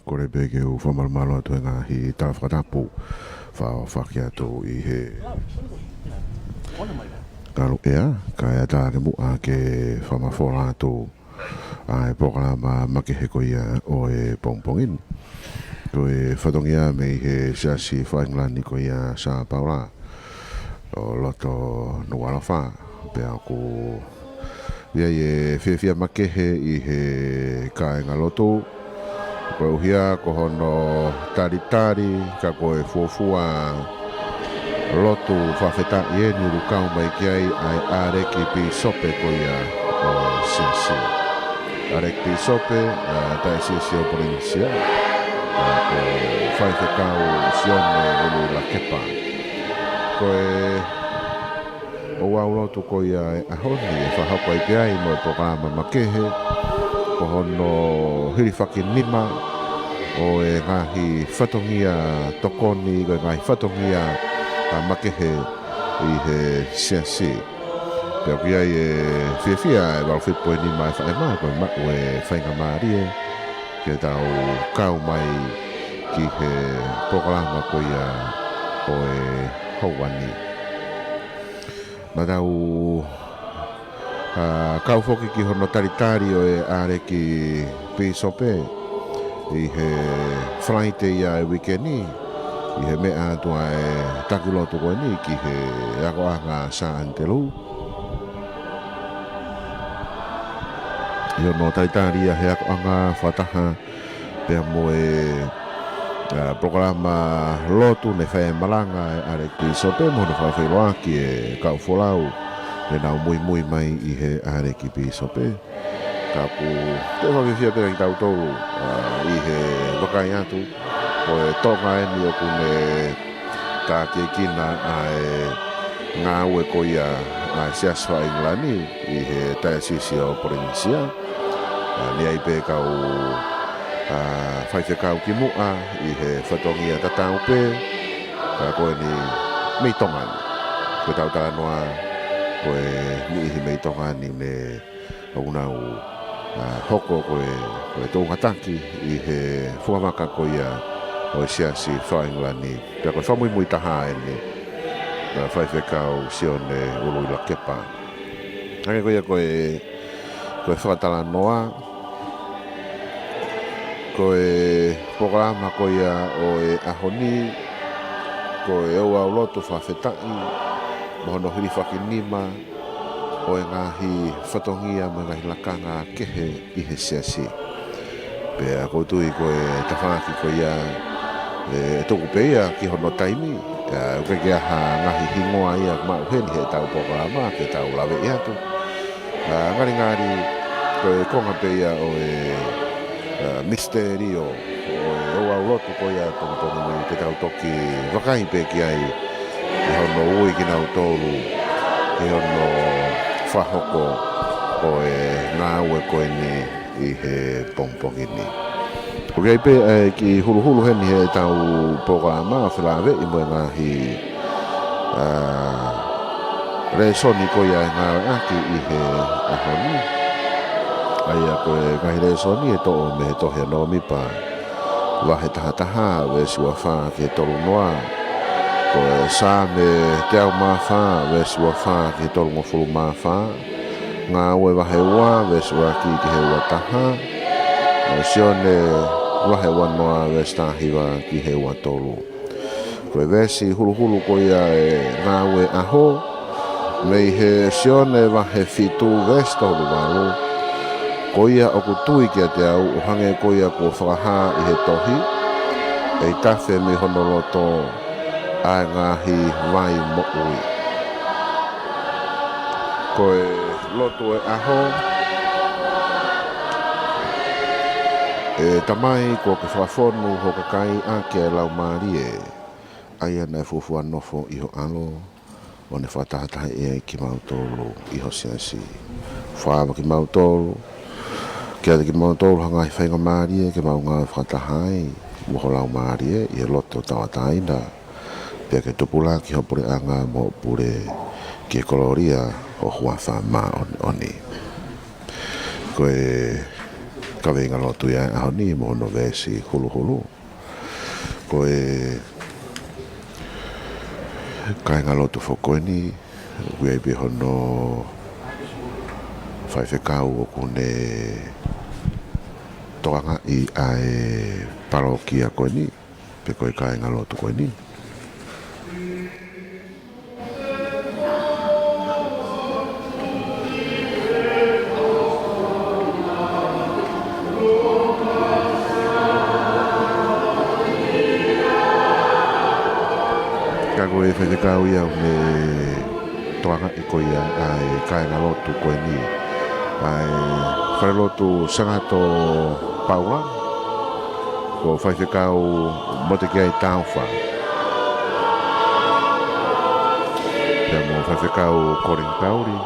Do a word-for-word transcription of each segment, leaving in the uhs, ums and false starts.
Kole pē ke u fakamalumalu atu he ngaahi tala fakatapu fakaʻofoʻofa atu ʻi he ngalo ʻea, kae ʻatā ke muʻa ke fakamafola atu ʻa e polokalama makehe ko ia ʻo e pongipongi ni. Ko e fatongia mei he Siasi faka-ʻIngilani ko ia Sā Paula ʻo loto Nukuʻalofa, pea ʻoku ʻi ai e fiefia makehe ʻi he kāingalotu, koeʻuhi ko hono talitali, ka ko e fuofua lotu fakafetaʻi eni ʻoku kau mai ki ai ʻa e ʻAlekipīsope ko ia ʻo e Siasi. ʻAlekipīsope ʻa e Taiosisi ʻo Polinisia, ʻa, ko Faifekau Sione Uluila Kepa. Ko e ouau lotu ko ia ʻo e ʻaho ni ʻe fakahoko ai pē ai mo e polokalama makehe, ko hono hilifaki nima ʻo e ngaahi fatongia tokoni, ko e ngaahi fatongia, ʻa, makehe ʻi he Siasi. Pea ʻoku ʻi ai e fiefia ʻe valu fitu poini nima e faʻē mā, ko e maʻu e faingamālie ke tau kau mai ki he polokalama ko ia ʻo e houa ni. Naʻa tau, ʻa, kau foki ki hono talitali ʻo e ʻAlekipīsope ʻi he Falaite ia ʻo e uike ni, ʻi he meʻa atu ʻa e taki lotu ko eni ki he akoʻanga Sā ʻAnitelū, ʻi hono talitali ia he akoʻanga fakataha pea mo e, ʻa, polokalama lotu ne fai e malanga ʻa e ʻAlekipīsope mo hono fakafeʻiloaki e kau folau ne nau muimui mai ʻi he ʻAlekipīsope. Ka ʻoku toe fakafiefia pē kitautolu, ʻa, ʻi he vakai atu, ko e Tonga eni ʻoku ne takiekina ʻa e ngāue ko ia ʻa e Siasi faka-ʻIngilani ʻi he Taiosisi ʻo Polinisia. ʻA, ʻi ai pē kau, ʻa, faifekau kimuʻa ʻi he fatongia tatau pē, ka ko eni mei Tonga ni. Ko ʻetau talanoa, ko e niʻihi mei Tonga ni ne ʻoku nau, ʻa, hoko ko e, ko e toʻu kātaki ʻi he fuavaka ko ia ʻo e Siasi faka-ʻIngilani. Pea ko e fakamuimui taha eni, ʻa, Faifekau Sione Uluila Kepa. Hangē ko ia ko e, ko e fakatalanoa, ko e polokalama ko ia ʻo e ʻaho ni, ko e ouau lotu fakafetaʻi mo hono hilifaki nima ʻo e ngaahi fatongia mo e ngaahi lakanga kehe ʻi he Siasi. Pea ʻoku ou tui ko e tafaʻaki ko ia ʻe tuku pē ia ki hono taimi, ʻa, ʻoku ʻikai ke ʻi ai ha ngaahi hingoa ia ʻoku maʻu heni heʻetau polokalama ke tau laveʻi atu. ʻA, ngalingali ko e konga pē ia ʻo e, ʻa, misiterio ʻo e ouau lotu ko ia ʻo e pongipongi ni, te tau toki vakai pē ki ai ʻi hono ui kinautolu ki hono fakahoko ʻo e ngāue ko eni ʻi he pongipongi ni. ʻOku ʻi ai pē, ʻa, e kiʻi huluhulu heni heʻetau polokalama ʻo felāveʻi mo e ngaahi, ʻa, lēsoni ko ia ʻe ngāueʻaki ʻi he ʻaho ni. ʻA ia ko e ngaahi lēsoni ʻe toʻo mei he tohi ʻa Nōmipa vahe taha taha, veesi ua fā ki he tolu noa. Ko e Saame teau mā fā, veesi ua fā ki he tolungofulu mā fā. Ngāue vahe ua, veesi ua ki he ua taha. Mo Sione vahe ua noa, veesi taha hiva ki he ua tolu. Ko e veesi huluhulu ko ia ʻo e ngāue ʻaho, mei he Sione vahe fitu, veesi tolu valu. Ko ia ʻoku tui kiate au, ʻo hangē ko ia kuo fakahā ʻi he tohi, ʻe tafe mei hono loto ʻa e ngaahi vai moʻui. Ko e lotu ʻo e ʻaho. ʻE Tamai, kuo ke fakafonu ho kakai ʻaki ʻa e Laumālie, ʻa ia naʻe fuofua nofo ʻi ho ʻAlo, ʻo ne fakatahatahaʻi ai kimautolu ʻi ho Siasi. Fakaava kimautolu, kiate kimautolu ha ngaahi faingamālie ke mau ngāue fakataha ai mo ho Laumālie ʻi he loto tauʻatāina, pea ke tupulaki ho puleʻanga mo hoʻo pule ki he kolōlia ʻo ho huafa māʻoniʻoni. Ko e kaveinga lotu ia ʻaho ni mo hono veesi huluhulu. Ko e kāinga lotu foki ko eni, ʻoku ʻi ai pē hono faifekau ʻoku ne tokangaʻi ʻa e palokia ko eni, pe ko e kāinga lotu ko eni. Ka ko e faifekau ia ʻoku ne tokangaʻi ko ia ʻa e kāinga lotu ko eni, ʻa e falelotu Sangato Paula, ko faifekau Motekiai Taufa, pea mo faifekau Colin Pauli,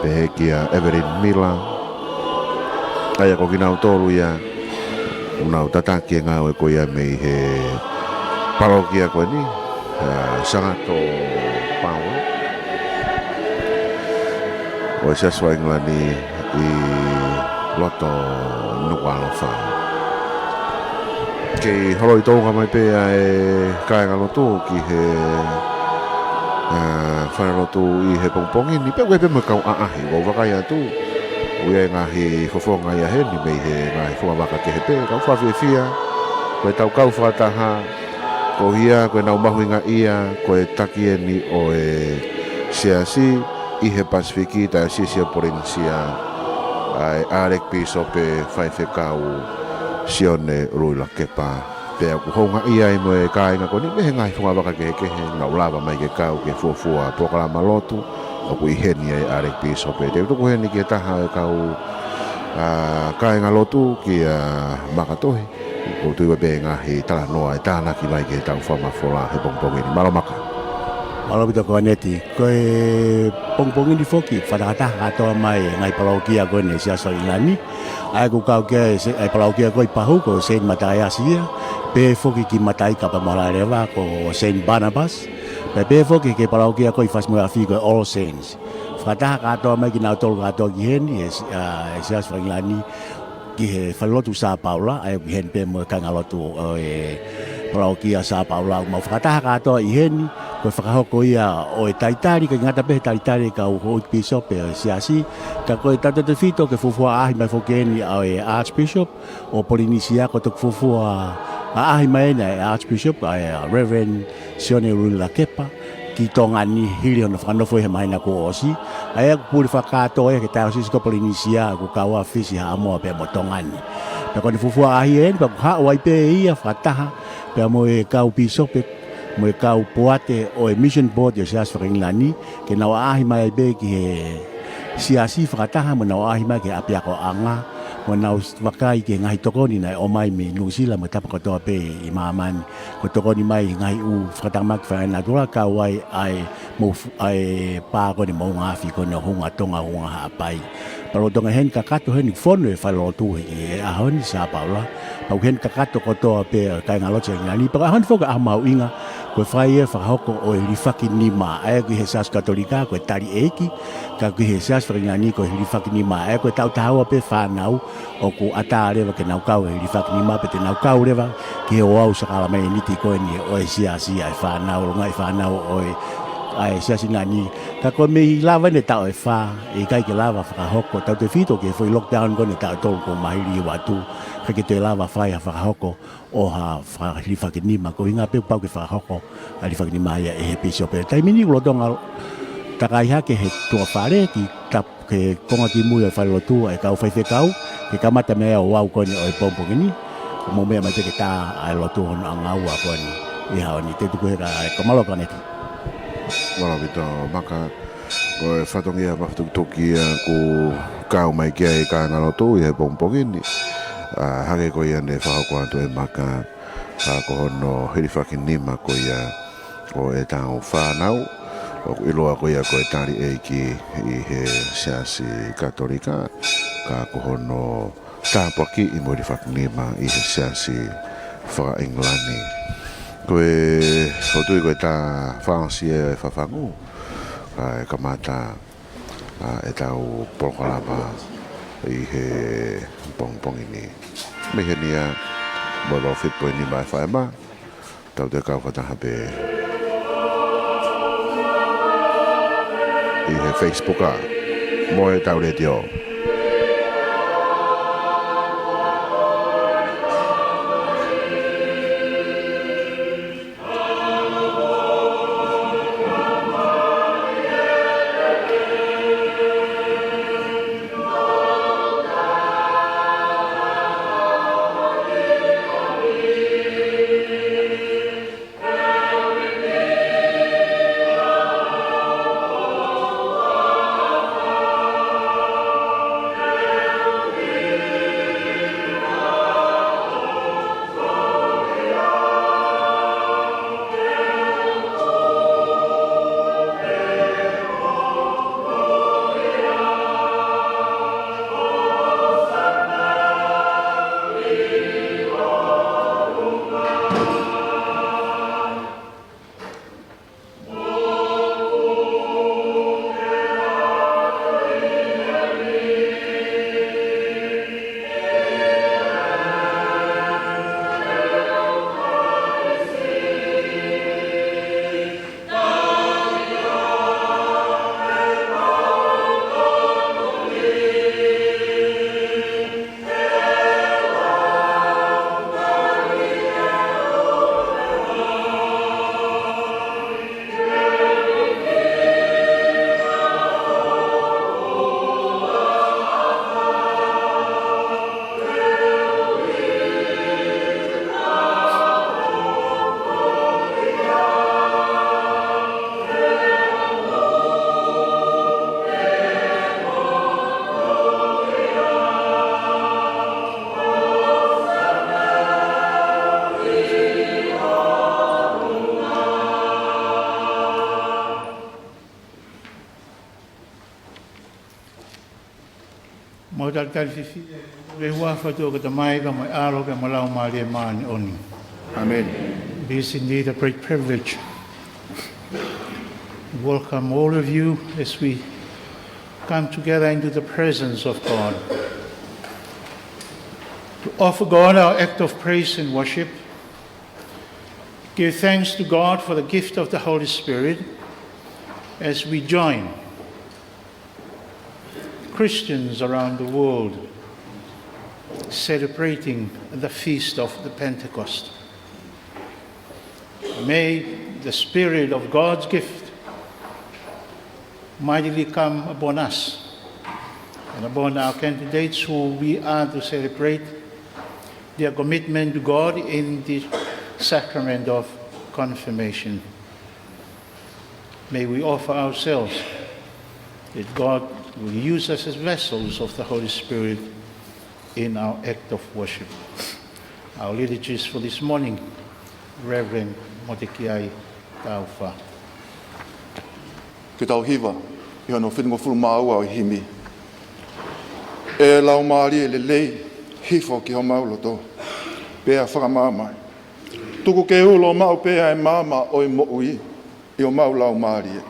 pehē kia Evelyn Miller. ʻA ia ko kinautolu ia ʻoku nau tataki e ngāue ko ia mei he palokia ko eni, ʻa Sangato Paula ʻo e Siasi ʻo ʻIngilani ʻi loto Nukuʻalofa. Kei holoi tounga mai pē ʻa e kāinga lotu ki he, ʻa, falelotu ʻi he pongipongi ni, pea ʻoku ʻi ai pē mo e kau ʻaʻahi, ʻoku ou vakai atu ʻoku ʻi ai e ngaahi fofonga ia heni mei he ngaahi fungavaka kehe pē, ka ʻoku fakafiefia ko ʻetau kau fakataha, ko ia ko ʻenau mahuʻingaʻia ko e taki eni ʻo e Siasi ʻi he Pasifiki, Taiosisi ʻo Polinisia, ʻa e ʻAlekipīsope Faifekau Sione Uluilakepa. Pea ʻoku houngaʻia ai mo e kāinga ko eni mei he ngaahi fungavaka kehekehe, nau lava mai ke kau ki he fuofua polokalama lotu ʻoku ʻi heni ʻa e ʻAlekipīsope. Te u tuku heni ki he taha ʻo e kau, ʻa, kāinga lotu, kia Maka Tohi. ʻOku ou tui ʻoku ʻi ai pē ngaahi talanoa ʻe tānaki mai ki heʻetau fakamafola he pongipongi ni. Mālō Maka. Mālō ʻaupito Koaneti. Ko e pongipongi ni foki, fakatahataha kātoa mai e ngaahi palokia ko eni ʻa e Siasi ʻo ʻIngilani. ʻA ia ʻoku kau ki ai e se-, ʻa e palokia ko ē ʻi Pahu, ko Saint Matthias ia. Pehē foki ki Mataika pea mo Halaevalu ko Saint Barnabas. Pea pehē foki ki he palokia ko ē ʻi Fasi mo e Afi ko e All Saints. Fakataha kātoa mai kinautolu kātoa ki heni, e si-, ʻa, e Siasi ʻo ʻIngilani ki he falelotu Sā Paula, ʻa ia ʻoku ʻi heni pē mo e kāinga lotu ʻo e palokia Sā Paula, ʻoku mau fakataha kātoa ʻi heni, ko e fakahoko ia ʻo e talitali, ʻikai ngata pē he talitali ʻa e kau houʻeiki pīsope ʻo e Siasi, ka ko e tautautefito ki he fuofua ʻaʻahi mai foki eni ʻa e Archbishop ʻo Polinisia, ko e toki fuofua ʻaʻahi mai eni ʻa e Archbishop, ʻa e Reverend Sione Uluilakepa, ki Tonga ni hili hono fakanofo ʻi he māhina kuo ʻosi. ʻA ia ʻoku pule fakakātoa ia ki he Taiosisi ko Polinisia, ʻoku kau ai ʻa Fisi, Haʻamoa pea mo Tonga ni. Pea ko ʻene fuofua ʻaʻahi eni, pea ʻoku haʻu ai pē ia fakataha pea mo e kau pīsope, mo e kau poate ʻo e Mission Board ʻo e Siasi faka-ʻIngilani, ke nau ʻaʻahi mai ai pē ki he Siasi fakataha, mo nau ʻaʻahi mai ki he ʻapiakoʻanga, mo nau vakai ki he ngaahi tokoni naʻe ʻomai mei Nuʻusila mo e tapa kotoa pē ʻi māmani. Ko e tokoni mai he ngaahi ʻū fakatamaki fakaenatula, kau ai ʻa e moʻu fu-, ʻa e pā ko eni moʻunga afi ko eni ʻo Hunga Tonga, Hunga Haʻapai. Pea lolotonga heni kakato heni fonu e falelotu he, he ʻaho ni Sā Paula. Pea ʻoku heni kakato kotoa pē ʻa e kāinga lotu ʻo ʻIngilani. Pea ko e ʻaho ni foki ʻaho mahuʻinga, ko e fai e fakahoko ʻo e hilifaki nima. ʻA ia ki he Siasi Katolika ko e tali ʻeiki, ka ki he Siasi faka-ʻIngilani ko e hilifaki nima. ʻA ia ko e taʻu taha ua pē fānau ʻoku ʻatā leva ke nau kau he hilifaki nima, pea te nau kau leva ki he ouau sākalamēniti ko eni ʻo e Siasi, ʻa e fānau, longaʻi fānau ʻo e, ʻa e Siasi ʻIngilani. Ka ko e mei lava eni e taʻu ʻe fā, ʻe ʻikai ke lava fakahoko, tautautefito ki he foʻi lockdown ko eni e taʻu ʻe tolu kuo maliu atu, ʻikai ke toe lava fai ha fakahoko ʻo ha fakahilifaki nima, ko e ʻuhinga pē pau ke fakahoko ʻa e hilifaki nima ia ʻe he pīsope. Taimi ni ʻoku lolotonga takai hake he tuʻa fale ki tap-, ki he konga kimui ʻo e falelotu ʻa e kau faifekau, ke kamata mei ai e ouau ko eni ʻo e pongipongi ni, ʻo mou meʻa mai pē ke tā ʻa e lotu hono ʻanga ua ko eni ʻi he ʻaho ni. Te u tuku heni ka, ka mālō Koaneti. Mālō ʻaupito Maka, ko e fatongia mafatukituki ia ʻoku kau mai ki ai e kāinga lotu ʻi he pongipongi ni. ʻA, hangē ko ia ne fakahoko atu ʻe Maka, ʻa, ko hono hilifaki nima ko ia ʻo ʻetau fānau, ʻoku ʻiloa ko ia ko e tali ʻeiki ʻi he Siasi Katolika, ka ko hono tāpuakiʻi mo e hilifaki nima ʻi he Siasi faka-ʻIngilani. Ko e, ʻoku ou tui ko e tā fakaʻosi e fafangu, kae kamata ʻa ʻetau polokalama ʻi he pongipongi ni. Mei heni ā, mo e valu fitu poini nima F M, tau toe kau fakataha pē ʻi he Facebook ā, mo ʻetau letiō. Mau talitali fifili ʻi he huafa ʻo e ʻOtua ko e Tamai, pea mo e ʻAlo, pea mo e Laumālie Māʻoniʻoni. Amen. It is indeed a great privilege to welcome all of you as we come together into the presence of God. To offer God our act of praise and worship, give thanks to God for the gift of the Holy Spirit as we join Christians around the world celebrating the feast of the Pentecost. May the Spirit of God's gift mightily come upon us and upon our candidates who we are to celebrate their commitment to God in the sacrament of confirmation. May we offer ourselves that God will use us as vessels of the Holy Spirit in our act of worship. Our liturgist for this morning, Reverend Motekiai Taufa. Ke tau hiva ʻi hono fitungofulu mā ua ʻo e himi. ʻE Laumālie Lelei, hifo ki homau loto, pea fakamaama mai. Tuku ke ulo maʻu pē ʻa e maama ʻo e moʻui ʻi homau laumālie.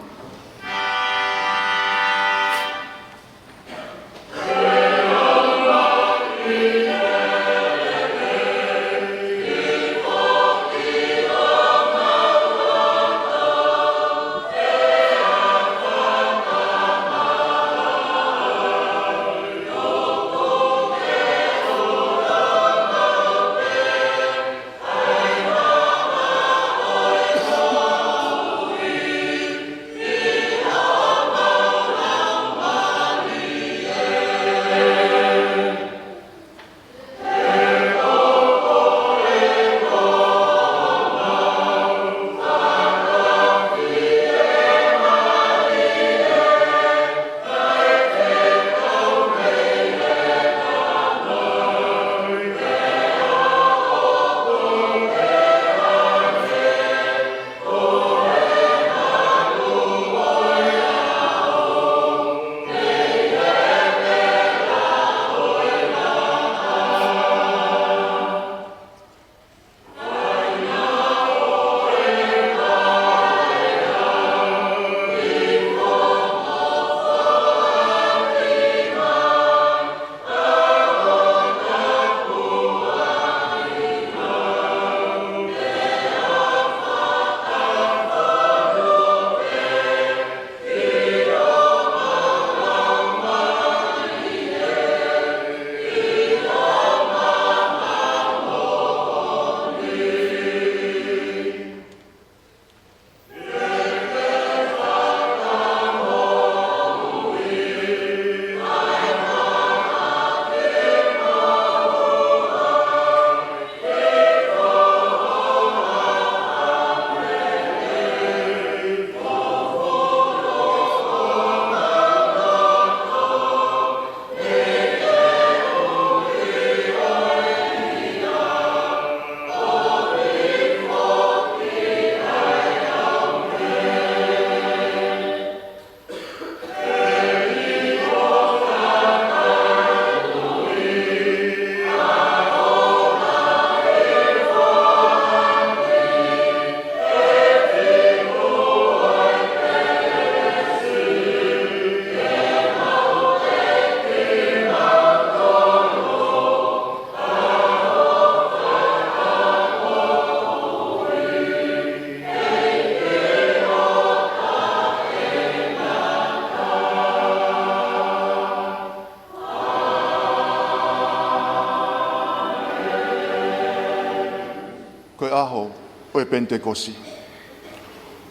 ko e ʻaho ʻo e Penitekosi.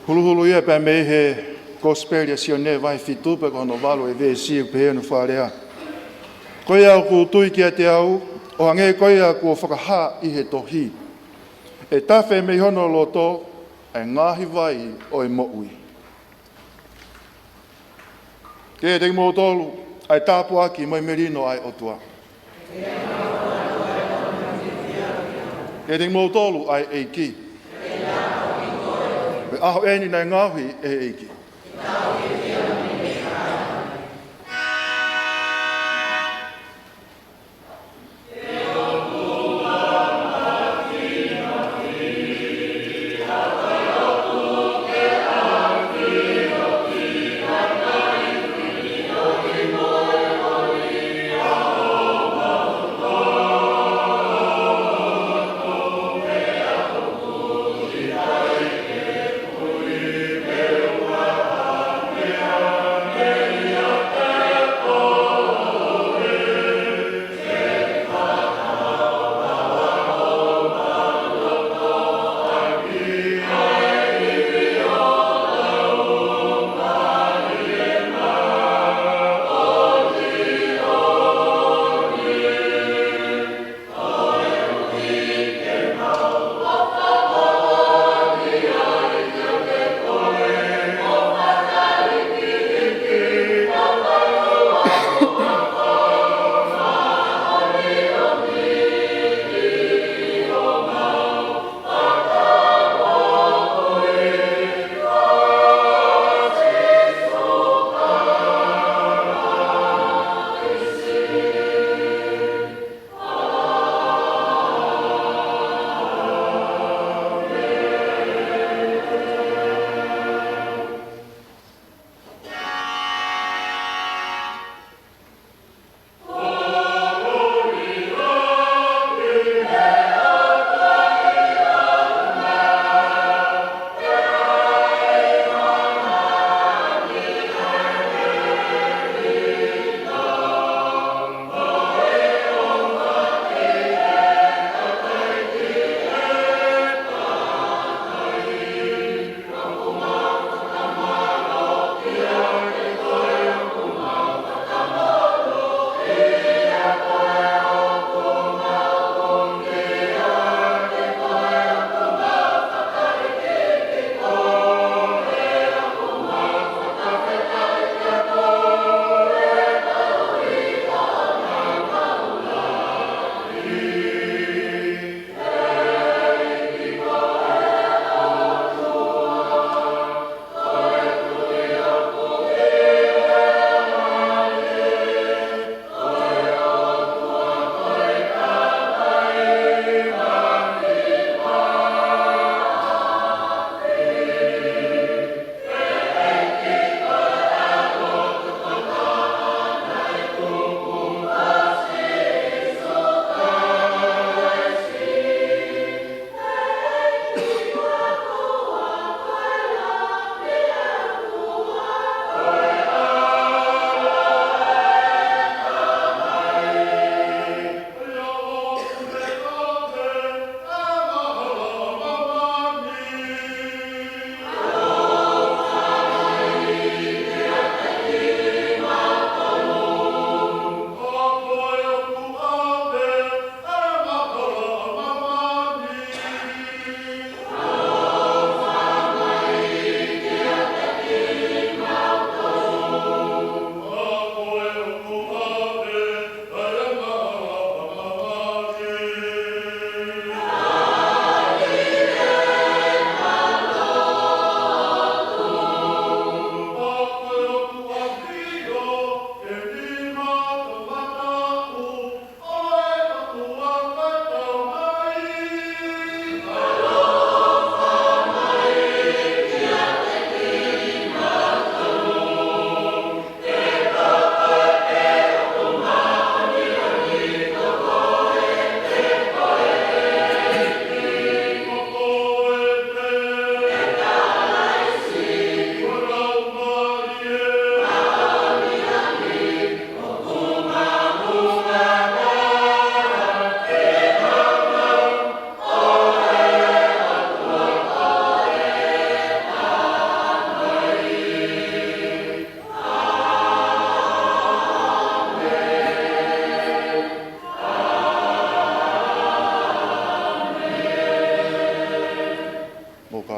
Huluhulu ia pea mei he Kosipeli ʻa Sione vahe fitu pea ko hono valu e veesi ʻoku pehē hono fakalea: Ko ia ʻoku tui kiate au, ʻo hangē ko ia kuo fakahā ʻi he tohi, ʻe tafe mei hono loto ʻa e ngaahi vai ʻo e moʻui. Ke ʻiate kimoutolu ʻa e tāpuaki mo e melino ʻa e ʻOtua. Ke ʻiate kimoutolu ʻa e ʻEiki. Ko e ʻaho ʻeni naʻe ngaohi ʻe he ʻEiki.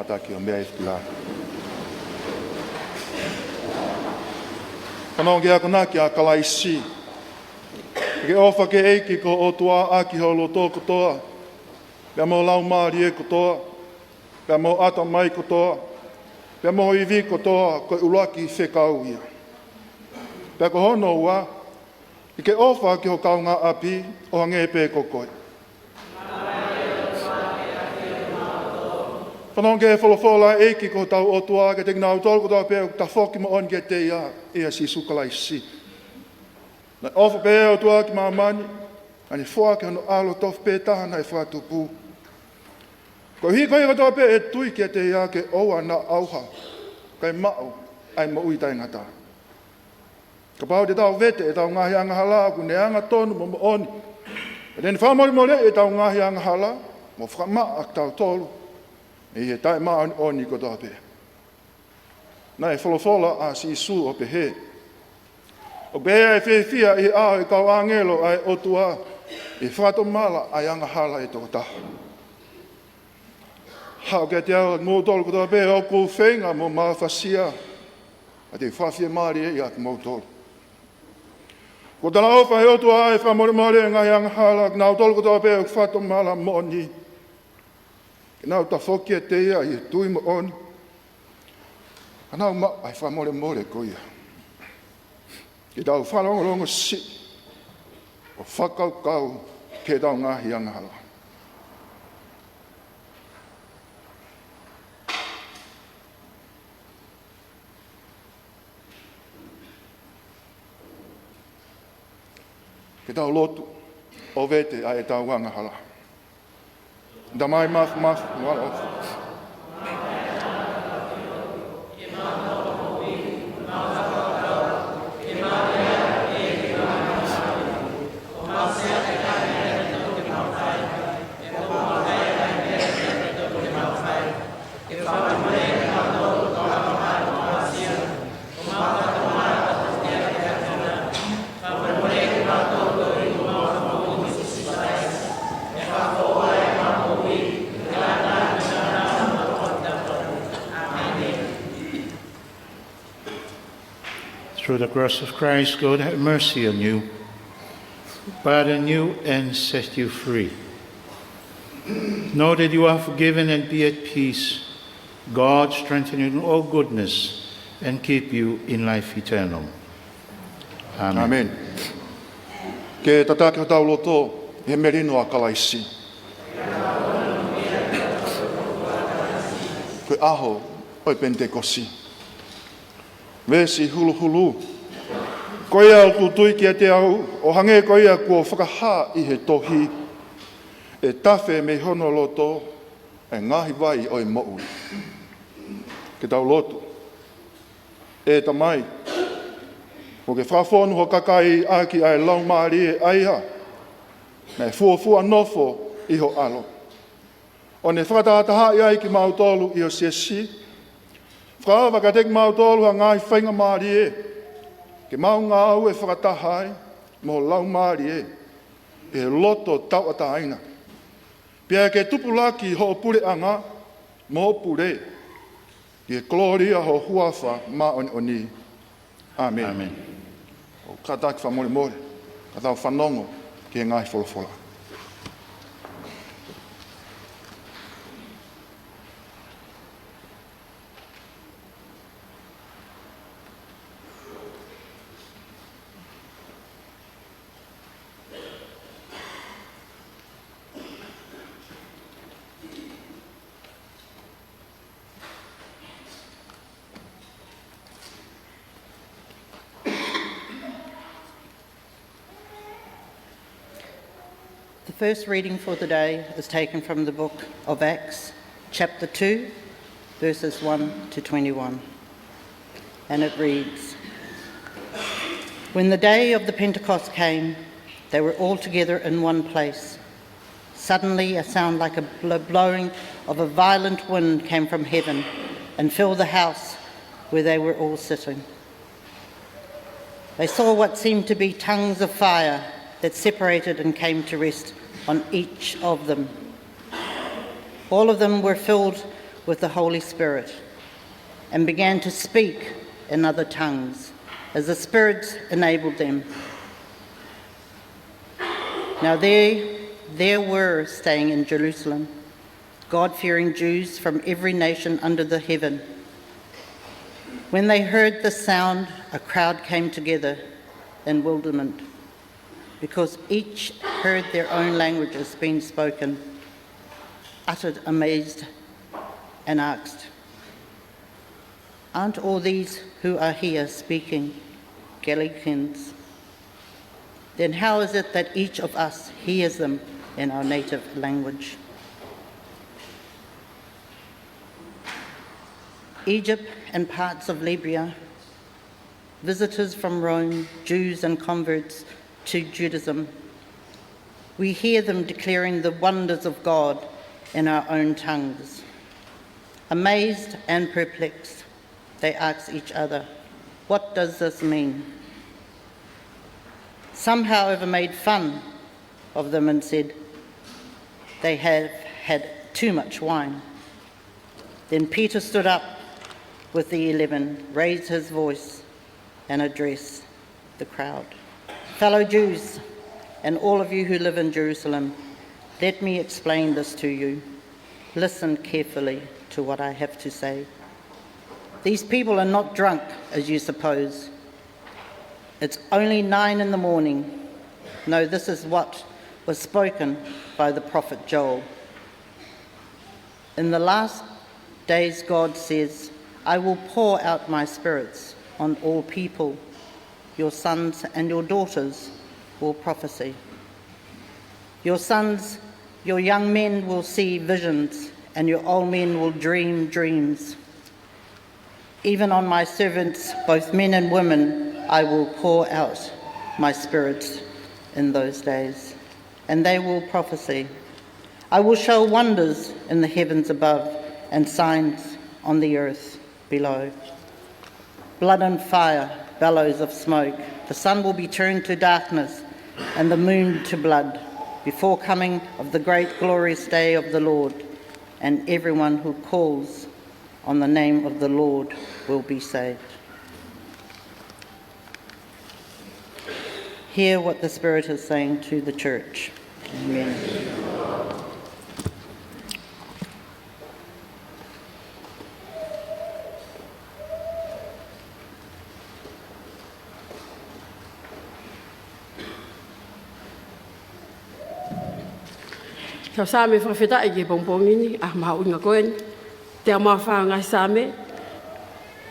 Taki ʻo meʻa ʻi he fila. Fanongo ki he akonaki ʻa Kalaisi. ʻOku ke ʻofa ki he ʻEiki ko ho ʻOtua ʻaki ho loto kotoa, pea mo ho laumālie kotoa, pea mo ho ʻatamai kotoa, pea mo ho ivi kotoa, ko e ʻuluaki fekau ia. Pea ko hono ua, ke ke ʻofa ki ho kaungāʻapi ʻo hangē pē ko koe. Fanongo ki he folofola ʻa e ʻEiki ko hotau ʻOtua kiate kinautolu kotoa pē ʻoku tafoki moʻoni kiate ia ʻia Sīsū Kalaisi. Naʻe ʻofa pehē ʻa e ʻOtua ki māmani, naʻa ne foaki hono ʻAlo tofu pē taha naʻe fakatupu, koeʻuhi ko ia kotoa pē ʻe tui kiate ia ke ʻoua naʻa ʻauha, kae maʻu ʻa e moʻui taʻengata. Kapau te tau vete ʻetau ngaahi angahala, ʻoku ne angatonu mo moʻoni, pea te ne fakamolemoleʻi ʻetau ngaahi angahala, mo fakamaʻa kitautolu ʻi he taʻemāʻoniʻoni kotoa pē. Naʻe folofola ʻa Sīsū ʻo pehē, ʻoku pehē ʻa e fiefia ʻi he ʻao ʻo e kau ʻāngelo ʻa e ʻOtua ʻi he fakatomala ʻa e angahala ʻa e tokotaha. Haʻu kiate au ʻa kimoutolu kotoa pē ʻoku feinga mo mafasia, pea te u fakafiemālieʻi ʻa kimoutolu. Kuo talaʻofa ʻe he ʻOtua ʻa e fakamolemole ʻo e ngaahi angahala ʻa kinautolu kotoa pē ʻoku fakatomala moʻoni, ke nau tafoki kiate ia ʻi he tui moʻoni, ka nau maʻu ʻa e fakamolemole ko ia. Ke tau fakalongolongo siʻi ʻo fakakaukau ki heʻetau ngaahi angahala. Ke tau lotu ʻo vete ʻa ʻetau angahala. Tamai mafimafi, mo ʻaloʻofa. Through the cross of Christ, God have mercy on you, pardon you, and set you free. Know that you are forgiven and be at peace. God strengthen you in all goodness and keep you in life eternal. Amen. Amen. Ke tataki hotau loto ʻi he melino ʻa Kalaisi. Ko e ʻaho ʻo e Penitekosi. Veesi huluhulu. Ko ia ʻoku tui kiate au, ʻo hangē ko ia kuo fakahā ʻi he tohi, ʻe tafe mei hono loto ʻa e ngaahi vai ʻo e moʻui. Ke tau lotu. ʻE Tamai, kuo ke fakafonu ho kakai ʻaki ʻa e Laumālie ʻa ia naʻe fuofua nofo ʻi ho ʻAlo, ʻo ne fakatahatahaʻi ai kimautolu ʻi ho siasi. Fakaava kiate kimautolu ha ngaahi faingamālie ke mau ngāue fakataha ai mo ho Laumālie ʻi he loto tauʻatāina, pea ke tupulaki hoʻo puleʻanga mo hoʻo pule, ʻi he kolōlia ho huafa māʻoniʻoni. Amen. Amen. ʻOku kātaki fakamolemole, ka tau fanongo ki he ngaahi folofola. The first reading for the day is taken from the book of Acts, chapter two, verses one to twenty-one. And it reads, When the day of the Pentecost came, they were all together in one place. Suddenly, a sound like a bl-, blowing of a violent wind came from heaven and filled the house where they were all sitting. They saw what seemed to be tongues of fire that separated and came to rest on each of them. All of them were filled with the Holy Spirit and began to speak in other tongues as the Spirit enabled them. Now there, there were staying in Jerusalem God-fearing Jews from every nation under the heaven. When they heard the sound, a crowd came together in bewilderment, because each heard their own languages being spoken, uttered amazed, and asked, "Aren't all these who are here speaking Galileans? Then how is it that each of us hears them in our native language?" Egypt and parts of Libya, visitors from Rome, Jews and converts to Judaism. We hear them declaring the wonders of God in our own tongues. Amazed and perplexed, they ask each other, "What does this mean?" Some, however, made fun of them and said, "They have had too much wine." Then Peter stood up with the eleven, raised his voice, and addressed the crowd. "Fellow Jews, and all of you who live in Jerusalem, let me explain this to you. Listen carefully to what I have to say. These people are not drunk, as you suppose. It's only nine in the morning. No, this is what was spoken by the prophet Joel. In the last days, God says, I will pour out my spirits on all people. Your sons and your daughters will prophesy. Your sons, your young men will see visions, and your old men will dream dreams. Even on my servants, both men and women, I will pour out my spirits in those days, and they will prophesy. I will show wonders in the heavens above and signs on the earth below: blood and fire, bellows of smoke. The sun will be turned to darkness and the moon to blood before coming of the great glorious day of the Lord, and everyone who calls on the name of the Lord will be saved. Hear what the Spirit is saying to the church. Amen. Tau Saame fakafetaʻi ki he pongipongi ni, ʻa e mahuʻinga ko eni. Teau mā fā ʻo e ngaahi Saame,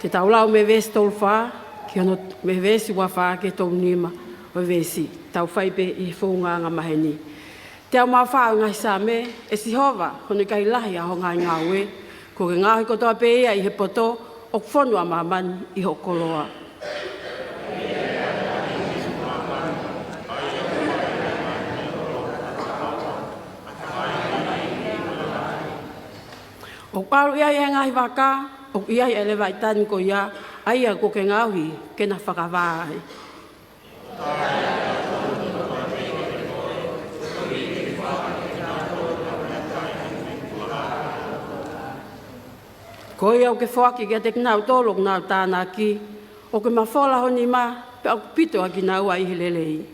te tau lau mei he veesi tolu fā ki hono, mei he veesi ua fā ki he tolu nima ʻo e veesi. Tau fai pē ʻi he founga angamaheni. Teau mā fā ʻo e ngaahi Saame. ʻE Sihova, hono ʻikai lahi ʻa hoʻo ngaahi ngāue, kuo ke ngaohi kotoa pē ia ʻi he poto, ʻoku fonu ʻa māmani ʻi hoʻo koloa. ʻOku ʻalu ʻi ai ʻa e ngaahi vaka, ʻoku ʻi ai ʻa e leviatani ko ia, ʻa ia kuo ke ngaohi ke na fakavā ai. Ko ia ʻoku ke foaki kiate kinautolu ʻoku nau tānaki, ʻoku ke mafola ho nima, pea ʻoku pito ʻa kinaua ʻi he lelei.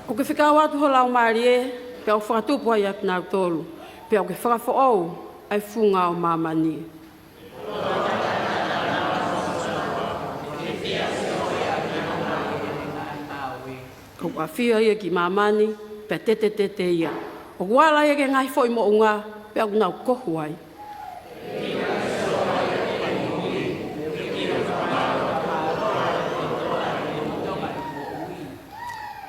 ʻOku ke fekau atu ho Laumālie, pea ʻoku fakatupu ai ʻa kinautolu, pea ʻoku ke fakafoʻou ʻa e funga ʻo māmani. ʻOku ʻafio ia ki māmani, pea tetetete ia. ʻOku ala ia ki he ngaahi foʻi moʻunga, pea ʻoku nau kohu ai.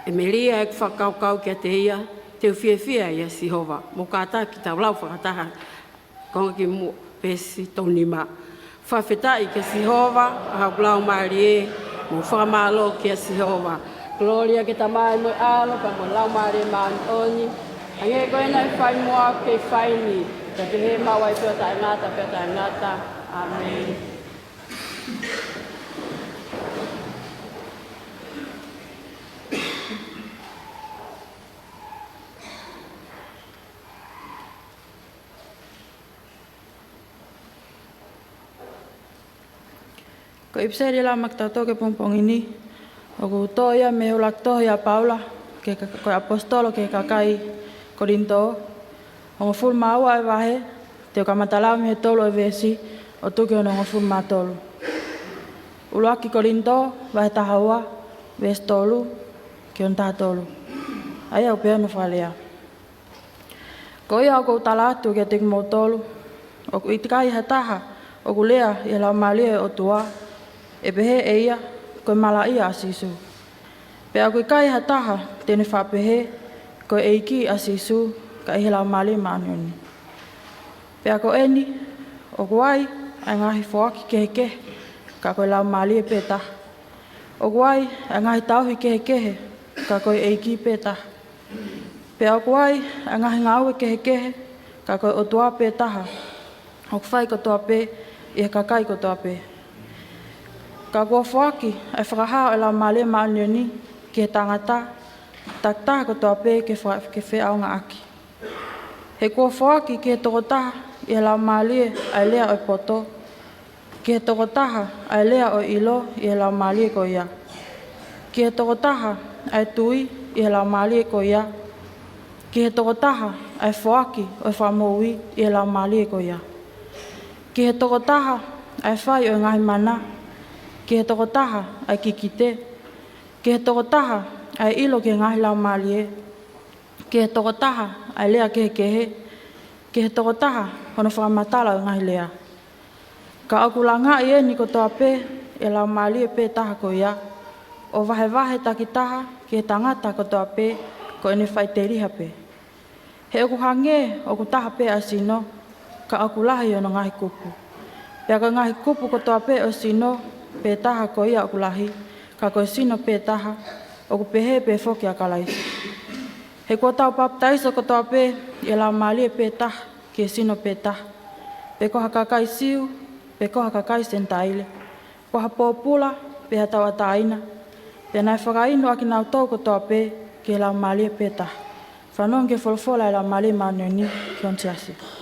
ʻE melie ʻeku fakakaukau kiate ia, te u fiefia ʻia Sihova. Mou kātaki tau lau fakataha. Konga ki muʻa, veesi tolu nima. Fakafetaʻi kia Sihova, ʻa hoku laumālie, mou fakamālō kia Sihova. Kolōlia ki he Tamai mo e ʻAlo, pea mo e Laumālie Māʻoniʻoni. Hangē ko ia naʻe fai muʻa, ʻoku kei fai ni, pea pehē maʻu ai pē ʻo taʻengata pea taʻengata. ʻĀmeni. Ko e ʻipiseli ʻe lau maʻa kitautolu ki he pongipongi ni, ʻoku toʻo ia mei he ʻuluaki tohi ʻa Paula ki he ka-, ko e ʻaposetolo ki he kakai Kolinitō, hongofulu mā ua ʻo e vahe, te u kamata lau mei he tolu ʻo e veesi ʻo tuki hono hongofulu mā tolu. ʻUluaki Kolinitō, vahe taha ua, veesi tolu ki hono taha tolu. ʻA ia ʻoku pehē hono fakalea: Ko ia ʻoku ou tala atu kiate kimoutolu, ʻoku ʻikai ha taha ʻoku lea ʻi he Laumālie ʻo e ʻOtua, ʻe pehē ʻe ia, ko e malaʻia ʻa Sīsū. Pea ʻoku ʻikai ha taha te ne faʻa pehē, ko e ʻEiki ʻa Sīsū, ka ʻi he Laumālie Māʻoniʻoni. Pea ko eni, ʻoku ai ʻa e ngaahi foaki kehekehe, ka ko e Laumālie pē taha. ʻOku ai ʻa e ngaahi tauhi kehekehe, ka ko e ʻEiki pē taha. Pea ʻoku ai ʻa e ngaahi ngāue kehekehe, ka ko e ʻOtua pē taha, ʻoku fai kotoa pē ʻi he kakai kotoa pē. Ka kuo foaki ʻa e fakahā ʻo e Laumālie Māʻoniʻoni ki he tangata, takitaha kotoa pē ke fa-, ke feʻaongaʻaki. He kuo foaki ki he tokotaha ʻi he Laumālie ʻa e lea ʻo e poto, ki he tokotaha ʻa e lea ʻo e ʻilo ʻi he Laumālie ko ia, ki he tokotaha ʻa e tui ʻi he Laumālie ko ia, ki he tokotaha ʻa e foaki ʻo e fakamoʻui ʻi he Laumālie ko ia, ki he tokotaha ʻa e fai ʻo e ngaahi mana, ki he tokotaha ʻa e kikite, ki he tokotaha ʻa e ʻilo ki he ngaahi laumālie, ki he tokotaha ʻa e lea kehekehe, ki he tokotaha hono fakamatala ʻo e ngaahi lea. Ka ʻoku langaʻi eni kotoa pē ʻe he Laumālie pē taha ko ia, ʻo vahevahe takitaha ki he tangata kotoa pē ko ʻene faʻiteliha pē. He ʻoku hangē ʻoku taha pē ʻa e sino, ka ʻoku lahi hono ngaahi kupu. Pea ko e ngaahi kupu kotoa pē ʻo e sino pē taha ko ia ʻoku lahi, ka ko e sino pē taha, ʻoku pehē pē foki ʻa Kalaisi. He kuo tau papitaiso kotoa pē ʻi he Laumālie pē taha ki he sino pē taha, pe ko ha kakai Siu, pe ko ha kakai Senitaile, ko ha pōpula, pe ha tauʻatāina, pea naʻe fakainu ʻa kinautolu kotoa pē ki he Laumālie pē taha. Fanongo ki he folofola ʻa e Laumālie Māʻoniʻoni ki hono siasi.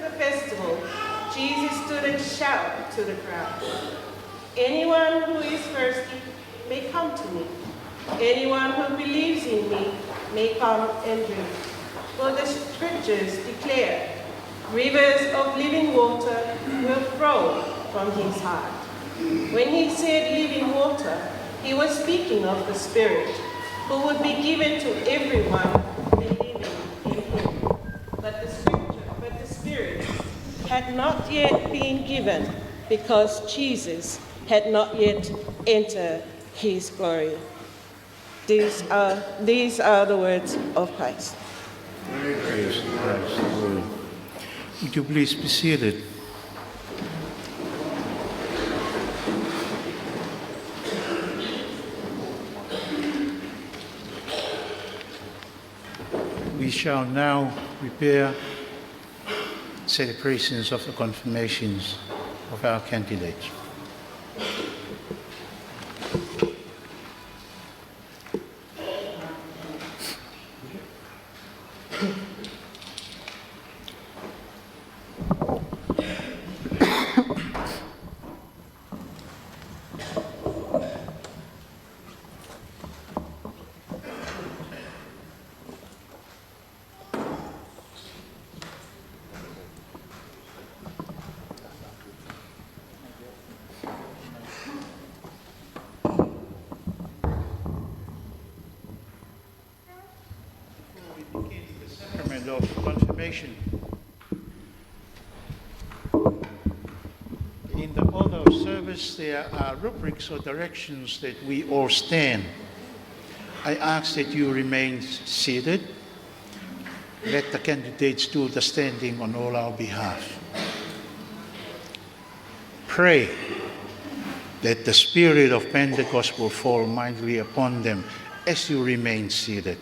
the festival, Jesus stood and shouted to the crowd, "Anyone who is thirsty may come to me. Anyone who believes in me may come and drink. For the scriptures declare, rivers of living water will flow from his heart." When he said living water, he was speaking of the Spirit, who would be given to everyone believing in him. But the scripture, but the Spirit had not yet been given, because Jesus had not yet entered his glory. These are, these are the words of Christ. Praise Christ. Would you please be seated? We shall now prepare celebrations of the confirmations of our candidates. Before we begin the sacrament of confirmation, in the order of service, there are rubrics or directions that we all stand. I ask that you remain seated. Let the candidates do the standing on all our behalf. Pray that the spirit of Pentecost will fall mightily upon them as you remain seated.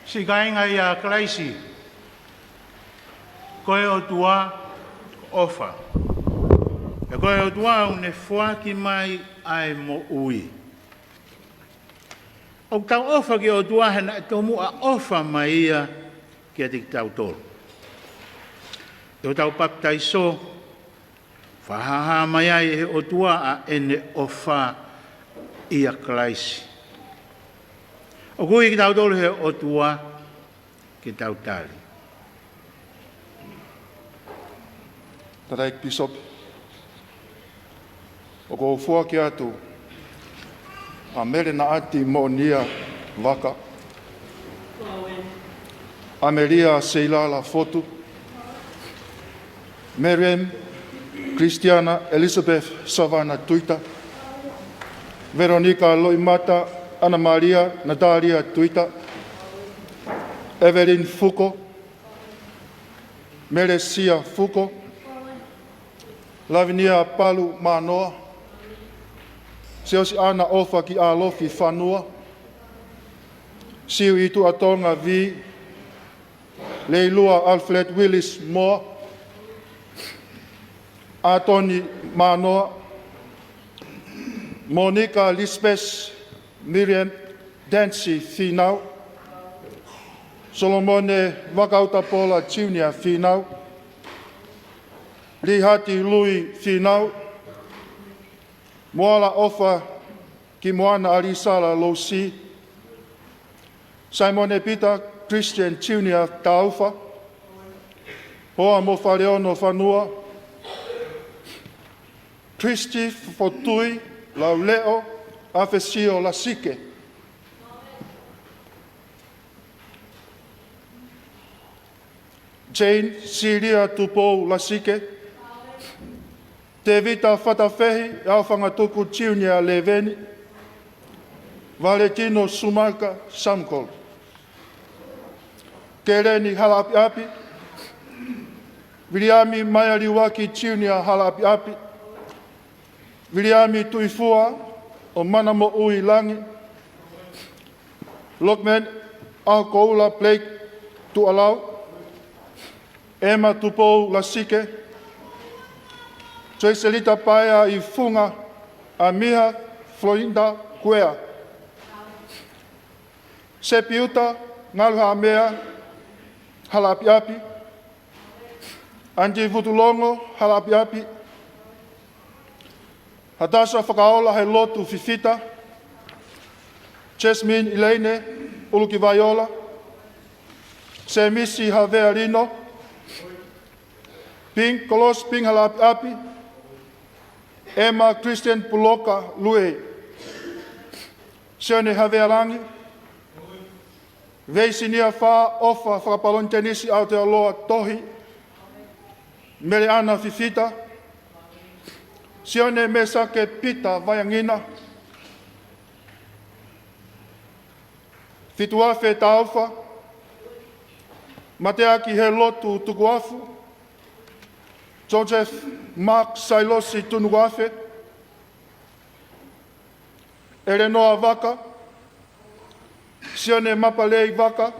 Siʻi kāinga ʻia Kalaisi, ko e ʻOtua ʻofa. Pea ko e ʻOtua ʻoku ne foaki mai ʻa e moʻui. ʻOku tau ʻofa ki he ʻOtua he naʻe tomuʻa ʻofa mai ia kiate kitautolu. ʻI hotau papitaiso, fakahāhā mai ai ʻe he ʻOtua ʻa ʻene ʻofa ʻia Kalaisi. ʻOku ui kitautolu ʻe he ʻOtua ke tau tali. Tangataʻeiki Pīsope, ʻoku ou foaki atu ʻa Mele Naʻati Moʻonia Vaka, ʻAmelia Seilala Fotu, Miriam Christiana Elizabeth Savana Tuita, Veronica Loimata ʻAna Malia Natalia Tuita, Evelyn Fuko, Melesia Fuko, Lavinia Palu Manoa, Siosiana ʻOfakiʻalofi Fanua, Siuʻi Tuʻatonga Vī, Leilua Alfred Willis Moa, ʻAtoni Manoa, Monica Lisbeth Miriam Dancy Fīnau, Solomone Vakautapola Junior Fīnau, Lihati Lui Fīnau, Moala ʻOfa ki Moana ʻAlisala Losi, Saimone Peter Christian Junior Taufa, Hoa mo Faleono Fanua, Christy Fotui Lauleʻo ʻAfesio Lasike, Jane Silia Tupou Lasike, Tevita Fatafehi ʻAofangatuku Junior Leveni, Valentino Sumaka Samkol, Keleni Halaʻapiʻapi, Viliami Maia Liuaki Junior Halaʻapiʻapi, Viliami Tuʻifua ʻo Mana Moʻui Langi, Lokman ʻAhokoula Blake Tuʻalau, Emma Tupou Lasike, Joycelita Paea ʻi Funga, ʻAmiha Florinda Kuea, Sepiuta Ngaluhamea Halaʻapiʻapi, Anti Vutulongo Halaʻapiʻapi, Hatasa Fakaola he Lotu Fifita, Jasmine Elaine ʻUlukivaiola, Semisi Havea Lino, Ping Kolos Ping Halaʻapiʻapi, Emma Christian Puloka Lue, Sione Havea Langi, Veisinia Fā ʻOfa Fakapalonitenisi Aotearoa Tohi, Meleʻana Fifita, Sione Mesake Pita Vaiangina, Fituafe Taufa, Mateaki he Lotu Tukuafu, Joseph Mark Sailosi Tunuafe, Eleanor Vaka, Sione Mapalei Vaka,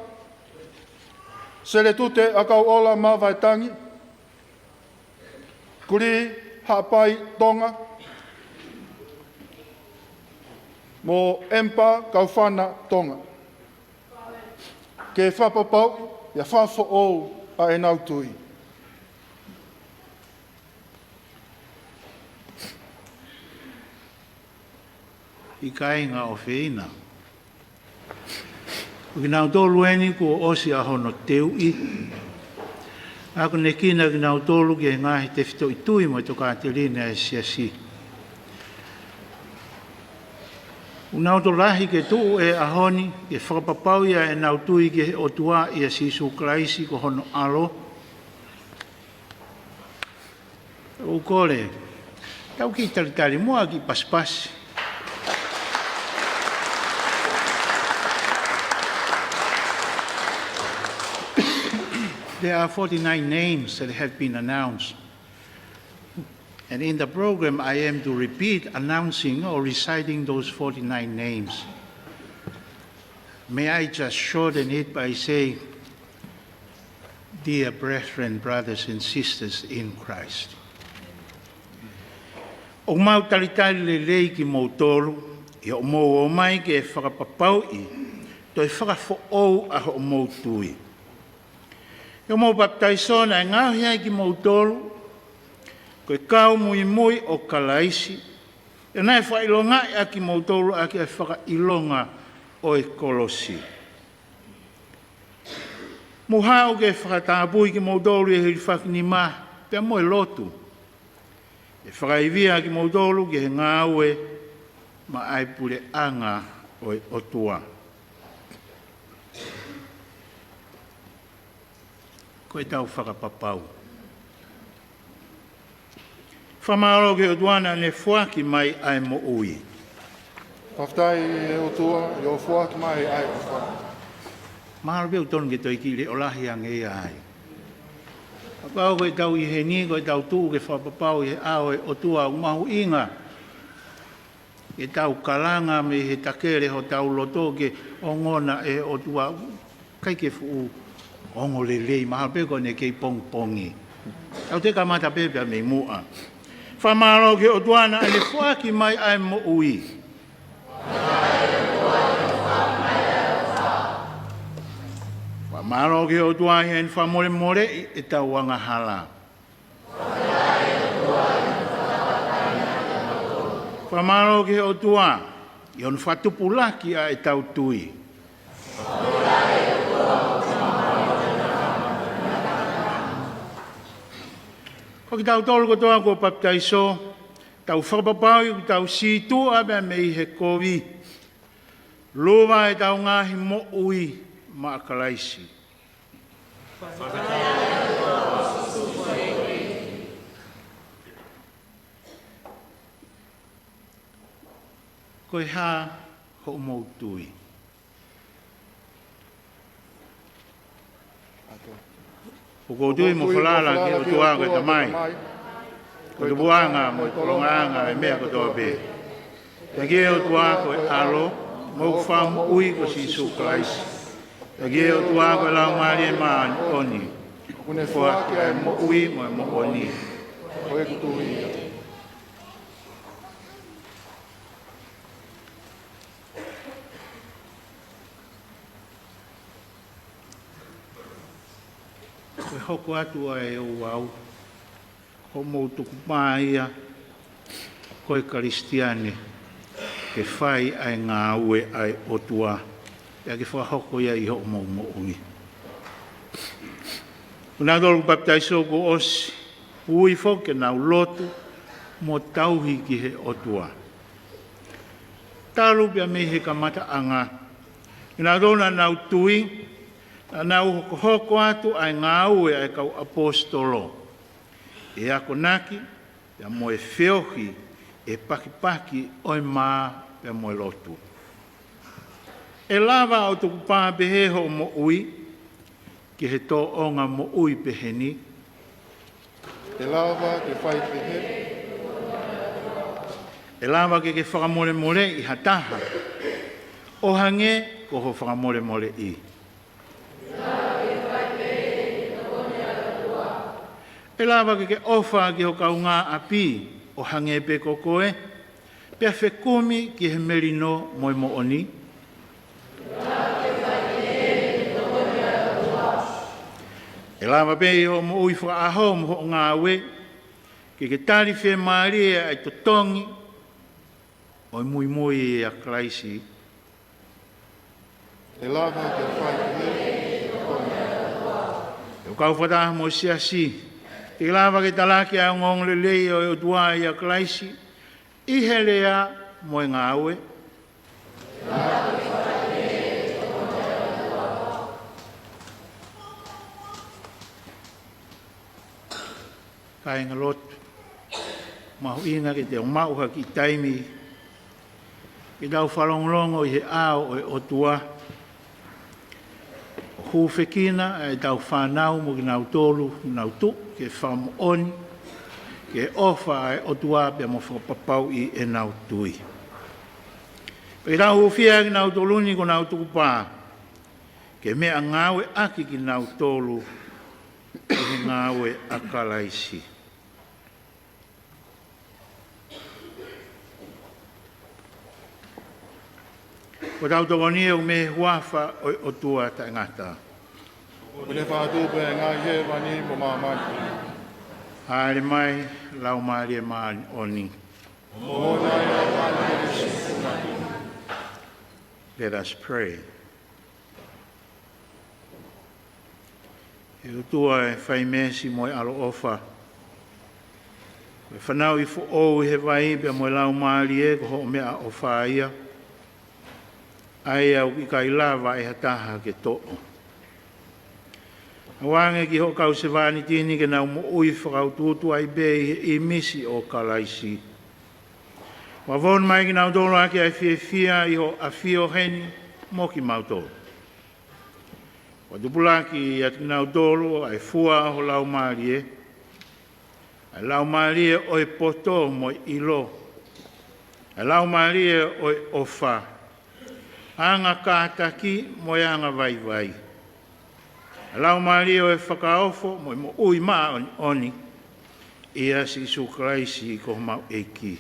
Seletute ʻAkauʻola Mavaetangi, Kuli Haʻapai Tonga, mo Empa Kaufana Tonga. Ke fakapapauʻi ʻa e fakafoʻou ʻa ʻenau tui. ʻIkai ngā ʻofeina. Ko kinautolu eni kuo ʻosi ʻa hono teuʻi. ʻAkonekina kinautolu ki he ngaahi tefitoʻi tui mo e tokāteline ʻa e siasi. ʻOku nau tokolahi ke tuʻu he ʻaho ni ke fakapapauʻi ʻa ʻenau tui ki he ʻOtua ʻia Sīsū Kalaisi ko hono ʻAlo. ʻOku ou kole, tau kiʻi talitali muʻa kiʻi pasipasi. There are forty-nine names that have been announced. And in the program, I am to repeat announcing or reciting those forty-nine names. May I just shorten it by saying, dear brethren, brothers and sisters in Christ. ʻOku mau talitali lelei kimoutolu, ʻi hoʻomou ō mai ke fakapapauʻi, toe fakafoʻou ʻa hoʻomou tui. ʻI hoʻomou papitaiso naʻe ngaohi ai kimoutolu, ko e kau muimui ʻo Kalaisi, ʻio naʻe fakaʻilongaʻi ʻa kimoutolu ʻaki ʻa e fakaʻilonga ʻo e kolosi. Mou haʻu ke fakatapui kimoutolu ʻi he hilifakinima, pea mo e lotu. ʻE fakaivia kimoutolu ki he ngāue maʻa e puleʻanga ʻo e ʻOtua. Ko ʻetau fakapapau. Fakamālō ki he ʻOtua naʻa ne foaki mai ʻa e moʻui. Fakafetaʻi ʻe ʻOtua, ʻio foaki mai ʻa e ʻofa. Mahalo pē ʻoku tonu ke toe kiʻi leʻo lahi ange ia ai. Kapau ko ʻetau ʻi heni, ko ʻetau tuʻu ke fakapapau ʻi he ʻao ʻo e ʻOtua ʻoku mahuʻinga. Ke tau kalanga mei he takele hotau loto ke ongona ʻe he ʻOtua, ʻikai ke fuʻu ongo lelei, mahalo pē ko ʻene kei pongipongi. Tau toe kamata pē pea mei muʻa. Fakamālō ki he ʻOtua naʻa ne foaki mai ʻa e moʻui. Fakamālō ki he ʻOtua ʻi heʻene fakamolemoleʻi ʻetau angahala. Fakamālō ki he ʻOtua ʻi hono fakatupulaki ʻa ʻetau tui. Ko kitautolu kotoa kuo papitaiso, tau fakapapauʻi ʻoku tau sītuʻa pea mei he kovi. Luva ʻetau ngaahi moʻui maʻa Kalaisi. Ko e hā hoʻomou tui? ʻOku ou tui mo falala ki he ʻOtua ko e Tamai, ko e tupuʻanga mo e tolongaʻanga ʻo e meʻa kotoa pē. Pea ki he ʻOtua ko e ʻAlo, mo hoku Fakamoʻui ko Sīsū Kalaisi. Pea ki he ʻOtua ko e Laumālie Māʻoniʻoni, ʻoku ne foaki ʻa e moʻui mo e moʻoni. Ko ʻeku tui ia. Ko e hoko atu ʻa e ouau, hoʻomou tukupā ia ko e Kalisitiane, ke fai ʻa e ngāue ʻa e ʻOtua, pea ke fakahoko ia ʻi hoʻomou moʻui. Ko kinautolu kuo papitaiso kuo ʻosi, ui foki ke nau lotu mo tauhi ki he ʻOtua. Talu pea mei he kamataʻanga, kinautolu naʻa nau tui, naʻa nau hokohoko atu ʻa e ngāue ʻa e kau ʻaposetolo, ʻi he akonaki, pea mo e feohi ʻi he pakipaki ʻo e mā pea mo e lotu. ʻE lava ʻo tukupā pehē hoʻo moʻui ki he tōʻonga moʻui peheni? ʻE lava ke fai pehē? ʻE lava ke ke fakamolemoleʻi ha taha ʻo hangē ko ho fakamolemoleʻi? ʻE lava ke ke ʻofa ki ho kaungāʻapi ʻo hangē pē ko koe, pea fekumi ki he melino mo e moʻoni? ʻE lava pē ʻi hoʻo moʻui fakaʻaho mo hoʻo ngāue ke ke tali fiemālie ʻa e totongi ʻo e muimui ʻia Kalaisi? ʻE lava ke fai pehē? ʻE kau fakataha mo e siasi, ke lava ke talaki ʻa e ongoongolelei ʻo e ʻOtua ʻia Kalaisi ʻi he lea mo e ngāue? Kāingalotu, mahuʻinga ke te maʻu ha kiʻi taimi ke tau fakalongolongo ʻi he ʻao ʻo e ʻOtua, ʻo hūfekina ʻetau fānau mo kinautolu ʻoku nau tuʻu ke fakamoʻoni ki he ʻofa ʻa e ʻOtua pea mo fakapapauʻi ʻenau tui. Pea ke tau hūfia kinautolu ni kuo nau tukupā ke meʻangāueʻaki kinautolu ʻi he ngāue ʻa Kalaisi. Ko ʻetau tokoni ʻoku mei he huafa ʻo e ʻOtua taʻengata. ʻOku ne fakatupu ʻa e ngaahi hēvani mo māmani. Hāʻele mai, Laumālie Māʻoniʻoni. Moʻoni ʻa e Laumālie Sīsū. Let us pray. ʻE ʻOtua ʻe fai meesi mo e ʻaloʻofa, ko e fanauʻi foʻou ʻi he vai pea mo e Laumālie ko hoʻo meʻaʻofa ia, ʻa ia ʻoku ʻikai lava ʻe ha taha ke toʻo. ʻAuange ki hoʻo kau sevāniti ni ke nau moʻui fakautuutu ai pē ʻi he ʻīmisi ʻo Kalaisi. Fakafonu mai kinautolu ʻaki ʻa e fiefia ʻi hoʻo ʻafio heni mo kimautolu. Fakatupulaki ʻiate kinautolu ʻa e fua ʻo ho Laumālie, ʻa e laumālie ʻo e poto mo e ʻilo, ʻa e laumālie ʻo e ʻofa, anga kātaki mo e anga vaivai, ʻa e laumālie ʻo e fakaofo mo e moʻui māʻoniʻoni, ʻia Sīsū Kalaisi ko homau ʻEiki.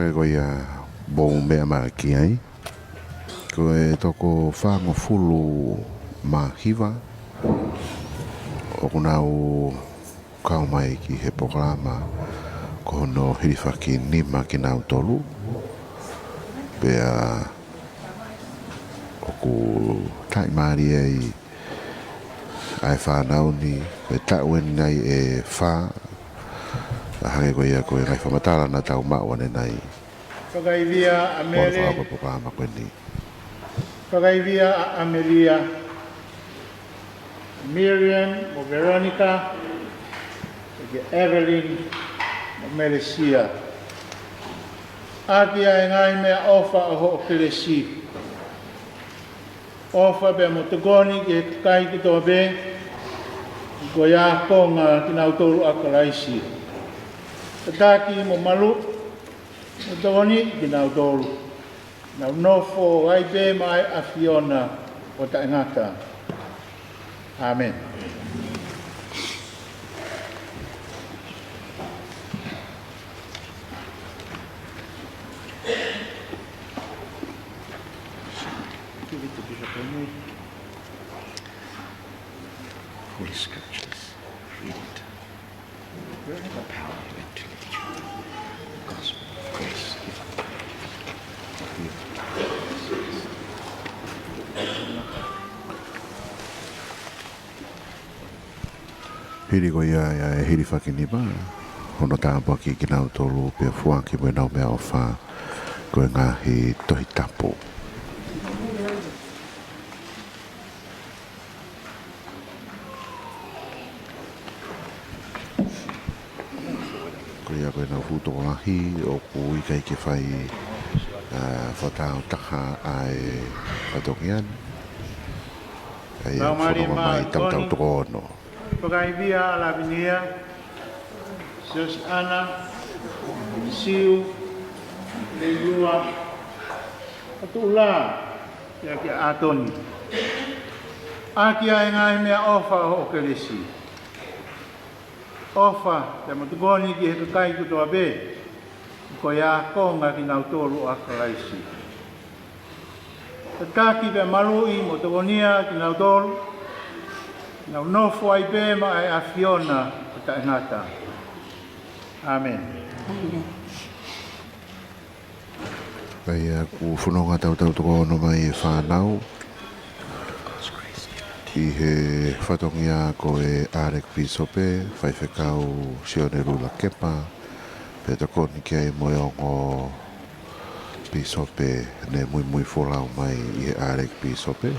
Ko ia mou meʻa mai ki ai. Ko e toko fāngofulu mā hiva ʻoku nau kau mai ki he polokalama ko hono hilifaki nima kinautolu. Pea ʻoku taʻimālie ai ʻa e fānau ni, pea taʻu eni ʻe fā, ʻa hangē ko ia ko e ngaahi fakamatala naʻa tau maʻu ʻanenai. Fakaivia ʻa Mele. Mono faka polokalama ko eni. Fakaivia ʻa ʻAmelia, Miriam mo Veronica, ʻa Evelyn mo Melesia. ʻAki ʻa e ngaahi meʻaʻofa ʻo hoʻo kelesi. ʻOfa pea mo tokoni ki he kakai kotoa pē, ko e ākonga kinautolu ʻa Kalaisi. Tataki mo maluʻi mo tokoni kinautolu, nau nofo ai pē maʻa e ʻAfiona ʻo taʻengata. ʻĀmeni. Give it to Bishop Henry. Holy Scriptures. Read it. Wherever power you have to lift you. The gospel of grace given. Hili ko ia ʻa e hilifaki nima, hono tāpuakiʻi kinautolu pea foaki mo ʻenau meʻaʻofa, ko e ngaahi Tohi Tapu. Ko ia ko ʻenau fuʻu tokolahi ʻoku ʻikai ke fai, ā, fakatāutaha ʻa e fatongia ni. ʻA ia Laumālie fononga mai Māʻoniʻoni. Tautau toko ono. Fakaivia ʻa Lavinia, Siosiana, Siu, Leilua, ʻa Tuʻula, pea kia ʻAtoni. ʻAki ʻa e ngaahi meʻaʻofa ʻo hoʻo kelesi. ʻOfa pea mo tokoni ki he kakai kotoa pē, ko e ākonga kinautolu ʻa Kalaisi. Tataki pea maluʻi mo tokonia kinautolu, nau nofo ai pē maʻa e ʻAfiona ʻo taʻengata. ʻĀmeni. ʻA ia ʻoku fononga tautau toko ono mai e fānau ki he fatongia ko e ʻAlekipīsope, Faifekau Sione Lula Kepa, pea tokoni ki ai mo e ongo pīsope ne muimui folau mai ʻi he ʻAlekipīsope.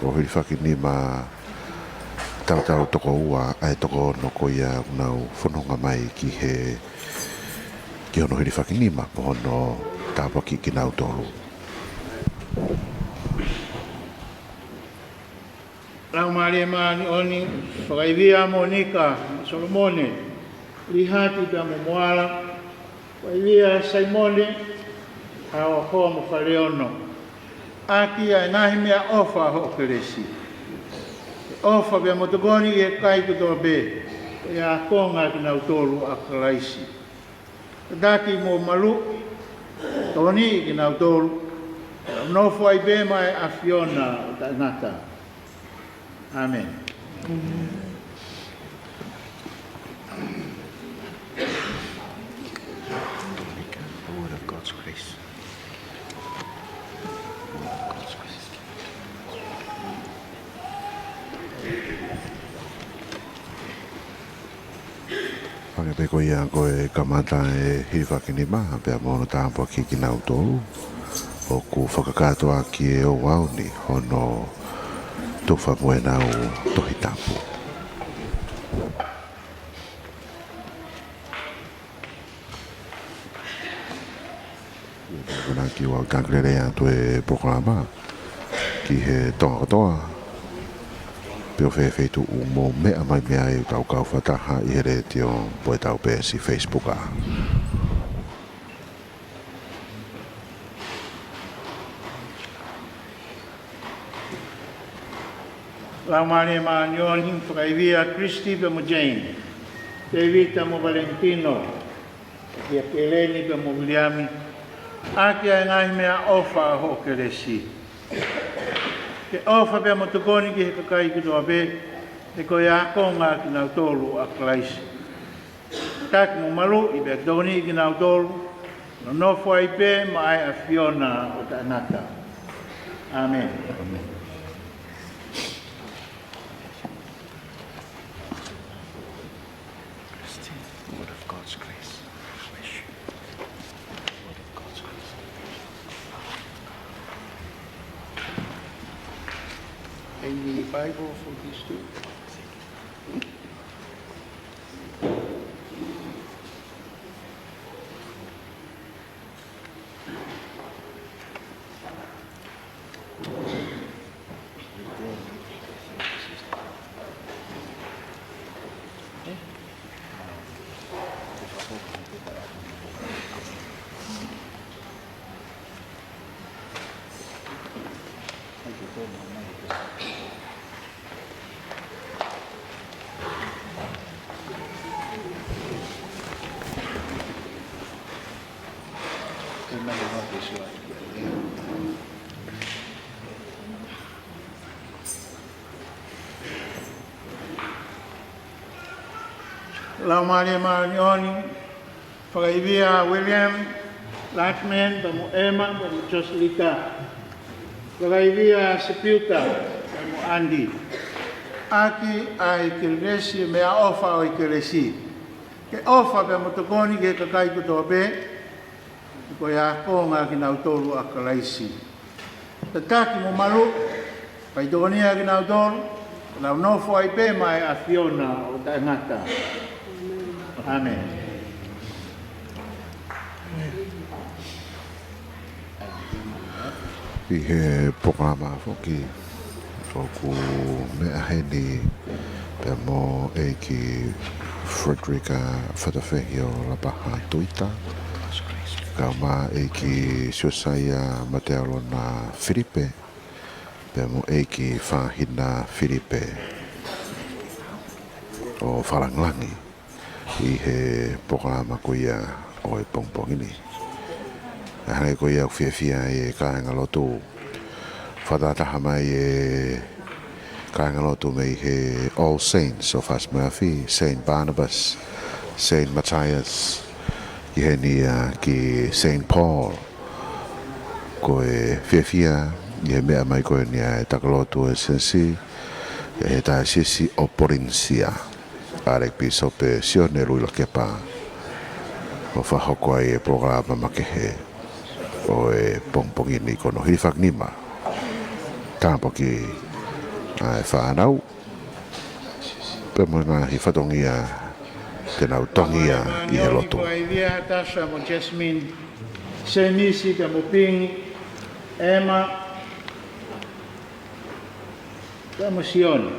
ʻO hilifaki nima tautau toko ua ʻa e toko ono ko ia ʻoku nau fononga mai ki he, ki hono hilifaki nima mo hono tāpuakiʻi kinautolu. Laumālie Māʻoniʻoni, fakaivia Monika, Solomone, Lihati pea mo Moala, fakaivia Saimone, ʻa ʻo hoa mo Faleono. ʻAki ʻa e ngaahi meʻaʻofa ʻo hoʻo kelesi. ʻOfa pea mo tokoni ki he kakai kotoa pē, ko e ākonga kinautolu ʻa Kalaisi. Tataki mo maluʻi, tokoni kinautolu, nofo ai pē maʻa e ʻAfiona ʻo taʻengata. ʻĀmeni. The word of God's grace. Hangē pē ko ia ko e kamata e hilifaki nima, pea mo hono tāpuakiʻi kinautolu, ʻoku fakakātoa ki he ouau ni hono tufa mo ʻenau Tohi Tapu. Pea ʻoku ou ʻamanaki ʻoku ʻikai ke lele atu e polokalama ki he Tonga kotoa. Pe ko fē feituʻu ʻoku mou meʻa mai mei ai, ʻoku tau kau fakataha ʻi he letiō pe ko ʻetau peesi Facebook ʻa. Laumālie Māʻoniʻoni, fakaivia Christy pea mo Jane, Tevita mo Valentino, kia Keleni pea mo Viliami, ʻaki ʻa e ngaahi meʻaʻofa ʻo hoʻo kelesi. Ke ʻofa pea mo tokoni ki he kakai kotoa pē, he ko e ākonga kinautolu ʻa Kalaisi. Taki mo maluʻi pea tokoniʻi kinautolu, nonofo ai pē maʻa e ʻAfiona ʻo taʻengata. ʻĀmeni. Word of God's grace. Word of God's grace. Any Bible for these two? Laumālie Māʻoniʻoni, fakaivia William, Larkman, pea mo Emma, pea mo Joselita. Fakaivia Sipiuta, pea mo Andy. ʻAki ʻa e kelesi, meʻaʻofa ʻo e kelesi. Ke ʻofa pea mo tokoni ki he kakai kotoa pē, he ko e ākonga kinautolu ʻa Kalaisi. Tataki mo maluʻi, fai tokoni ʻa kinautolu, nau nofo ai pē maʻa e ʻAfiona ʻo taʻengata. ʻĀmeni. ʻI he polokalama foki ʻoku meʻa heni pea mo ʻEiki Frederick Fatafehi ʻo Lapaha Tuita, kae ʻumaʻā ʻEiki Siosaia Matealona Filipe, pea mo ʻEiki Fahina Filipe ʻo Fakalāngilangi ʻi he polokalama ko ia ʻo e pongipongi ni. ʻA ia ko ia ʻoku fiefia ai e kāingalotu. Fakataha mai e kāingalotu mei he All Saints ʻo Fasi mo e Afi, Saint Barnabas, Saint Matthias, ki heni ia ki Saint Paul. Ko e fiefia ʻi he meʻa mai ko eni ʻa e takalotu ʻo e Senesi, ʻi he taʻesisi ʻo Polinisia, ʻa e ʻAlikipīsope Sione Luilakepa, ʻo fakahoko ai e polokalama makehe ʻo e pongipongi ni, ko hono hilifakinima. Tāpuaki ʻa e fānau pea mo e ngaahi fatongia te nau tongia ʻi he lotu. Fakaivia Tasha mo Jasmine, Semisi pea mo Pingi, Emma pea mo Sione.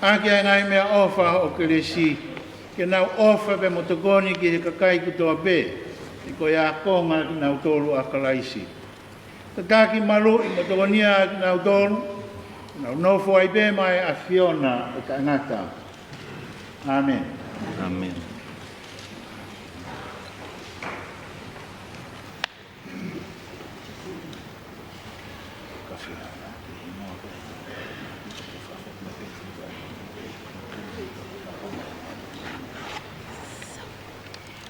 ʻAki ʻa e ngaahi meʻaʻofa ʻo hoʻo kelesi, ke nau ʻofa pea mo tokoni ki he kakai kotoa pē, he ko e ākonga kinautolu ʻa Kalaisi. Tataki, maluʻi mo tokonia kinautolu, nau nofo ai pē maʻa e ʻAfiona ʻo taʻengata. ʻĀmeni. ʻĀmeni.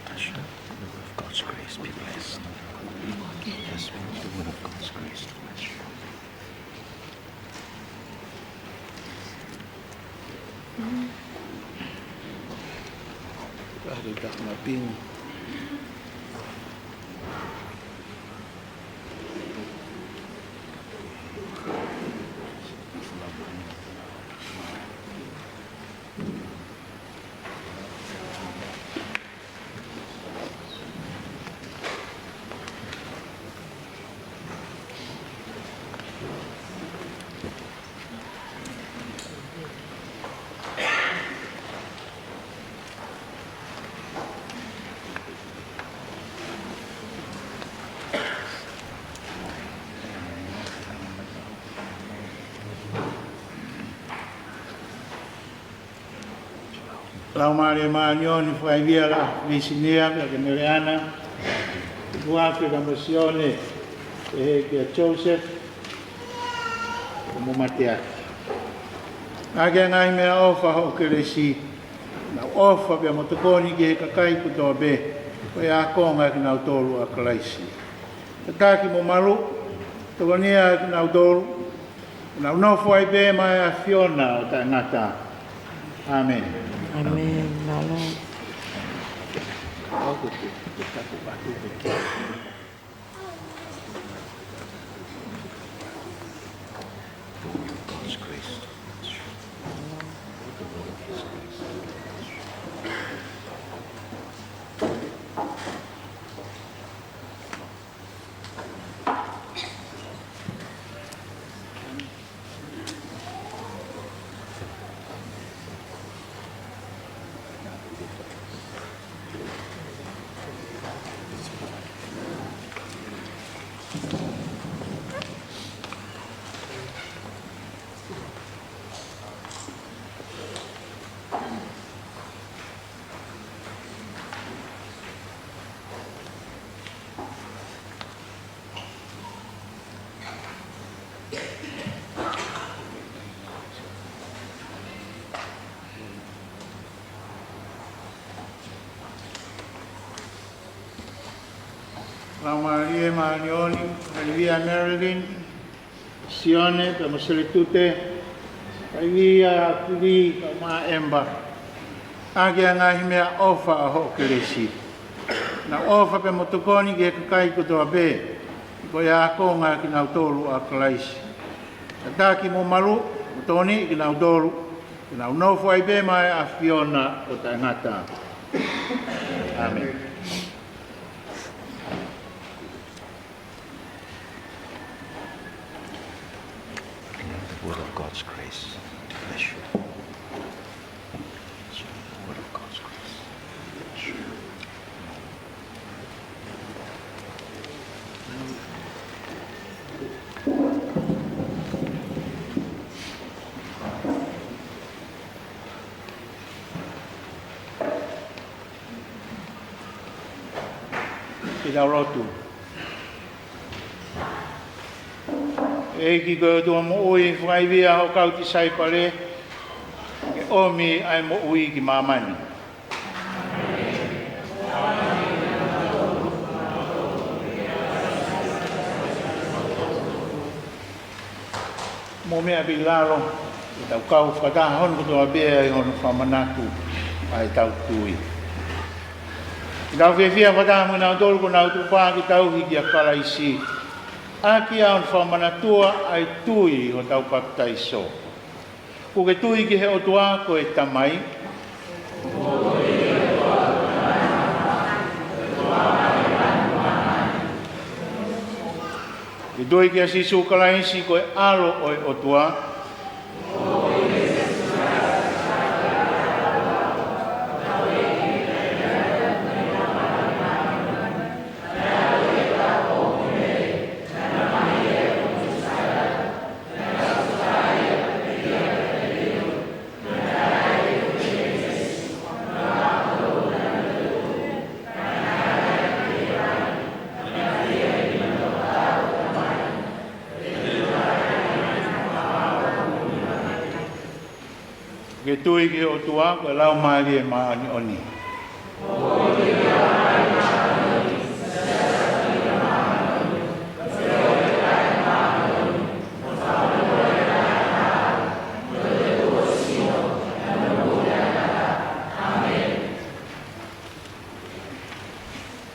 Pastor, the word of God's grace be blessed. Yes, the word of God's grace be blessed. Hari tak maping. Laumālie Māʻoniʻoni, fakaivia Lāfilisinia, pea ke Meleana, Tuʻuafe ka mo Sione, ʻEiki kia Joseph, mo Mateaki. ʻAki ʻa e ngaahi meʻaʻofa hoʻo kelesi, nau ʻofa pea mo tokoni ki he kakai kotoa pē, ko e ākonga kinautolu ʻa Kalaisi. Tataki mo maluʻi, tokonia kinautolu, nau nofo ai pē maʻa e ʻAfiona ʻo taʻengata. ʻĀmeni. ʻĀmeni. Mālō. Laumālie Māʻoniʻoni, fakaivia Marilyn, Sione, pea mo Seletute, fakaivia Pili, pea mo Emba, ʻaki ʻa e ngaahi meʻaʻofa ʻa hoʻo kelesi. Nau ʻofa pea mo tokoni ki he kakai kotoa pē, ko e ākonga kinautolu ʻa Kalaisi. Tataki mo maluʻi, mo tokoni kinautolu, ke nau nofo ai pē maʻa e ʻAfiona ʻo taʻengata. ʻĀmeni. The word of God's grace to bless you. The word of God's grace. Ke tau lotu. ʻEiki ko e ʻOtua moʻui, fakaivia hoʻo kau tisaipale ke ʻomi ʻa e moʻui ki māmani. Mo meʻa pē ʻi lalo, ke tau kau fakataha hono kotoa pē ʻi hono fakamanatu ʻa ʻetau tui. Ke tau fiefia fakataha mo kinautolu kuo nau tuʻu pē ke tauhi kia Kalaisi, ʻaki ʻa hono fakamanatua ʻa e tui ʻi hotau papitaiso. Kuo ke tui ki he ʻOtua ko e Tamai. Ke tui kia Sīsū Kalaisi ko e ʻAlo ʻo e ʻOtua. Ke tui ki he ʻOtua ko e Laumālie Māʻoniʻoni.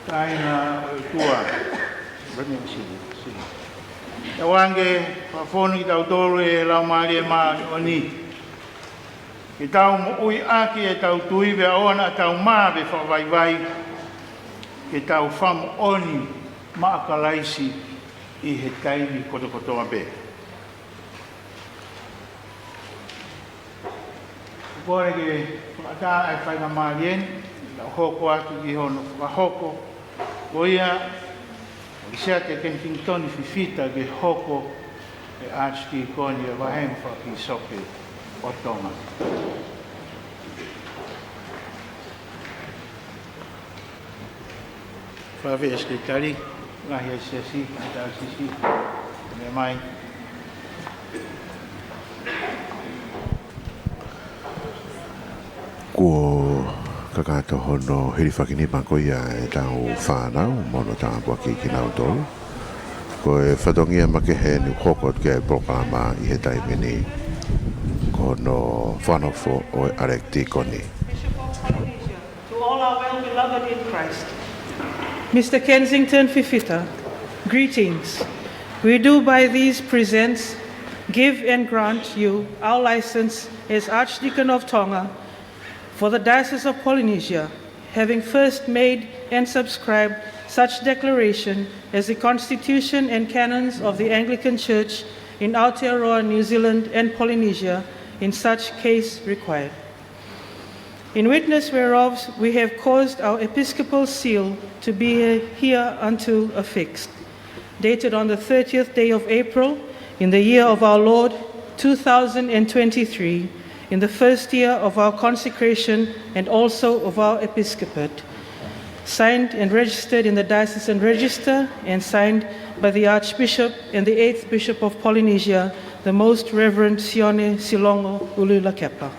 Kāinga ʻo e ʻOtua. Let me see, see. ʻOange, fakafonu kitautolu ʻe he Laumālie Māʻoniʻoni, ke tau moʻui ʻaki ʻetau tui pea ʻoua naʻa tau mā pe fakavaivai, ke tau fakamoʻoni maʻa Kalaisi ʻi he taimi kotokotoa pē. Kole ke fakaʻatā ʻa e faingamālie ni, tau hoko atu ki hono fakahoko. Ko ia, ʻo Siate Keningitoni Fifita ke hoko ko e ʻAkitipisipi ʻo e Vahenga Fakapisipi ʻo Tonga. Fafeʻi e Sekelitali Lahi ʻa e Siasi, ʻa e Taisisi, meʻa mai. Kuo kakato hono hilifaki nima ko ia ʻetau fānau mo hono tāpuakiʻi kinautolu. Ko e fatongia makehe ʻeni ʻoku hoko atu ki ai e polokalama ʻi he taimi ni, ko hono fakanofo ʻo e ʻAlekitikoní. To all our well-beloved in Christ. Mister Kensington Fifita, greetings. We do by these presents give and grant you our license as Archdeacon of Tonga for the Diocese of Polynesia, having first made and subscribed such declaration as the Constitution and Canons of the Anglican Church in Aotearoa, New Zealand, and Polynesia, in such case required. In witness whereof, we have caused our episcopal seal to be hereunto affixed, dated on the thirtieth day of April, in the year of our Lord, two thousand and twenty-three, in the first year of our consecration and also of our episcopate. Signed and registered in the diocesan register, and signed by the Archbishop and the eighth Bishop of Polynesia, the Most Reverend Sione Silongo Uluilakepa.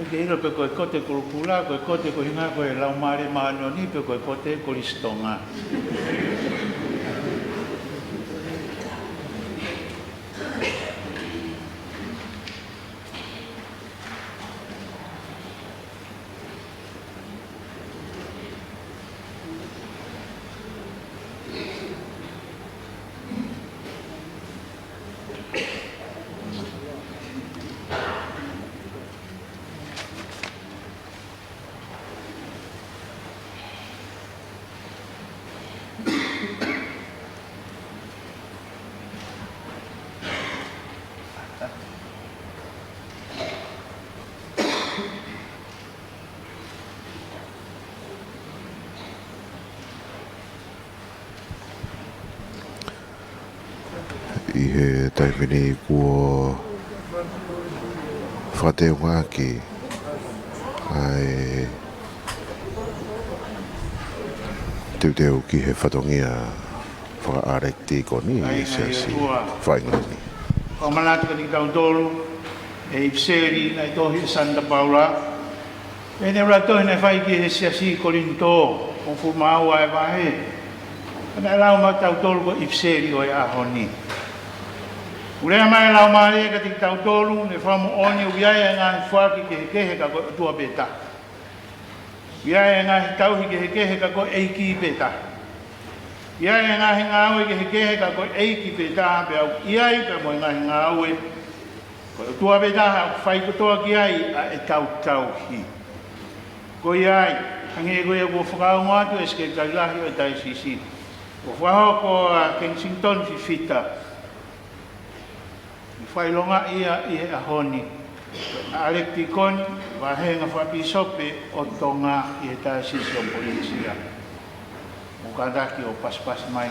ʻOku ke ʻilo pe ko e kote kulupula, ko e kote ko e ʻuhinga ko e Laumālie Māʻoniʻoni, pe ko e kote Kolisi Tonga. ʻI he taimi ni kuo fakateungaʻaki ʻa e teuteu ki he fatongia fakaʻalekitikoní ʻi he Siasi fakaʻIngilani. Fakamanatu kiate kitautolu ʻe he ʻipiseli naʻe tohi ʻe Santa Paula, ʻene ʻuluaki tohi naʻe fai ki he Siasi Kolinitō, hongofulu mā ua e vahe. Naʻe lau maʻatautolu ko e ʻipiseli ʻo e ʻaho ni. Kuo lea mai e Laumālie kiate kitautolu, ne fakamoʻoni ʻoku ʻi ai e ngaahi foaki kehekehe ka ko e ʻOtua pē taha. ʻI ai e ngaahi tauhi kehekehe ka ko e ʻEiki pē taha. ʻI ai e ngaahi ngāue kehekehe ka ko e ʻEiki pē taha, pea ʻoku ʻi ai pea mo e ngaahi ngāue, ko e ʻOtua pē taha ʻoku fai kotoa ki ai ʻa ʻetau tauhi. Ko ia ai, hangē ko ia kuo fakaongo atu ʻe he Sekelitali Lahi ʻo e Taisisi, kuo fakahoko ʻa Kensington Fifita ʻi he fakaʻilonga ia ʻi he ʻaho ni, ʻAlekitikoni, Vāhenga Fakapīsope ʻo Tonga ʻi he Taisisi ʻo Polinisia. Mou kātaki ʻo pasipasi mai.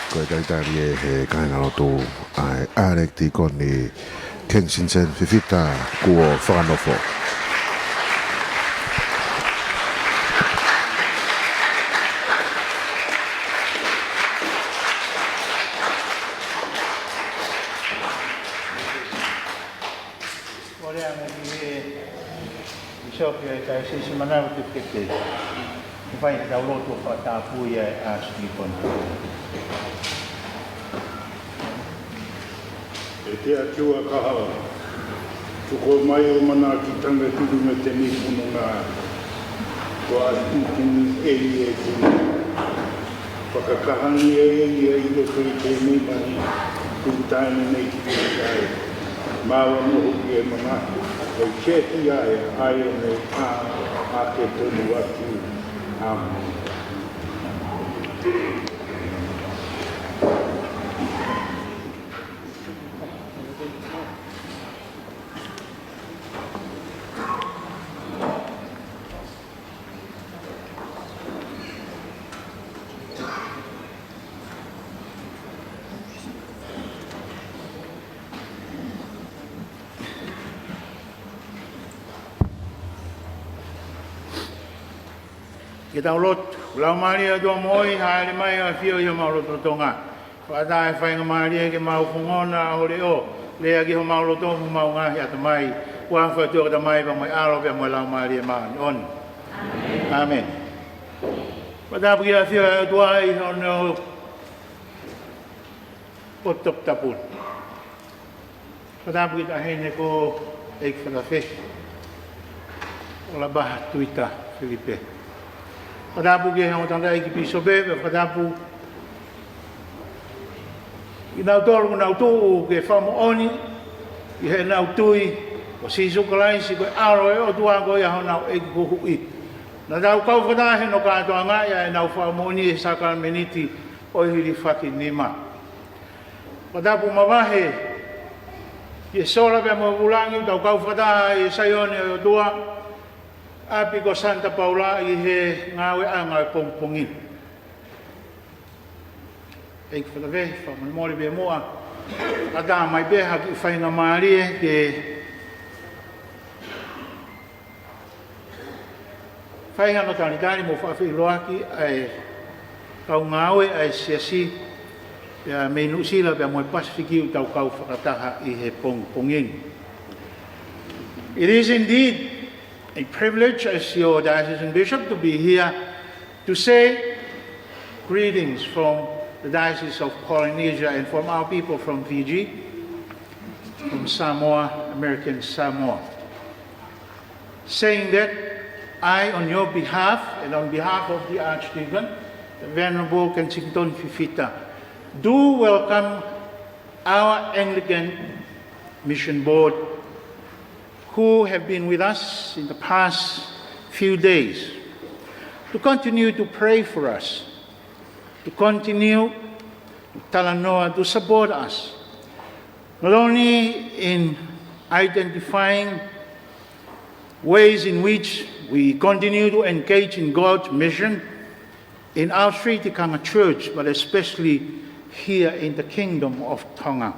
Ko e talitali ʻe he kāingalotu ʻa e ʻAlekitikoni Kensington Fifita kuo fakanofo. Kole ange ki he Pīsope ʻo e Taisisi Manava Kepekepe, ke fai ʻetau lotu ʻo fakatapui ʻa e ʻAlekitikoni. ʻE te Atua kahaʻu, tuku mai ʻo manaki tanga tulu me te ni pununga, ko ʻAlekitikoni ʻe ni e tunu. Fakakahangia ia ʻi loto ʻi he meʻa ni, tuku taimi nei ki he taimi. Mālō hoʻo moʻui ʻi he mamahi, ʻo e siasi ʻa e ʻAi ʻo ne ʻā ʻa ke tonu atu. ʻĀmeni. Ke tau lotu. Laumālie ʻo e ʻOtua moʻui, hāʻele mai ʻo ʻafio ʻi homau lotolotonga. Fakaʻatā e faingamālie ke mau fungona ho leʻo, lea ki homau loto, homau ngaahi ʻatamai. Huafa ʻo e ʻOtua ko e Tamai, pea mo e ʻAlo, pea mo e Laumālie Māʻoniʻoni. ʻĀmeni. Fakatapu ki he ʻafio ʻa e ʻOtua ʻi hono ʻotu toputapu. Fakatapu ki he taʻahine ko ʻEiki Fakafehi ʻOlapaha Tuita Filipe. Fakatapu ki he ongo tangataʻeiki pīsope, pea fakatapu kinautolu kuo nau tuʻu ke fakamoʻoni ʻi heʻenau tui ko Sīsū Kalaisi ko e ʻAlo ʻo e ʻOtua, ko ia honau ʻEiki Huhuʻi. Naʻa tau kau fakataha ʻi hono kātoangaʻi ʻa ʻenau fakamoʻoni ʻi he sākalamēniti ʻo e hilifakinima. Fakatapu mavahe ki he sola pea mo e vūlangi, tau kau fakataha ʻi he Saione ʻo e ʻOtua, ʻapi ko Santa Paula, ʻi he ngāueʻanga ʻo e pongipongi. ʻEiki Fakafehi, fakamolemole pē muʻa, ʻatā mai pē ha kiʻi faingamālie ke fai hano talitali mo fakafeʻiloaki ʻa e kau ngāue ʻa e Siasi, pea mei Nuʻusila pea mo e Pasifiki ʻoku tau kau fakataha ʻi he pongipongi ni. It is indeed a privilege as your diocesan bishop to be here to say greetings from the Diocese of Polynesia and from our people from Fiji, from Samoa, American Samoa. Saying that, I, on your behalf and on behalf of the Archdeacon, the Venerable Kensington Fifita, do welcome our Anglican Mission Board, who have been with us in the past few days, to continue to pray for us, to continue to talanoa, to support us, not only in identifying ways in which we continue to engage in God's mission in our three Tikanga Church, but especially here in the Kingdom of Tonga.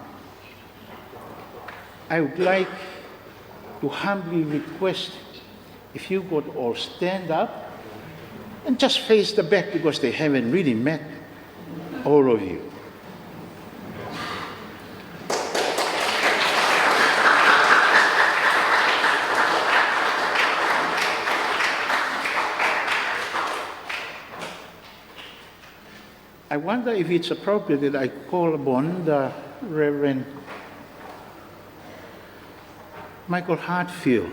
I would like to humbly request if you could all stand up and just face the back, because they haven't really met all of you. I wonder if it's appropriate that I call upon the Reverend Michael Hartfield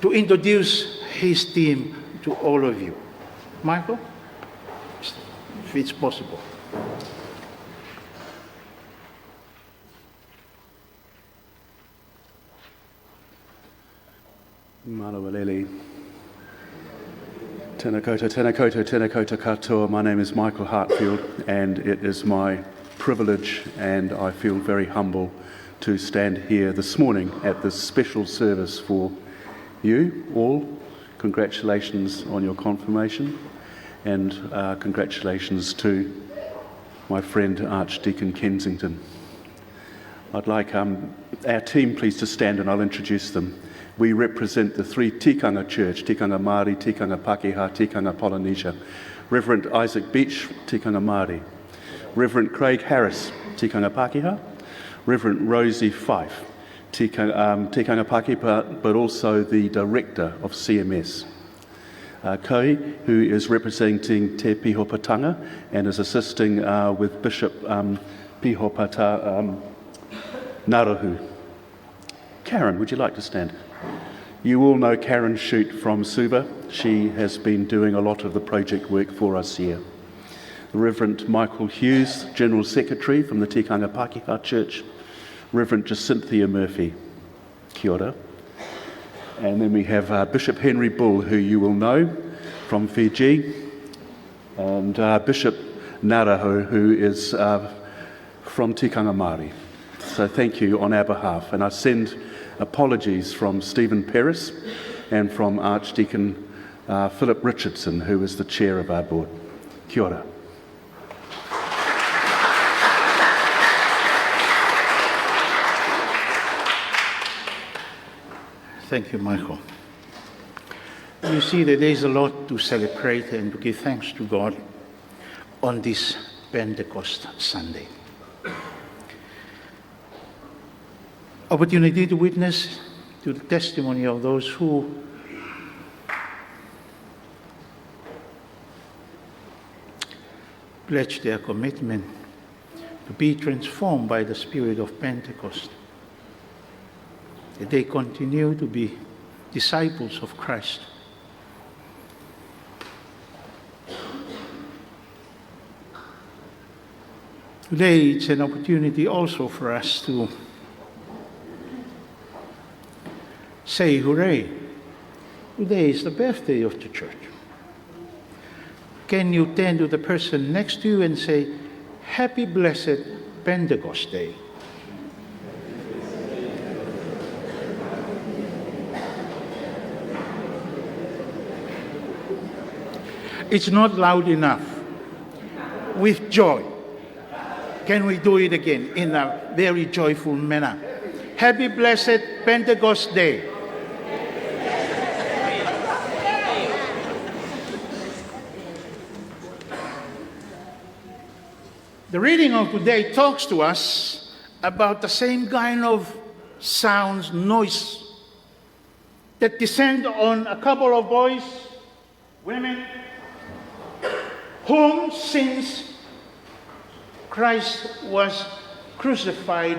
to introduce his team to all of you. Michael, if it's possible. Mālō e lelei. Tēnā koutou, tēnā koutou, tēnā koutou katoa. My name is Michael Hartfield, and it is my privilege, and I feel very humble to stand here this morning at this special service for you all. Congratulations on your confirmation, and, uh, congratulations to my friend Archdeacon Kensington. I'd like, um, our team, please, to stand and I'll introduce them. We represent the three Tikanga Church, Tikanga Māori, Tikanga Pākehā, Tikanga Polynesia. Reverend Isaac Beach, Tikanga Māori. Reverend Craig Harris, Tikanga Pākehā. Reverend Rosie Fife, Tikanga, um, Tikanga Pākehā, but also the Director of C M S. Uh, Kohi, who is representing Te Pihopatanga and is assisting, uh, with Bishop, um, Pihopata, um, Ngarahu. Karen, would you like to stand? You all know Karen Shute from Suva. She has been doing a lot of the project work for us here. The Reverend Michael Hughes, General Secretary from the Tikanga Pakeha Church, Reverend Jacinthia Murphy. Kia ora. And then we have, uh, Bishop Henry Bull, who you will know from Fiji, and, uh, Bishop Naraho, who is, uh, from Tikanga Māori. So thank you on our behalf. And I send apologies from Stephen Paris and from Archdeacon, uh, Philip Richardson, who is the chair of our board. Kia ora. Thank you, Michael. You see that there is a lot to celebrate and to give thanks to God on this Pentecost Sunday. Opportunity to witness to the testimony of those who pledge their commitment to be transformed by the Spirit of Pentecost, that they continue to be disciples of Christ. Today, it's an opportunity also for us to say, "Hooray, today is the birthday of the church." Can you turn to the person next to you and say, "Happy blessed Pentecost Day"? It's not loud enough. With joy. Can we do it again in a very joyful manner? Happy blessed Pentecost Day. The reading of today talks to us about the same kind of sounds, noise, that descend on a couple of boys, women, whom since Christ was crucified,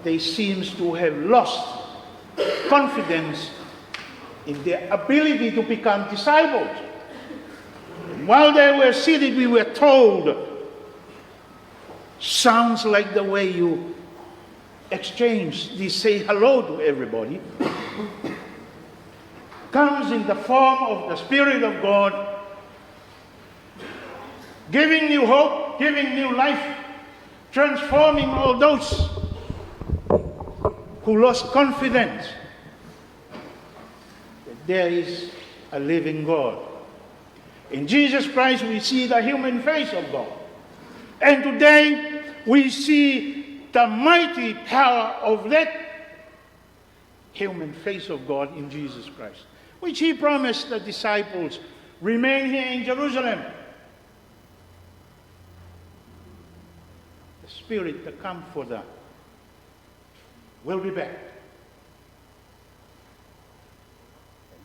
they seems to have lost confidence in their ability to become disciples. And while they were seated, we were told, sounds like the way you exchange, they say hello to everybody, comes in the form of the Spirit of God, giving new hope, giving new life, transforming all those who lost confidence that there is a living God. In Jesus Christ, we see the human face of God. And today, we see the mighty power of that human face of God in Jesus Christ, which he promised the disciples, "Remain here in Jerusalem. The Spirit, the Comforter, will be back."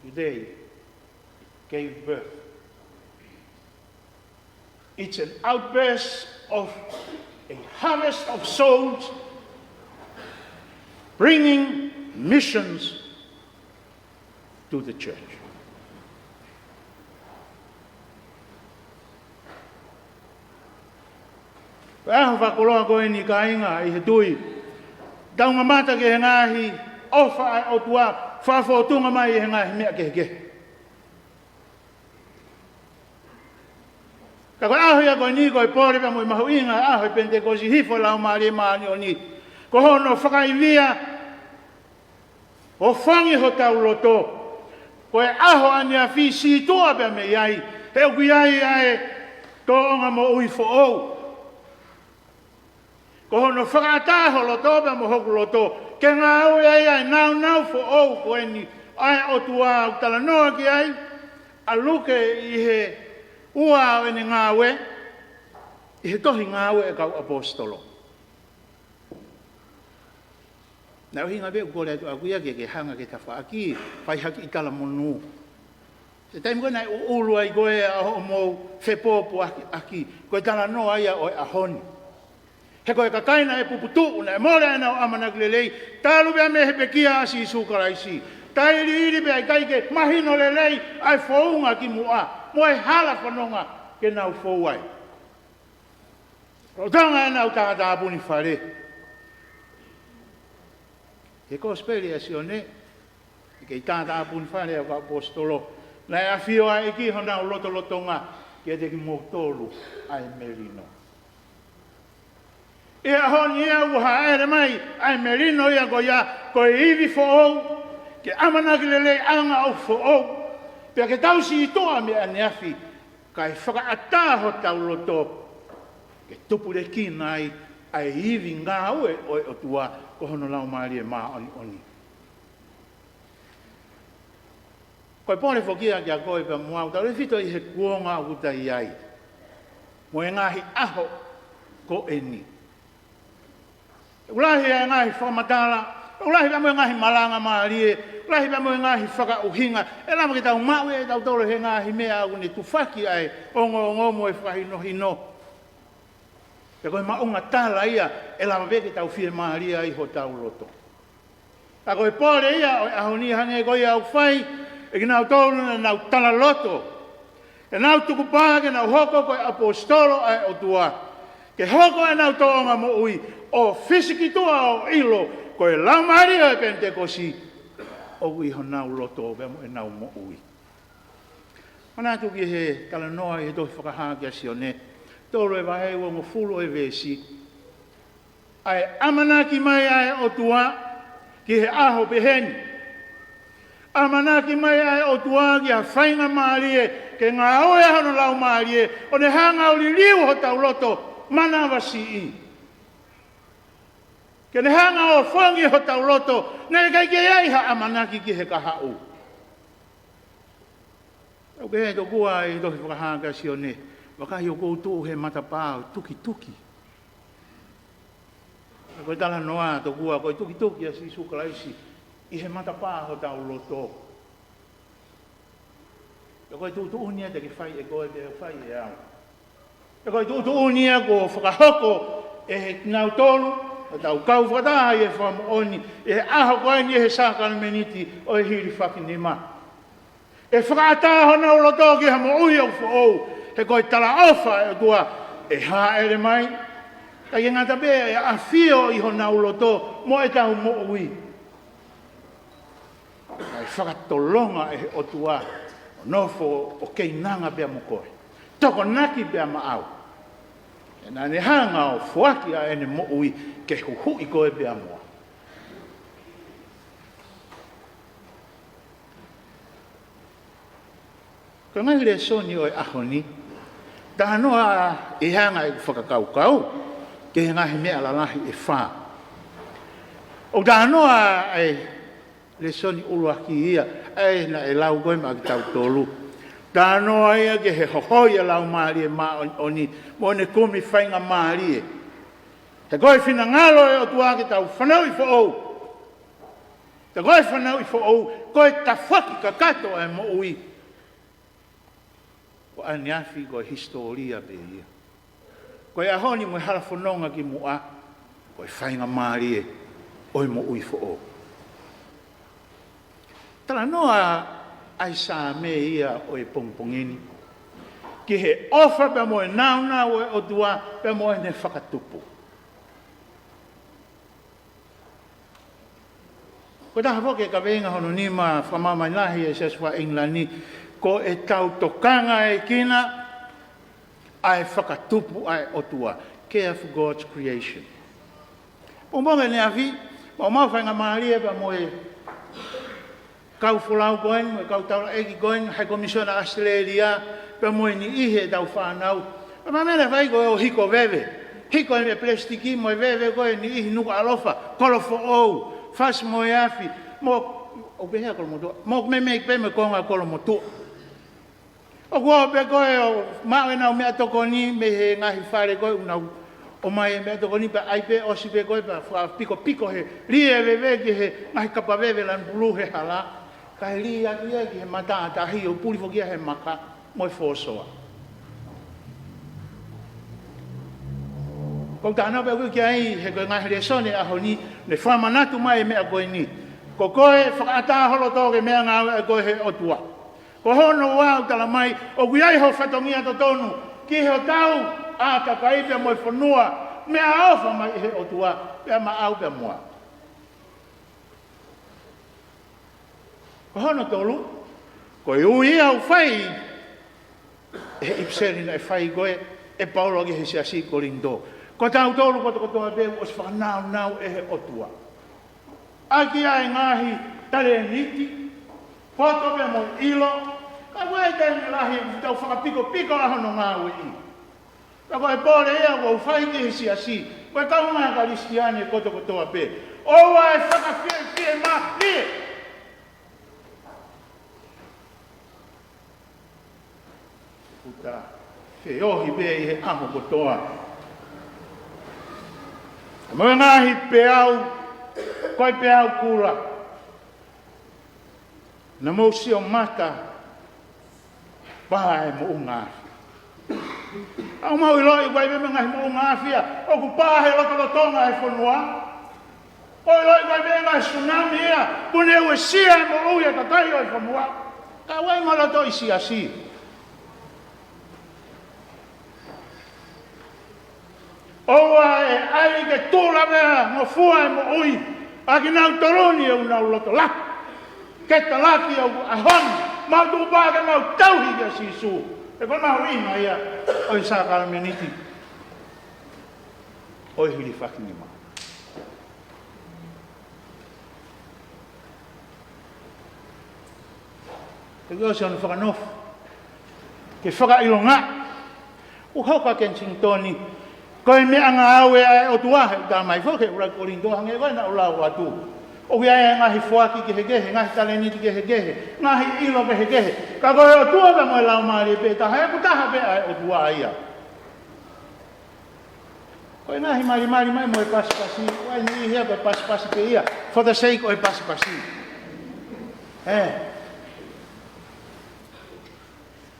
And today, it gave birth. It's an outburst of a harvest of souls, bringing missions to the church. Ko e ʻaho fakakoloa ko eni, kāinga ʻi he tui, tau mamata ki he ngaahi ʻofa ʻa e ʻOtua, fakafōtunga mai ʻi he ngaahi meʻa kehekehe. Ka ko e ʻaho ia ko eni, ko e pole pea mo e mahuʻinga ʻo e ʻaho ʻo e Penitekosi, hifo e Laumālie Māʻoniʻoni, ko hono fakaivia ʻo fangi hotau loto. Ko e ʻaho ʻaneafi, sītuʻa pea mei ai, he ʻoku ʻi ai ʻa e tōʻonga moʻui foʻou. Ko hono fakaʻatā ho loto pea mo hoku loto, ke ngāue ai ʻa e nāunau foʻou ko eni ʻa e ʻOtua ʻoku talanoa ki ai ʻa Luke ʻi he ua ʻo ʻene ngāue, ʻi he tohi Ngāue ʻa e Kau ʻAposetolo. Naʻe ʻuhinga pē ʻoku kole atu ʻaʻaku ia ke ke hanga ki he tafaʻaki, fai ha kiʻi talamonū. He taimi ko ē naʻe ʻuʻulu ai koe ʻa hoʻomou fepōpoaki, ko e talanoa ia ʻo e ʻaho ni. He ko e kakai naʻe puputuʻu, naʻe mole ʻenau ʻamanaki lelei, talu pē mei he pekia ʻa Sīsū Kalaisi. Tailiili pea ʻikai ke mahino lelei ʻa e founga ki muʻa, mo e hala fononga ke nau fou ai. Lolotonga ʻenau tātāpuni fale. He kosipeli ʻa Sione, ʻi he kei tātāpuni fale ʻa e kau ʻaposetolo, naʻe ʻafio ʻa e ʻEiki honau lotolotonga kiate kimoutolu ʻa e melino. ʻI he ʻaho ni ia ʻoku hāʻele mai ʻa e melino ia ko ia, ko e ivi foʻou, ke ʻamanaki leleiʻanga ʻo foʻou, pea ke tausi ʻi tuʻa mei ʻaneafi, kae fakaʻatā hotau loto, ke tupulekina ai ʻa e ivi ngāue ʻo e ʻOtua, ko hono Laumālie Māʻoniʻoni. Ko e pole foki ia kiate koe pea mo au, tautefito ʻi he kuonga ʻoku tau ʻi ai, mo e ngaahi ʻaho ko eni. ʻOku lahi e ngaahi fakamatala, ʻoku lahi pea mo e ngaahi malanga mālie, lahi pea mo e ngaahi fakaʻuhinga ʻe lava ke tau maʻu ʻe tautolu he ngaahi meʻa ʻoku ne tufaki ʻa e ongoongo mo e fakahinohino. Pea ko e maʻunga tala ia ʻe lava pē ke tau fiemālie ai hotau loto. Ka ko e pole ia ʻo e ʻaho ni, hangē ko ia ʻoku fai ʻe kinautolu naʻa nau talaloto, ʻenau tukupā ke nau hoko ko e ʻaposetolo ʻa e ʻOtua, ke hoko ʻenau tōʻonga moʻui ʻo fisikituʻa ʻo ʻilo ko e Laumālie ʻo e Penitekosi ʻoku ʻi honau loto pea mo ʻenau moʻui. Manatu ki he talanoa ʻi he tohi Fakahā kia Sione, tolu e vahe, uongofulu e veesi. ʻA e ʻamanaki mai ʻa e ʻOtua ki he ʻaho pehē ni. ʻAmanaki mai ʻa e ʻOtua ki ha faingamālie ke ngāue ʻa hono Laumālie, ʻo ne hanga ʻo liliu hotau loto manavasiʻi. Ke ne hanga ʻo foangi hotau loto, naʻe ʻikai ke ʻi ai ha ʻamanaki ki he kahaʻu. ʻOku pehē tokua ʻi he tohi Fakahā kia Sione, vakai ʻoku ou tuʻu he matapā ʻo tukituki. Ko e talanoa tokua, ko e tukituki ʻa Sīsū Kalaisi ʻi he matapā hotau loto. Pea ko e tuʻutuʻuni ia te ke fai ʻe koe pea fai ʻe au. Pea ko e tuʻutuʻuni ia kuo fakahoko ʻe kinautolu, ʻo tau kau fakataha ʻi he fakamoʻoni, ʻi he ʻaho ko eni ʻi he sākalamēniti ʻo e hilifakinima. ʻE fakaʻatā honau loto ki ha moʻui ʻoku foʻou, he ko e talaʻofa ʻa e ʻOtua ʻe hāʻele mai, ʻikai ke ngata pē, ʻe ʻafio ʻi honau loto mo ʻetau moʻui. ʻE fakatolonga ʻe he ʻOtua ʻo nofo ʻo keinanga pea mo koe, tokonaki pea maʻau. He naʻa ne hanga ʻo foaki ʻa ʻene moʻui ke huhuʻi koe pea mo au. Ko e ngaahi lēsoni ʻo e ʻaho ni, talanoa ʻi he anga ʻeku fakakaukau ki he ngaahi meʻa lalahi ʻe fā. ʻOku talanoa ʻa e lēsoni ʻuluaki ia, ʻa ē naʻe lau ko ē maʻa kitautolu. Talanoa ia ki he hohoi ʻa e Laumālie Māʻoniʻoni mo ʻene kumi faingamālie. He ko e finangalo ʻo e ʻOtua ke tau fanauʻi foʻou. He ko e fanauʻi foʻou, ko e tafoki kakato ʻa e moʻui. Ko ʻaneafi ko e hisitōlia pē ia. Ko e ʻaho ni mo e hala fononga ki muʻa, ko e faingamālie ʻo e moʻui foʻou. Talanoa ʻa e Saame ia ʻo e pongipongi ni ki he ʻofa pea mo e nāunau ʻo e ʻOtua pea mo ʻene fakatupu. Ko e taha foki e kaveinga hono nima fakamaama lahi ʻa e Siasi faka-ʻIngilani, ko ʻetau tokangaekina ʻa e fakatupu ʻa e ʻOtua, care for God's creation. Pongipongi ʻaneafi, maʻu maʻu faingamālie pea mo e kau folau ko eni, mo e kau taulaʻeiki ko eni, High Commissioner ʻAositelēlia, pea mo e niʻihi ʻetau fānau. Pea maʻu meʻa naʻe fai ko e ō hiko veve. Hiko e meʻa pelesitiki mo e veve ko e niʻihi nukuʻalofa, kolo foʻou, fasi mo e afi, mo, ʻoku pehē ʻa kolomotuʻa, mo meimei pē mo e konga kolomotuʻa. ʻOku ō pē ko ē ʻo maʻu ʻenau meʻatokoni mei he ngaahi fale ko ē ʻoku nau ʻomai e meʻatokoni pea ʻai pē ʻosi pē ko ē pea fakapikopiko he lī e veve ki he ngaahi kapa veve lanu pulū he hala. Kae lī atu ia ki he matātahi ʻo puli foki ia he maka mo e fōsoa. ʻOku ou talanoa pē ʻoku ki ai he ko e ngaahi lēsoni ʻaho ni, ne fakamanatu mai e meʻa ko eni. Ko koe fakaʻatā ho loto ke meʻangāue ʻa koe he ʻOtua. Ko hono ua ʻoku tala mai, ʻoku ʻi ai ho fatongia totonu ki hotau ʻātakai pea mo e fonua, meʻaʻofa mai ʻe he ʻOtua pea maʻau pea mo au. Ko hono tolu, ko e ui ia ʻoku fai ʻe he ʻipiseli naʻe fai ko ē ʻe Paula ki he siasi Kolinitō. Ko tautolu kotokotoa pē ʻoku ʻosi fakanaunau ʻe he ʻOtua ʻaki ʻa e ngaahi talēniti, poto pea mo e ʻilo, ka ʻoku ʻi ai e taimi lahi ʻoku tau fakapikopiko ʻa hono ngāueʻi. Ka ko e pole ia ʻoku fai ki he siasi, ko e kaungā Kalisitiane kotokotoa pē. ʻOua ʻe fakafiefiemālie. Kuo ta feohi pē ʻi he ʻaho kotoa. Mo e ngaahi peau, ko e peau kula. Naʻa mou sio mata, pā e moʻunga afi. ʻOku mau ʻiloʻi ʻoku ʻi ai pē mo e ngaahi moʻunga afi ia ʻoku pā he lotolotonga e fonua. ʻOku ʻiloʻi ʻoku ʻi ai pē mo e ngaahi tsunami ia kuo ne uesia e moʻui ʻa e kakai ʻo e fonua. Ka ʻoku ʻi ai mo e loto ʻi siasi. ʻOua ʻe ʻai ke tula pea ngofua e moʻui ʻa kinautolu ni ʻoku nau loto lahi ke talaki ʻa e ʻaho ni, mau tuʻu pē ke mau tauhi kia Sīsū. He ko e mahuʻinga ia ʻo e sākalamēniti ʻo e hilifaki nima. He ko e ʻosi hono fakanofo ke fakaʻilonga ʻoku hoko ʻa Kenisingitoni ko e meʻangāue ʻa e ʻOtua, he ʻoku tala mai foki he ʻuluaki Kolinitō hangē ko ē naʻa ku lau atu. ʻOku ʻi ai e ngaahi foaki kehekehe, ngaahi talēniti kehekehe, ngaahi ʻilo kehekehe. Ka ko e ʻOtua pē mo e Laumālie pē taha, ʻoku taha pē ʻa e ʻOtua ia. Ko e ngaahi malimali mai mo e pasipasi, ʻoku ʻi ai e niʻihi ia ko e pasipasi pē ia, for the sake ʻo e pasipasi. ʻE.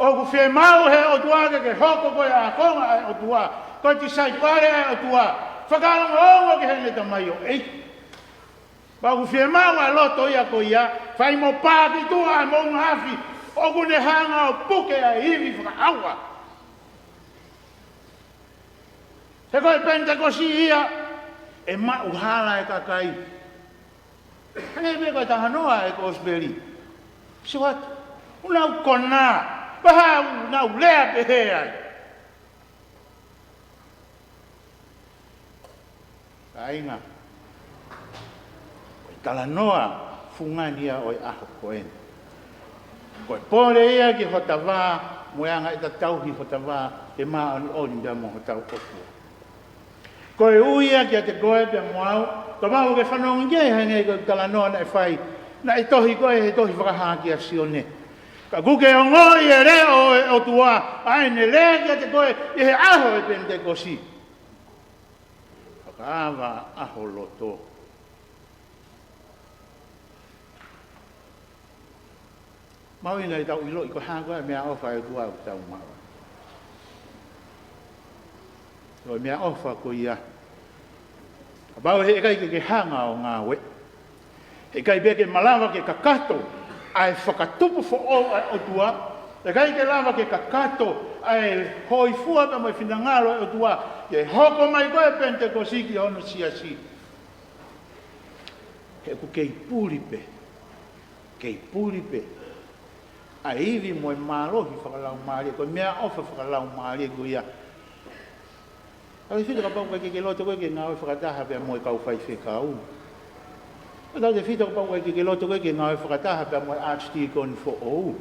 ʻOku fiemaʻu he ʻOtua ke ke hoko ko e ākonga ʻa e ʻOtua, ko e tisaipale ʻa e ʻOtua, fakaongoongo ki heʻene tamaioʻeiki. Pea ʻoku fiemaʻu ʻa e loto ia ko ia, fai mo pā ki tuʻa ʻa e moʻunga afi ʻoku ne hanga ʻo puke ʻa e ivi fakaʻauha. He ko e Penitekosi ia ʻe maʻuhala e kakai. Hangē pē ko e talanoa e Kosipeli. Sio atu, ʻoku nau konā, pea ʻoku nau lea pehē ai. Kāinga, ko e talanoa fungani ia ʻo e ʻaho ko eni. Ko e pole ia ki hota vā, mo e anga ʻetau tauhi hota vā ke māʻoniʻoni pea mo hotau ʻOtua. Ko e ui ia kiate koe pea mo au, kapau ʻoku ke fanongo ki ai, hangē ko e talanoa naʻe fai, naʻe tohi ko ē he tohi Fakahā kia Sione. Ka kuo ke ongoʻi e leʻo ʻo e ʻOtua, ʻa ʻene lea kiate koe ʻi he ʻaho ʻo e Penitekosi. Fakaava ʻa ho loto. Mahuʻinga ke tau ʻiloʻi ko e hā koā e meʻaʻofa ʻa e ʻOtua ʻoku tau maʻu. Ko e meʻaʻofa ko ia, kapau he ʻikai ke ke hanga ʻo ngāue, he ʻikai pē ke malava ke kakato ʻa e fakatupu foʻou ʻa e ʻOtua, he ʻikai ke lava ke kakato ʻa e hōifua pea mo e finangalo ʻo e ʻOtua ke hoko mai ko ē Penitekosi ki hono siasi. He ʻoku kei puli pē, kei puli pē ʻa e ivi mo e mālohi fakalaumālie, ko e meʻaʻofa fakalaumālie ko ia. Tautefito kapau ʻoku ʻikai ke ke loto koe ke ngāue fakataha pea mo e kau faifekau. Tautefito kapau ʻoku ʻikai ke ke loto koe ke ngāue fakataha pea mo e ʻākisekoso foʻou.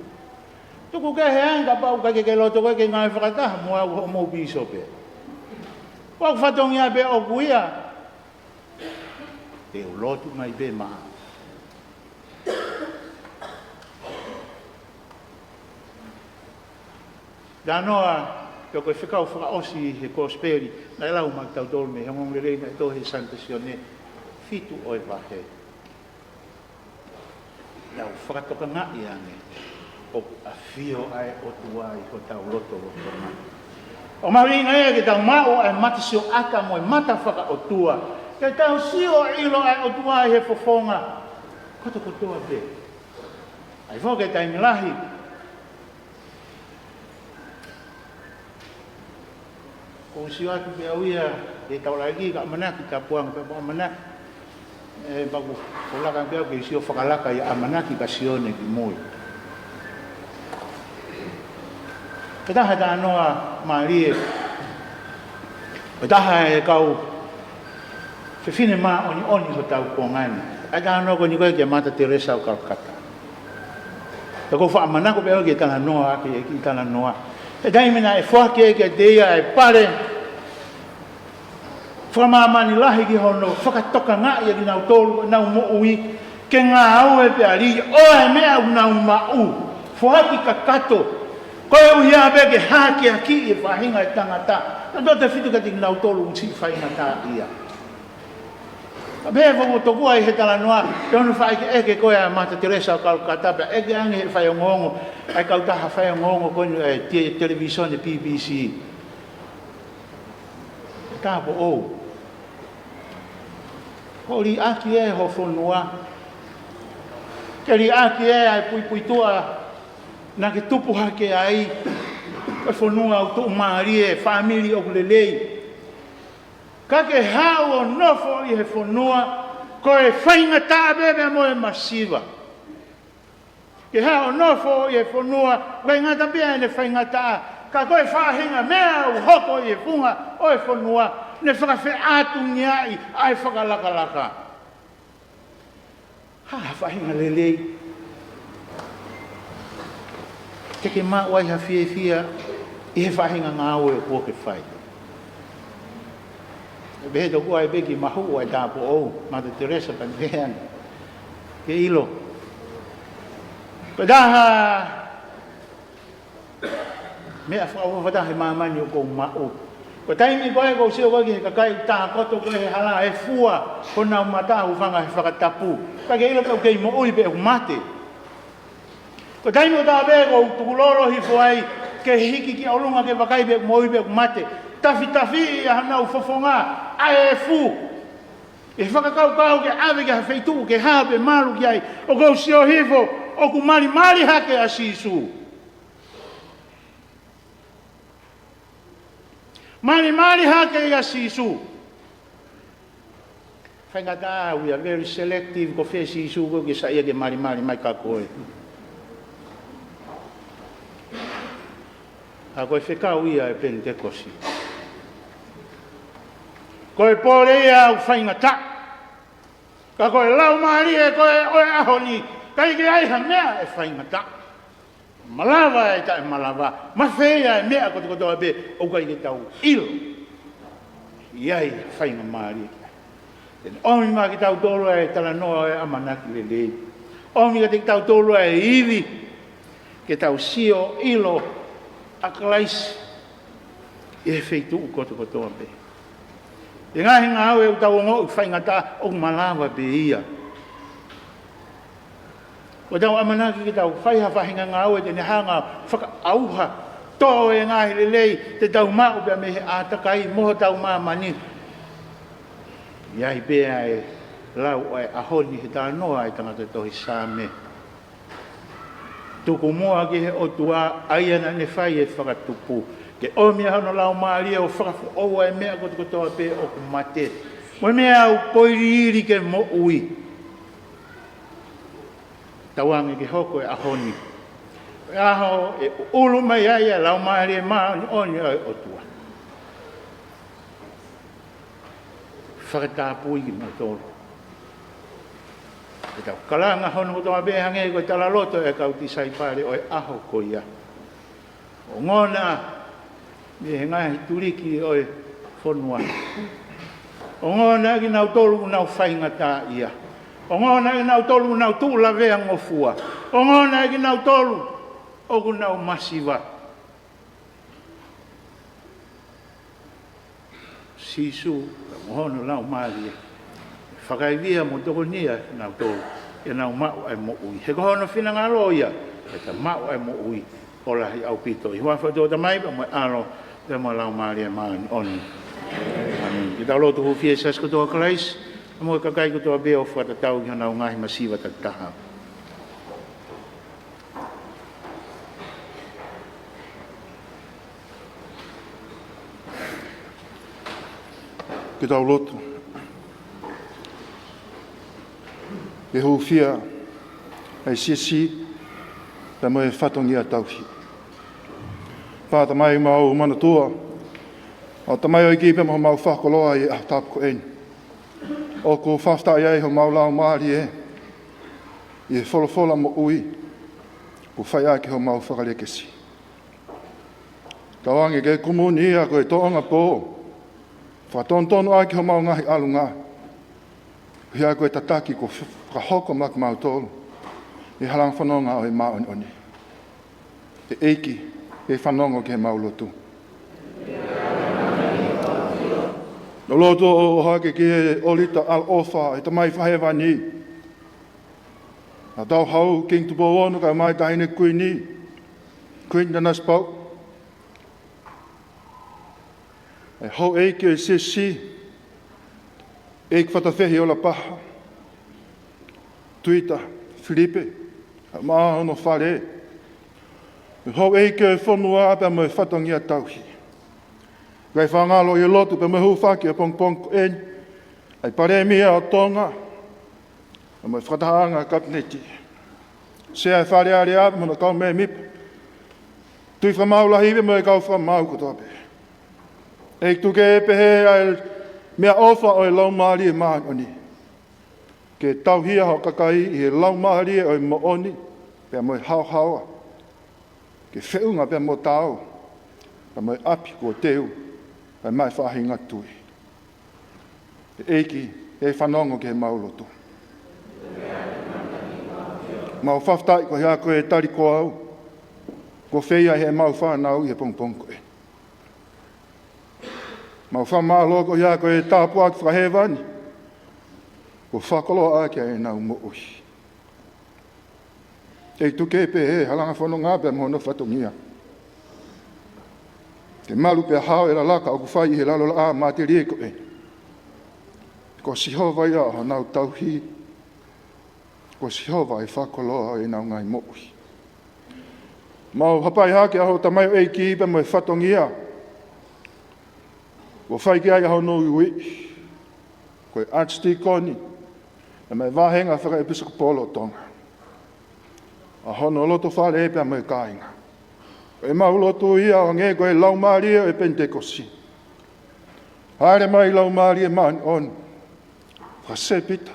Tuku kehe ange kapau ʻoku ʻikai ke ke loto koe ke ngāue fakataha mo au hoʻomou pīsope. Ko hoku fatongia pē ʻoku ia. Te u lotu mai pē maʻa. Talanoa, pea ko e fekau fakaʻosi he Kosipeli, naʻe lau maʻatautolu mei he ongoongolelei naʻe tohi ʻe Sanita Sione, fitu ʻo e vahe. Tau fakatokangaʻi ange ʻoku ʻafio ʻa e ʻOtua ʻi hotau lotolotonga. ʻOku mahuʻinga ia ke tau maʻu ʻa e mata sioʻata mo e mata fakaʻotua, ke tau sio ʻilo ʻa e ʻOtua ʻi he fofonga. Kotokotoa pē. ʻAi foki e taimi lahi. Ko e sio atu pē au ia he taulaʻeiki ka ʻamanaki tapuanga pē ʻamanaki. ʻE, pea ko e laka pē au ke sio fakalaka ia ʻamanaki ka sio ne ki mui. Ko e taha e talanoa mālie. Ko e taha e kau fefine māʻoniʻoni hotau kuonga ni. ʻA e talanoa ko eni ko ē kia Mata Teresa ʻo Kalkata. Ka ʻoku ou faʻa manako pē au ke talanoa, ke, ke talanoa. He taimi naʻe foaki ai kiate ia e pale fakamāmani lahi ki hono fakatokangaʻi ʻa kinautolu ʻenau moʻui, ke ngāue pē ʻa e lī ʻo e meʻa ʻoku nau maʻu, foaki kakato, koeʻuhi pē ke hakeakiʻi e faʻahinga e tangata, naʻe totonu ke fitu kiate kinautolu ʻoku siʻi faingataʻaʻia. Ka pehē foki ʻoku tokua ʻi he talanoa, pea ʻoku faʻa ʻeke ko ē ʻa Mata Teresa ʻo Kalkata, pea ʻeke ange he faiongoongo, ʻa e kautaha faiongoongo ko eni ʻa e te-, televīsone B B C. Tāupoʻou. Ko e liʻaki ē ho fonua. Ke liʻaki ē ʻa e puipuituʻa naʻa ke tupu hake ai. Ko e fonua ʻoku tuʻumālie, fāmili ʻoku lelei. Ka ke haʻu ʻo nofo ʻi he fonua, ko e faingataʻa pē pea mo e masiva. Ke haʻu ʻo nofo ʻi he fonua, ʻoku ʻikai ngata pē ʻene faingataʻa, ka ko e faʻahinga meʻa ʻoku hoko ʻi he funga ʻo e fonua, ne fakafeʻātungiaʻi ʻa e fakalakalaka. Ha, ha faʻahinga lelei. Te ke maʻu ai ha fiefia ʻi he faʻahinga ngāue ʻoku ke fai. Pehē tokua ai pē ki Mahuʻu ʻa e tāupoʻou, Mata Teresa pea ne pehē ange. Ke ʻilo. Ko e taha meʻa fakaʻofoʻofa taha he māmani ʻoku ou maʻu. Ko e taimi ko ē ʻoku ou sio ko ē ki he kakai takoto ko ē he hala ʻe fua honau mata, hūfanga he fakatapu. Ka ke ʻilo pē ʻoku kei moʻui pe ʻoku mate. Ko e taimi kotoa pē ʻoku ou tukulolo hifo ai ke hiki ki ʻolunga ke vakai pe ʻoku moʻui pe ʻoku mate. Tafitafiʻi ʻa honau fofonga ʻa e efu. ʻE fakakaukau ke ʻave ki ha feituʻu ke hā pe malu ki ai, ʻoku ou sio hifo ʻoku malimali hake ʻa Sīsū. Malimali hake ʻia Sīsū. Faingataʻa, we are very selective, ko fē Sīsū ʻoku ke saiʻia ke malimali mai kia koe. ʻA, ko e fekau ia ʻa e Penitekosi. Ko e pole ia ʻoku faingataʻa. Ka ko e Laumālie ko ē ʻo e ʻaho ni, ʻikai ke ʻi ai ha meʻa ʻe faingataʻa. Malava ʻe taʻemalava, mafeia e meʻa kotokotoa pē ʻoku ʻikai ke tau ʻilo. ʻI ai e faingamālie. Te ne ʻomi maʻa kitautolu ʻa e talanoa ʻo e ʻamanaki lelei. ʻOmi kiate kitautolu ʻa e ivi, ke tau sio ʻilo ʻa Kalaisi ʻi he feituʻu kotokotoa pē. ʻI he ngaahi ngāue ʻoku tau ongoʻi faingataʻa, ʻoku malava pē ia. ʻOku tau ʻamanaki ke tau fai ha faʻahinga ngāue te ne hanga ʻo fakaʻauha, toʻo e ngaahi lelei te tau maʻu pea mei he ʻātakai mo hotau māmani. ʻI ai pē ʻa e lau ʻo e ʻaho ni he talanoa ʻa e tangata tohi Saame. Tuku muʻa ki he ʻOtua, ʻa ia naʻa ne fai e fakatupu, ke ʻomi ʻa hono Laumālie ʻo fakafoʻou ʻa e meʻa kotokotoa pē ʻoku mate, mo e meʻa ʻoku poiliili ke moʻui. Tauange ke hoko e ʻaho ni ko e ʻaho ʻe ʻuʻulu mai ai ʻa e Laumālie Māʻoniʻoni ʻo e ʻOtua. Fakatapui kimoutolu. Ke tau kalanga hono kotoa pē hangē ko e talaloto ʻa e kau tisaipale ʻo e ʻaho ko ia. Ongona mei he ngaahi tuliki ʻo e fonua. Ongona kinautolu ʻoku nau faingataʻaʻia. Ongona kinautolu ʻoku nau tuʻu laveangofua. Ongona kinautolu ʻoku nau masiva. Sīsū, mo hono Laumālie, fakaivia mo tokonia kinautolu ke nau maʻu ʻa e moʻui. He ko hono finangalo ia ke ta maʻu ʻa e moʻui ʻo lahi ʻaupito. ʻI he huafa ʻo e Tamai, pea mo e ʻAlo, pea mo e Laumālie Māʻoniʻoni. ʻĀmeni. Ke tau lotu hūfia ʻi he Siasi kotoa ʻo Kalaisi. Mo e kakai kotoa pē ʻoku fakatatau ki honau ngaahi masiva takitaha. Ke tau lotu. ʻE hūfia ʻa e siasi pea mo e fatongia tauhi. Pea Tamai, mau manatua ʻa e tamaioʻeiki pea mo homau fakakoloa ʻi he ʻaho tapu ko eni. ʻOku fakafetaʻi ai homau laumālie ʻi he folofola moʻui kuo fai ʻaki homau fakalekesi. Tauange ke kumuni ia ko e tōʻonga pō, fakatonutonu ʻaki homau ngaahi ʻalunga, ʻi he ko e tataki kuo fakahoko maʻa kimautolu ʻi he halanga fononga ʻo e māʻoniʻoni. ʻE ʻEiki, ke fanongo ki heʻemau lotu. Naʻa ku lotu ʻo ʻohake ki he ʻōlita ʻaloʻofa ʻa e Tamai Fakahēvani, ʻa Tauhau Kingi Tupou Ono kae ʻumaʻā e Taʻahine Kuini, Kuini Nanasipauʻu, ʻa e houʻeiki ʻo e siasi, ʻEiki Fatafehi ʻo Lapaha, Tuita Filipe, kae ʻumaʻā hono fale, ʻa e houʻeiki ʻo e fonua pea mo e fatongia tauhi. Kae fakangaloʻi e lotu pea mo e hūfaki ʻo e pongipongi ko eni ʻa e Palēmia ʻo Tonga, pea mo e fakatahaʻanga Kapineti, Sea ʻo e Fale Alea pea mo hono kau mēmipa, Tuʻi Fakamaau Lahi pea mo e kau fakamaau kotoa pē. ʻEiki, tuku ke pehē ʻa e meʻaʻofa ʻo e Laumālie Māʻoniʻoni, ke tauhi ʻa hoʻo kakai ʻi he laumālie ʻo e moʻoni pea mo e haohaoa, ke feʻunga pea mo taau, pea mo e ʻapi kuo teu, pea mo e faʻahinga tui. ʻE ʻEiki, ke fanongo ki heʻemau lotu. Mau fakafetaʻi koeʻuhi ko e tali ko au kuo feia ʻe heʻemau fānau ʻi he pongipongi ko eni. Mau fakamālō koeʻuhi ko e tāpuaki fakahēvani kuo fakakoloa ʻaki ʻenau moʻui. ʻEiki, tuku ke pehē ʻa e halanga fononga pea mo hono fatongia, ke malu pea hao e lalaka ʻoku fai ʻi he lalo laʻā matelie ko eni. Ko Sihova ia ʻa honau tauhi, ko Sihova ʻa e fakakoloa ʻo ʻenau ngaahi moʻui. Mau hapai hake ʻa hoʻo tamaioʻeiki pea mo e fatongia kuo fai ki ai ʻa hono uiuiʻi ko e ʻAkisitīkoni pea mo e Vāhenga Fakaʻepisikopo ʻo Tonga, ʻa hono lotofale pea mo e kāinga. ʻOku mau lotua ia ʻo hangē ko e Laumālie ʻo e Penitekosi. Hāʻele mai Laumālie Māʻoniʻoni, fakasēpita,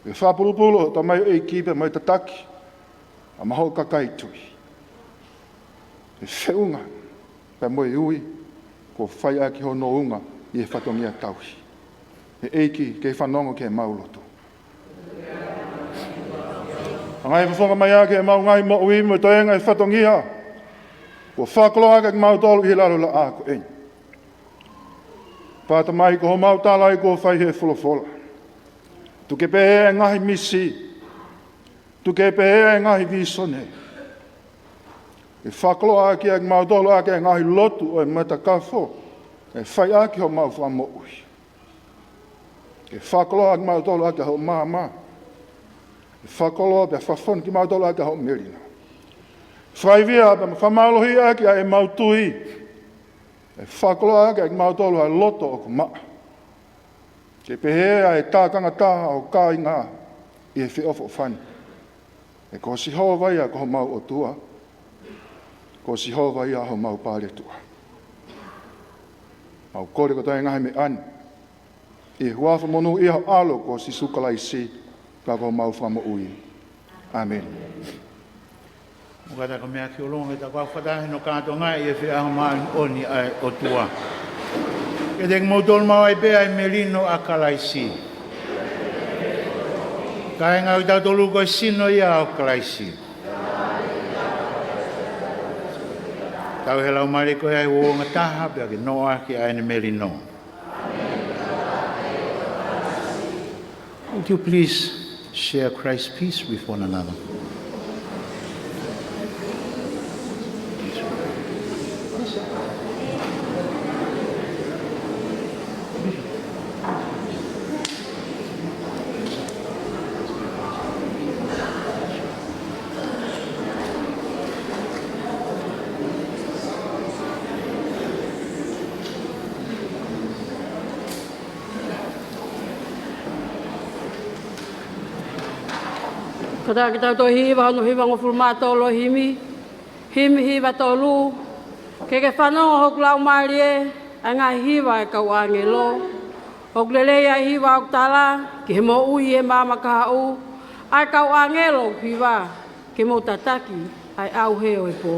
ke fakapulupulu hoʻo tamaioʻeiki pea mo e tataki ʻa hoʻo kakai tui, ke feʻunga pea mo e ui kuo fai ʻaki hono unga ʻi he fatongia tauhi. ʻE ʻEiki, ke fanongo ki heʻemau lotu. Hanga ʻo fofonga mai ʻa kimautolu ʻi heʻemau ngaahi moʻui mo e toenga ʻo e fatongia kuo fakakoloa ʻaki kimautolu ʻi he lalo laʻā ko eni. Pea Tamai, ko homau tala ia kuo fai he folofola. Tuku ke pehē ʻa e ngaahi misi, tuku ke pehē ʻa e ngaahi vīsone, ke fakakoloa ʻaki kimautolu ʻaki ʻa e ngaahi lotu ʻo e matakafo ʻe fai ʻaki homau fakamoʻui. Ke fakakoloa ʻaki kimautolu ʻaki ʻa hoʻo maama, ke fakakoloa pea fakafonu kimautolu ʻaki ʻa hoʻo melino. Fakaivia pea fakamālohiʻi ʻaki ʻa ʻemau tui, ke fakakoloa ʻaki kimautolu ʻa e loto ʻoku maʻa, ke pehē ʻa e tākanga taha ʻo e kāinga ʻi he feʻofoʻofani. He ko Sihova ia ko homau ʻOtua, ko Sihova ia homau paletua. Mau kole kotoa e ngaahi meʻa ni ʻi he huafa monūʻia ho ʻAlo ko Sīsū Kalaisi, ko homau Fakamoʻui. ʻĀmeni. Mou kātaki mei ʻolunga ke tau kau fakataha ʻi hono kātoanga ʻi he feʻauhi māʻoniʻoni ʻa e ʻOtua. Ke tau kimoutolu maʻu ai pē ʻa e melino ʻa Kalaisi. Kāinga, ʻoku tautolu ko e sino ia ʻo Kalaisi. Tauhi e laumālie ko ia ʻi he uouangataha pea ke noaʻaki ʻa ʻene melino. Would you please share Christ's peace with one another? Kātaki tautolu ʻo hiva hono hivangofulu mā tolu ʻo e himi. Himi hiva tolu. Ke ke fanongo hoku laumālie, ʻa e ngaahi hiva ʻa e kau ʻāngelo. ʻOku lelei ʻa e hiva ʻoku tala ki he moʻui ʻi he maama kahaʻu, ʻa e kau ʻāngelo ʻoku hiva ke mou tataki ʻa e ʻauhē ʻo e pō.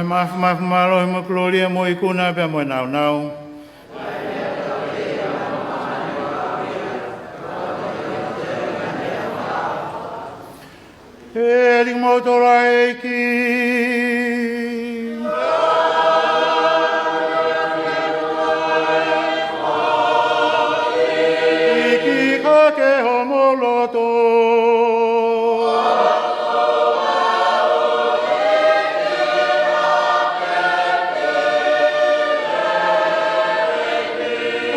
Mafimafi, mālohi mo e kolōlia mo e ikuna pea mo e nāunau. ʻE lī mo tō la ʻEiki. ʻIkai ke homo loto.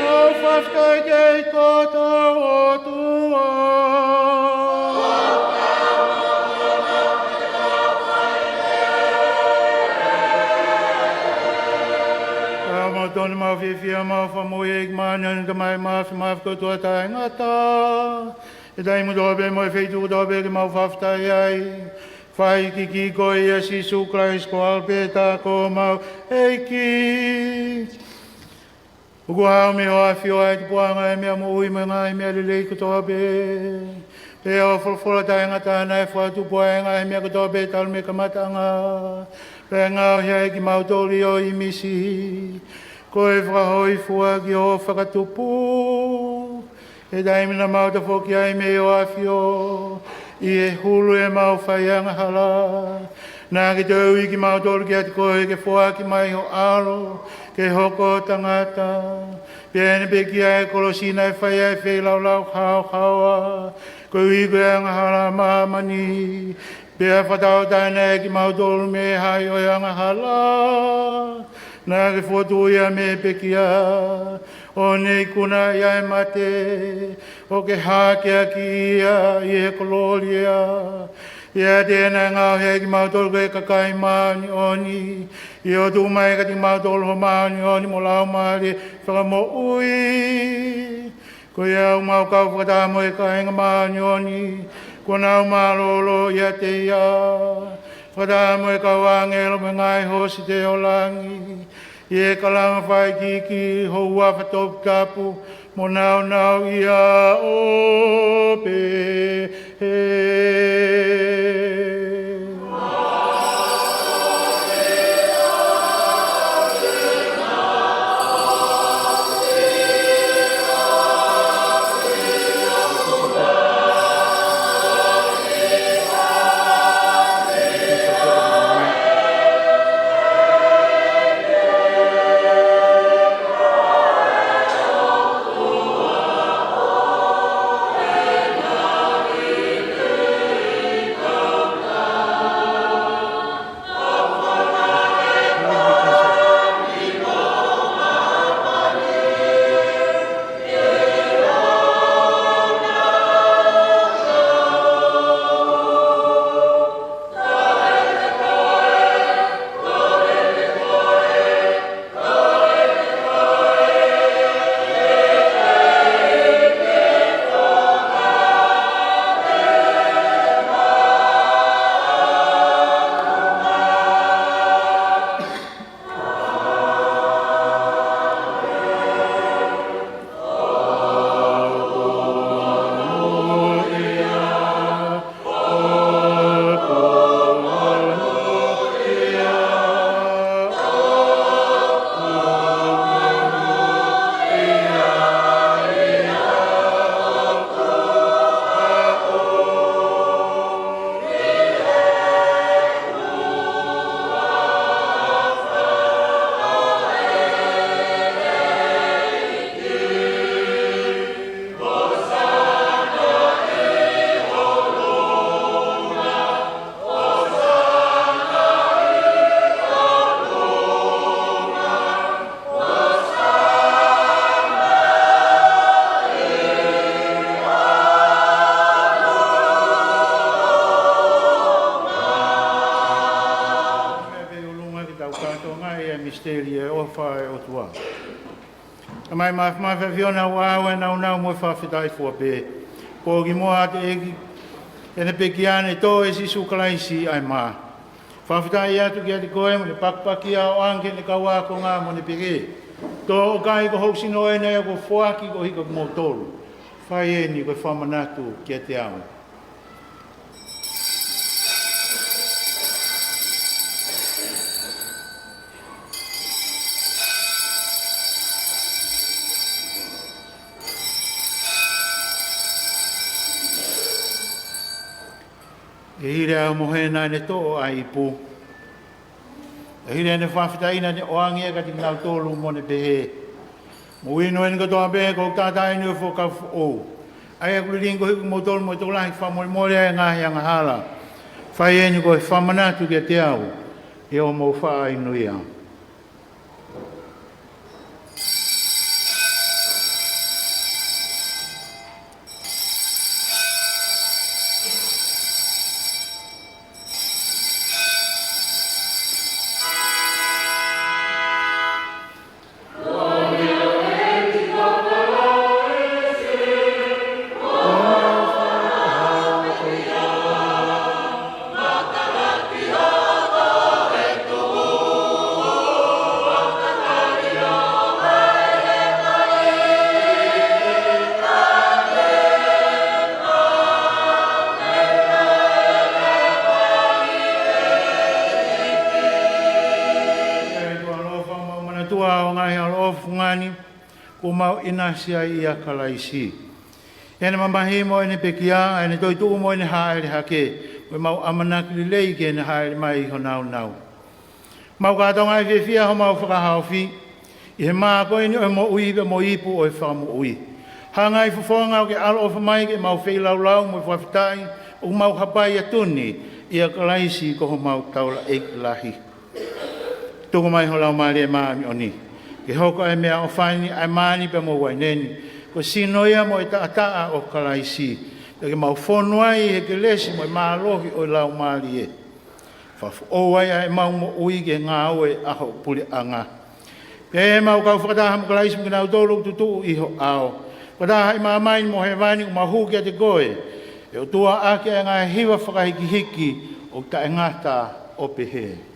ʻOku fakafetaʻi ki he ʻOtua. Ka mau tonu mau fiefia mau fakamoʻui ʻEiki māʻoniʻoni, Tamai mafimafi, ko e ʻOtua taʻengata. ʻI he taimi kotoa pē mo e feituʻu kotoa pē ke mau fakafetaʻi ai. Fai ki he ʻEiki ko ia Sīsū Kalaisi ko ʻAlo pē ʻa homau ʻEiki. ʻOku haʻu mei ho ʻAfio ʻa e tupuʻanga ʻo e meʻa moʻui mo e ngaahi meʻa lelei kotoa pē. Pea ʻoku folofola taʻengata naʻe fakatupu ʻa e ngaahi meʻa kotoa pē talu mei he kamataʻanga. Pea ngaohi ai kimautolu ʻi ho ʻīmisi. Ko e fakahōifua ki hoʻo fakatupu. ʻI he taimi naʻa mau tafoki ai mei ho ʻAfio, ʻi he hulu ʻemau fai angahala, naʻa ke toe ui kimautolu kiate koe ke foaki mai ho ʻAlo, ke hoko ʻo tangata. Pea ʻi heʻene pekia ʻi he kolosi naʻe fai ai e feilaulau haohaoa, koeʻuhi ko e angahala ʻa māmani, pea fakatauʻatāinaʻi kimautolu mei he haʻi ʻo e angahala. Naʻa ke fokotuʻu ia mei he pekia, ʻo ne ikunaʻi ʻa e mate, ʻo ke hākeakiʻi ia ʻi he kolōlia. ʻIate ia naʻe ngaohi ai kimautolu ko e kakai māʻoniʻoni, ʻi hoʻo tuku mai kiate kimautolu ho māʻoniʻoni mo e Laumālie Fakamoʻui. Ko ia ʻoku mau kau fakataha mo e kāinga māʻoniʻoni kuo nau mālōlō ʻiate ia, fakataha mo e kau ʻāngelo mo e ngaahi hoosi ʻo e langi, ʻi he kalanga fakaikiiki ho huafa toputapu mo nāunauʻia ʻo pehē. Pea pē ʻolunga ke tau kātoanga ʻi he misiteli ʻo e ʻofa ʻa e ʻOtua. Tamai mafimafi, ʻAfiona, ʻoku ʻaʻau ʻa e nāunau mo e fakafetaʻi fua pē. Ko e kimuʻa ʻa e ʻEiki, ʻi heʻene pekia ne tō ʻe Sīsū Kalaisi ʻa e mā. Fakafetaʻi atu kiate koe mo ʻene pakipaki ʻo ʻoange ki heʻene kau ākonga mo ne pehē: Tō ʻo kai, ko hoku sino ʻeni ʻa ia kuo foaki koeʻuhi ko kimoutolu. Fai ʻeni ko e fakamanatu kiate au. ʻI he hili ʻa e mohe naʻa ne toʻo ʻa e ipu, ʻi he hili ʻene fakafetaʻi naʻa ne ʻoange ia kiate kinautolu mo ne pehē: Mou inu ʻeni kotoa pē, ko hoku taʻataʻa ʻeni ʻo e fuakava foʻou, ʻa ia ʻoku lilingi koeʻuhi ko kimoutolu, mo e tokolahi ke fakamolemole ai ʻa e ngaahi angahala. Fai ʻeni ko e fakamanatu kiate au ʻi hoʻomou faʻa inu ia. ʻE ʻOtua ʻaloʻofa, mau manatua ʻa hoʻo ngaahi ʻaloʻofa fungani kuo mau ʻinasi ai ʻia Kalaisi, ʻi heʻene mamahi mo ʻene pekia, ʻene toetuʻu mo ʻene hāʻele hake, ko ʻemau ʻamanaki lelei ki heʻene hāʻele mai ʻi ho nāunau. Mau kātoanga ʻi he fiefia homau fakahaofi ʻi he mā ko ʻeni ʻo e moʻui pea mo e ipu ʻo e fakamoʻui. Hangai fofonga ʻo ke ʻaloʻofa mai ke mau feilaulau mo e fakafetaʻi ʻoku mau hapai atu ni ʻia Kalaisi ko homau taulaʻeiki lahi. Tuku mai ho Laumālie Māʻoniʻoni ke hoko ʻa e meʻaʻofa ni, ʻa e mā ni pea mo e uaine ni, ko e sino ia mo e taʻataʻa ʻo Kalaisi, pea ke mau fonu ai he kelesi mo e mālohi ʻo e Laumālie. Fakafoʻou ai ʻa ʻemau moʻui ki he ngāue ʻa hoʻo puleʻanga. Pea ʻi heʻemau kau fakataha mo Kalaisi mo kinautolu ʻoku tutuʻu ʻi ho ʻao, fakataha ʻi māmani mo hēvani, ʻoku mau hū kiate koe, ʻe ʻOtua, ʻaki ʻa e ngaahi hiva fakahikihiki ʻoku taʻengata, ʻo pehē: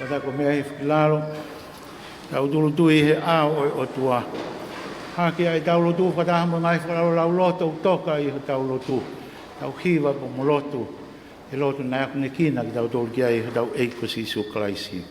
Ka ta ko e meʻa ʻi he fakilalo, tau tūʻulutui he ʻao ʻo e ʻOtua. Hake ʻa ʻetau lotu fakataha mo e ngaahi fakalaulau loto ʻoku toka ʻi hotau lotu. Tau hiva pea mo lotu he lotu naʻe akonekina kitautolu ki ai ʻe hotau ʻEiki ko Sīsū Kalaisi.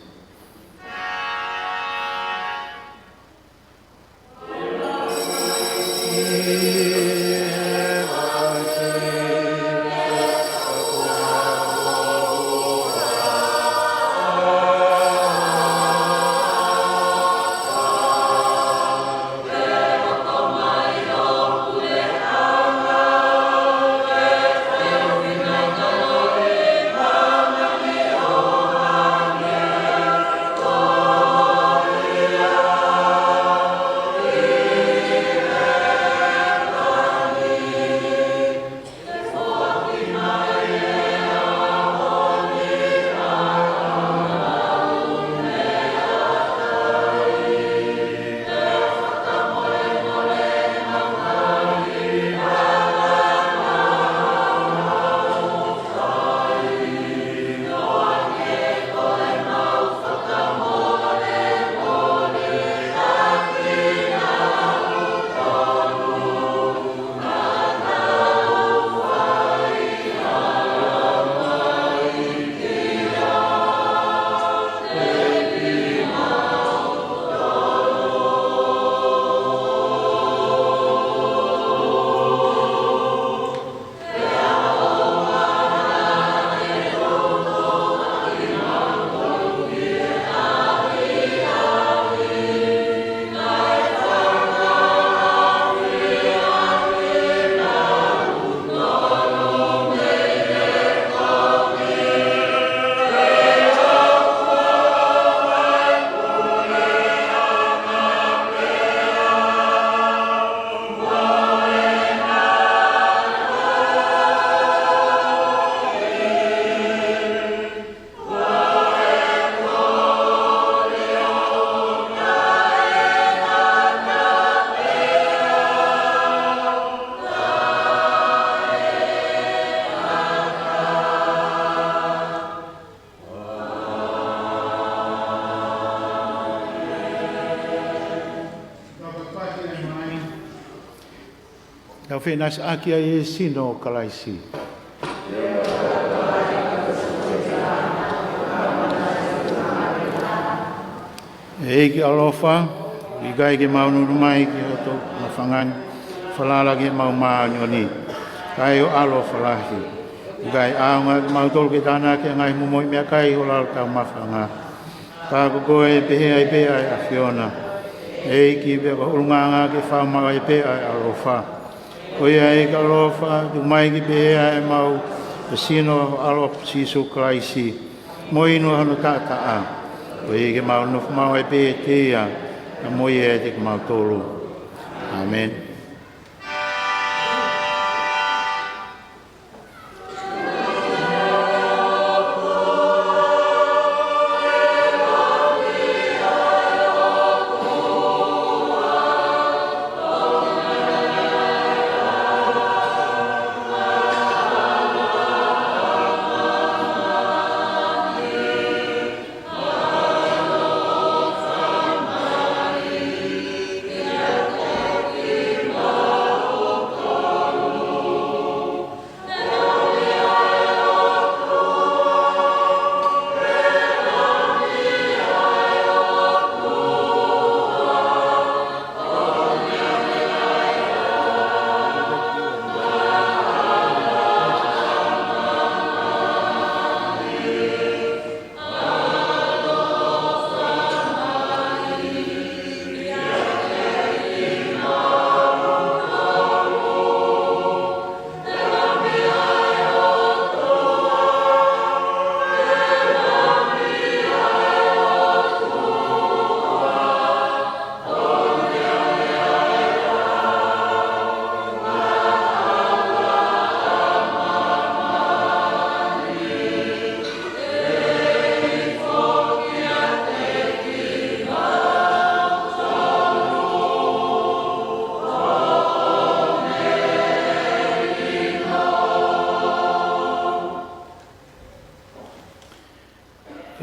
Tau feʻinasiʻaki ʻa e sino ʻo Kalaisi. ʻEiki ʻaloʻofa, ʻikai ke mau nunu mai ki hoʻo taumafa ni, falala ki heʻemau māʻoniʻoni, kae ʻi ho ʻAlo fālahi. ʻIkai ʻaonga kimautolu ke tānaki ʻa e ngaahi momoʻi meʻakai ʻi ho lalo taumafa, ka ko koe pē ʻe pehē ai pē ʻa e ʻAfiona. ʻEiki, pea ko e ʻulungaanga ke fai maʻu ai pē ʻa e ʻaloʻofa. Ko ia ʻEiki ʻaloʻofa, tuku mai ke pehē ʻa ʻemau sino ʻi ho ʻAlo ko Sīsū Kalaisi, mo inu ʻa hono taʻataʻa. Koeʻuhi ke mau nofo maʻu ai pē ʻiate ia, pea mo ia ʻiate kimautolu. ʻĀmeni.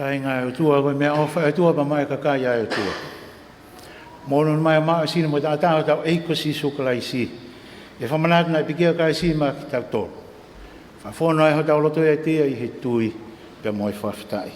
Kāinga ʻo e ʻOtua, ko e meʻaʻofa ʻa e ʻOtua, pea maʻu e kakai ʻa e ʻOtua. Mo hono nofo mai ʻo maʻu e sino mo e taʻataʻa ʻo hotau ʻEiki ko Sīsū Kalaisi, ʻe fakamanatu naʻe pekia ʻa Kalaisi maʻa kitautolu. Fakafonu ai hotau loto ʻiate ia ʻi he tui, pea mo e fakafetaʻi.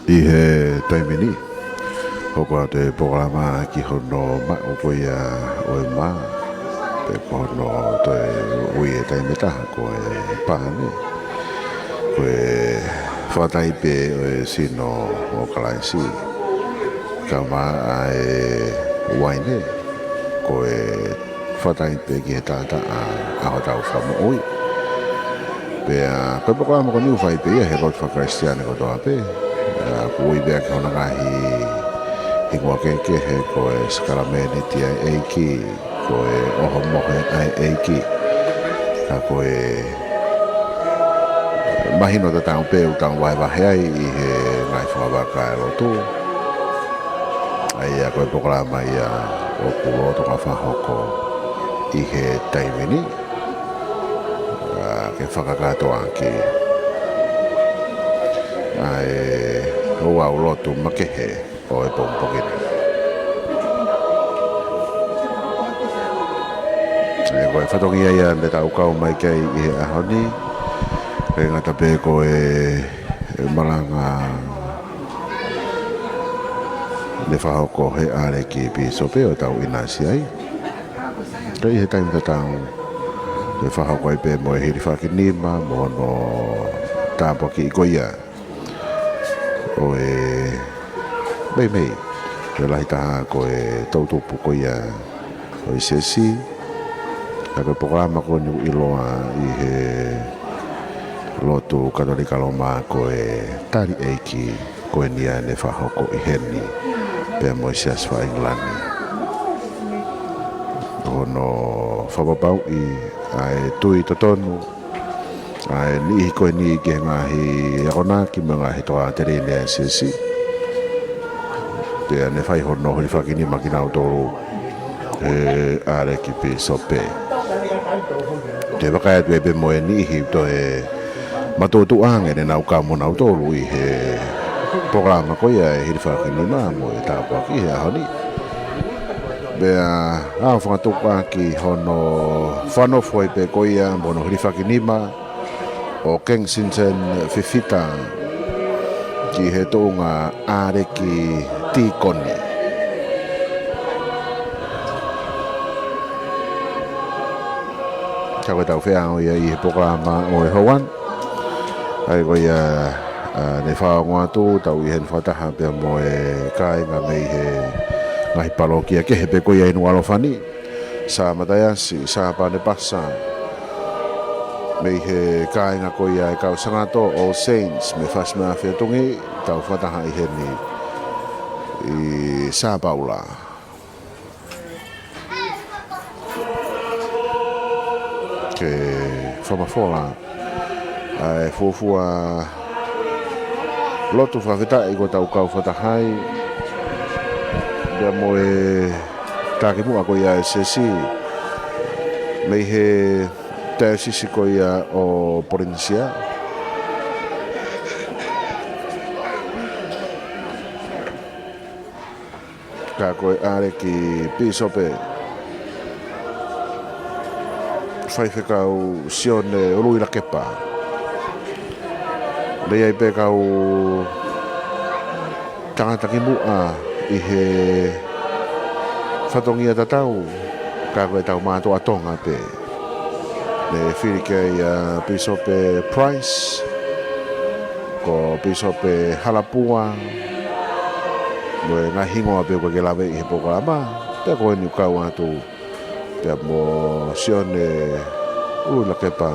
ʻI he taimi ni, hoko atu e polokalama ki hono maʻu ko ia ʻo e mā, pe ko hono toe ui ʻe he taimi ʻe taha ko e pane. Ko e fakataipe ʻo e sino ʻo Kalaisi, kae ʻumaʻā e uaine, ko e fakataipe ki he taʻataʻa ʻa hotau Fakamoʻui. Pea ko e polokalama ko eni ʻoku fai pē ia ʻe he lotu faka-Kalisitiane kotoa pē. ʻA, ʻoku ui pē ki hono ngaahi hingoa kehekehe, ko e sākalamēniti ʻa e ʻEiki, ko e ʻohomohe ʻa e ʻEiki. Ka ko e mahino tatau pē ʻoku tau vahevahe ai ʻi he ngaahi fakavaka ʻa e lotu. ʻA ia ko e polokalama ia ʻoku lolotonga fakahoko ʻi he taimi ni, ʻa, ke fakakātoa ʻaki ʻa e ouau lotu makehe ʻo e pongipongi ni. ʻE, ko e fatongia ia naʻa tau kau mai ki ai ʻi he ʻaho ni, ʻikai ngata pē ko e, e malanga naʻe fakahoko ʻe he ʻAlekipīsope ʻo tau ʻinasi ai. Ka ʻi he taimi tatau, ʻe fakahoko ai pē mo e hilifakinima mo hono tāpuakiʻi ko ia ʻo e meimei, ʻo e lahi taha ko e toʻutupu ko ia ʻo e siasi. Ka ko e polokalama ko eni ʻoku ʻiloa ʻi he lotu Katolika Loma ko e Tali ʻEiki, ko eni ia ne fakahoko ʻi heni pea mo e Siasi Faʻa ʻIngilani. Hono fakapapauʻi ʻa e tui totonu ʻa e niʻihi ko eni ki he ngaahi akonaki mo e ngaahi tokāteline ʻa e siasi. Pea ne fai hono hilifakinima kinautolu ʻe he ʻAlekipīsope. Te u vakai atu pē mo e niʻihi toe matuʻotuʻa ange ne nau kau mo nautolu ʻi he polokalama ko ia ʻo e hilifakinima mo e tāpuaki he ʻaho ni. Pea ʻoku fakatuʻuaki hono fakanofo ai pē ko ia mo hono hilifakinima ʻo Kensington Fifita ki he tuʻunga ʻAlekitīkoni. Ka ko ʻetau feʻao ia ʻi he polokalama ʻo e houa ni. ʻA ia ko ia, ʻa, ne fakaongo atu, tau ʻi heni fakataha pea mo e kāinga mei he ngaahi palokia kehe pē ko ia ʻi Nukuʻalofa ni. Sā Mataiasi, Sā Panepasa, mei he kāinga ko ia ʻa e kau Sangato, All Saints, mei Fasi mei Afiatungi, tau fakataha ʻi heni ʻi Sā Paula. Ke fakamafola ʻa e fuofua lotu fakafetaʻi kuo tau kau fakataha ai pea mo e takimuʻa ko ia ʻa e siasi mei he taiosisi ko ia ʻo Polinisia. Ka ko e ʻAlekipīsope, Faifekau Sione Uluilakepa. Naʻe ʻi ai pē kau tangata kimuʻa ʻi he fatongia tatau, ka ko ʻetau mātuʻa Tonga pē. Ne fili ki ai ʻa Pīsope Price, ko Pīsope Halapua, mo e ngaahi hingoa pē ʻoku ʻikai ke lave ʻi he polokalama, pea ko eni ʻoku kau atu pea mo Sione Uluilakepa.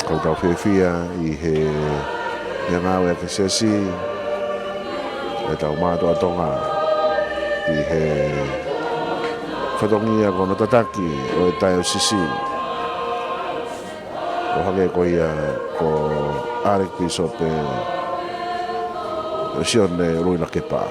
Ka ʻoku tau fiefia ʻi he, ʻi he ngāue ʻa e siasi, ʻetau mātuʻa Tonga ʻi he fatongia ko hono tataki ʻo e taiosisi, ʻo hangē ko ia ko ʻAlekipīsope Sione Uluilakepa.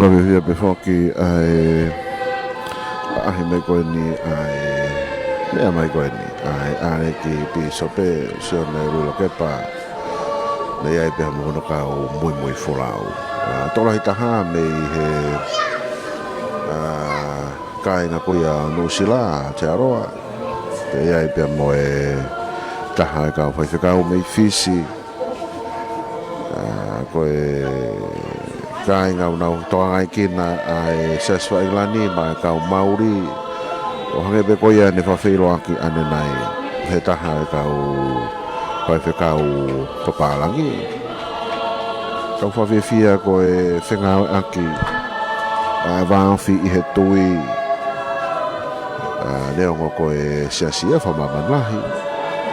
Fiefia pē foki ʻa e ʻaʻahi mai ko eni ʻa e meʻa mai ko eni ʻa e ʻAleki Pīsope, Sione Luilokepa. Naʻe ʻi ai pē ha mo hono kau muimui folau. ʻA, tokolahi taha mei he, ʻa, kāinga ko ia ʻo Nuʻusila, Aotearoa. Pea ʻi ai pē mo e taha e kau faifekau mei Fisi. ʻA, ko e kāinga ʻoku nau tokangaekina ʻa e Siasi ʻa ʻIngilani mo e kau Mauli. ʻO hangē pē ko ia ne fakafeʻiloaki ʻanenai he taha e kau faifekau papālangi. Kau fakafiefia ko e fengāueʻaki ʻa e vāofi ʻi he tui, ʻa, neongo ko e siasi ia fakamāmani lahi.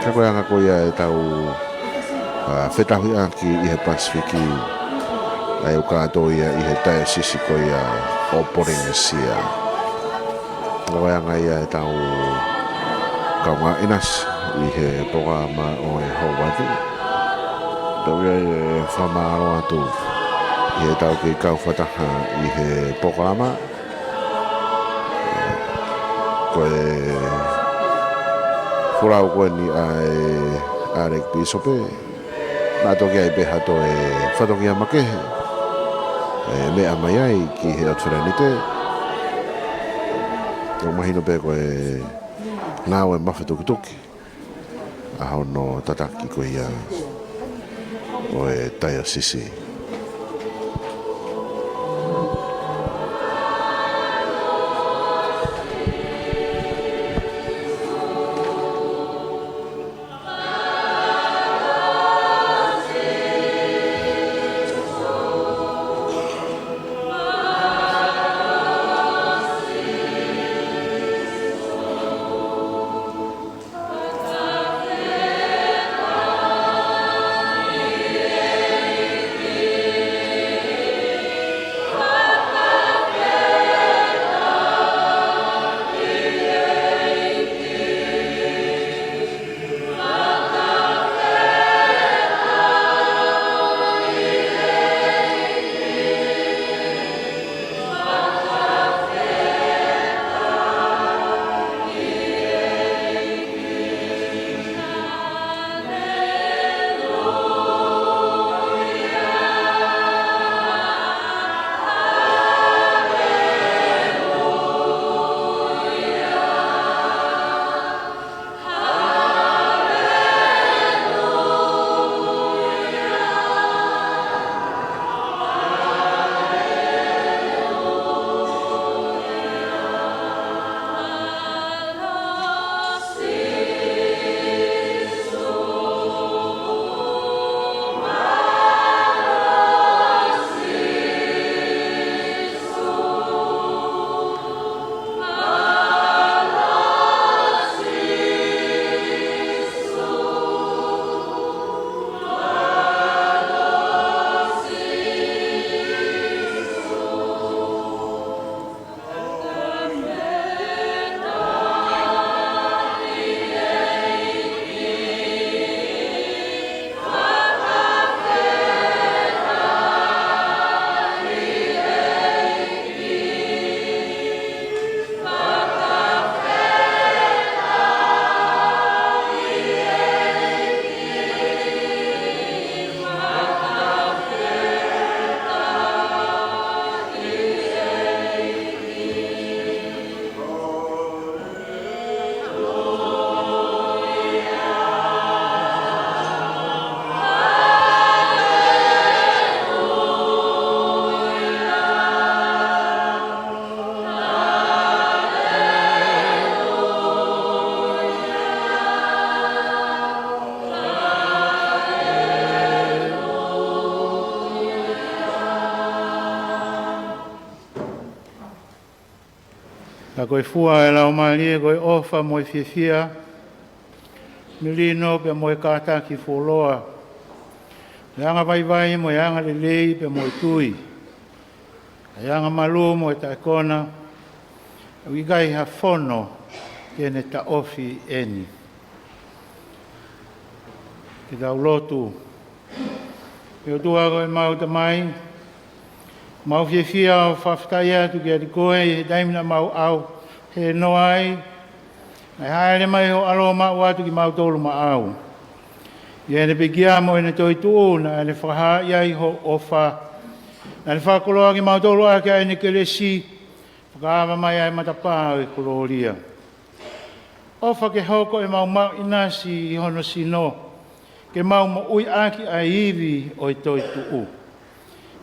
Ka ko e anga ko ia ʻetau, ʻa, fetauhiʻaki ʻi he Pasifiki, ʻa e ʻoku kātoa ia ʻi he taiosisi ko ia ʻo Polinisia. Ka ko e anga ia ʻetau kaungā ʻinasi ʻi he polokalama ʻo e Houati. Tau ia e fakamālō atu ʻi heʻetau kei kau fakataha ʻi he polokalama. Ko e folau ko eni ʻa e ʻAleki Pīsope, naʻa toki ʻi ai pē ha toe fatongia makehe ʻe meʻa mai ai ki he ʻOtu Felanite. ʻOku mahino pē ko e ngāue mafatukituki ʻa hono tataki ko ia ʻo e taiosisi. Ka ko e fua ʻa e Laumālie, ko e ʻofa mo e fiefia, melino pea mo e kātaki fuoloa, ʻa e anga vaivai mo e anga lelei pea mo e tui, ʻa e anga malū mo e taʻekona, ʻoku ʻikai ha fono ke ne taʻofi eni. Ke tau lotu. ʻE ʻOtua ko ʻemau Tamai, Mau fiefia ʻo fakafetaʻi atu kiate koe ʻi he taimi naʻa mau ʻauhenoa ai, naʻe hāʻele mai ho ʻAlo ʻo maʻu atu kimautolu maʻau. ʻI heʻene pekia mo ʻene toetuʻu naʻa ne fakahaaʻi ai ho ʻofa. Naʻa ne fakakoloa kimautolu ʻaki ʻa ʻene kelesi, fakaava mai ʻa e matapā ʻo e kolōlia. ʻOfa ke hoko ʻemau maʻu ʻinasi ʻi hono sino, ke mau moʻui ʻaki ʻa e ivi ʻo e toetuʻu.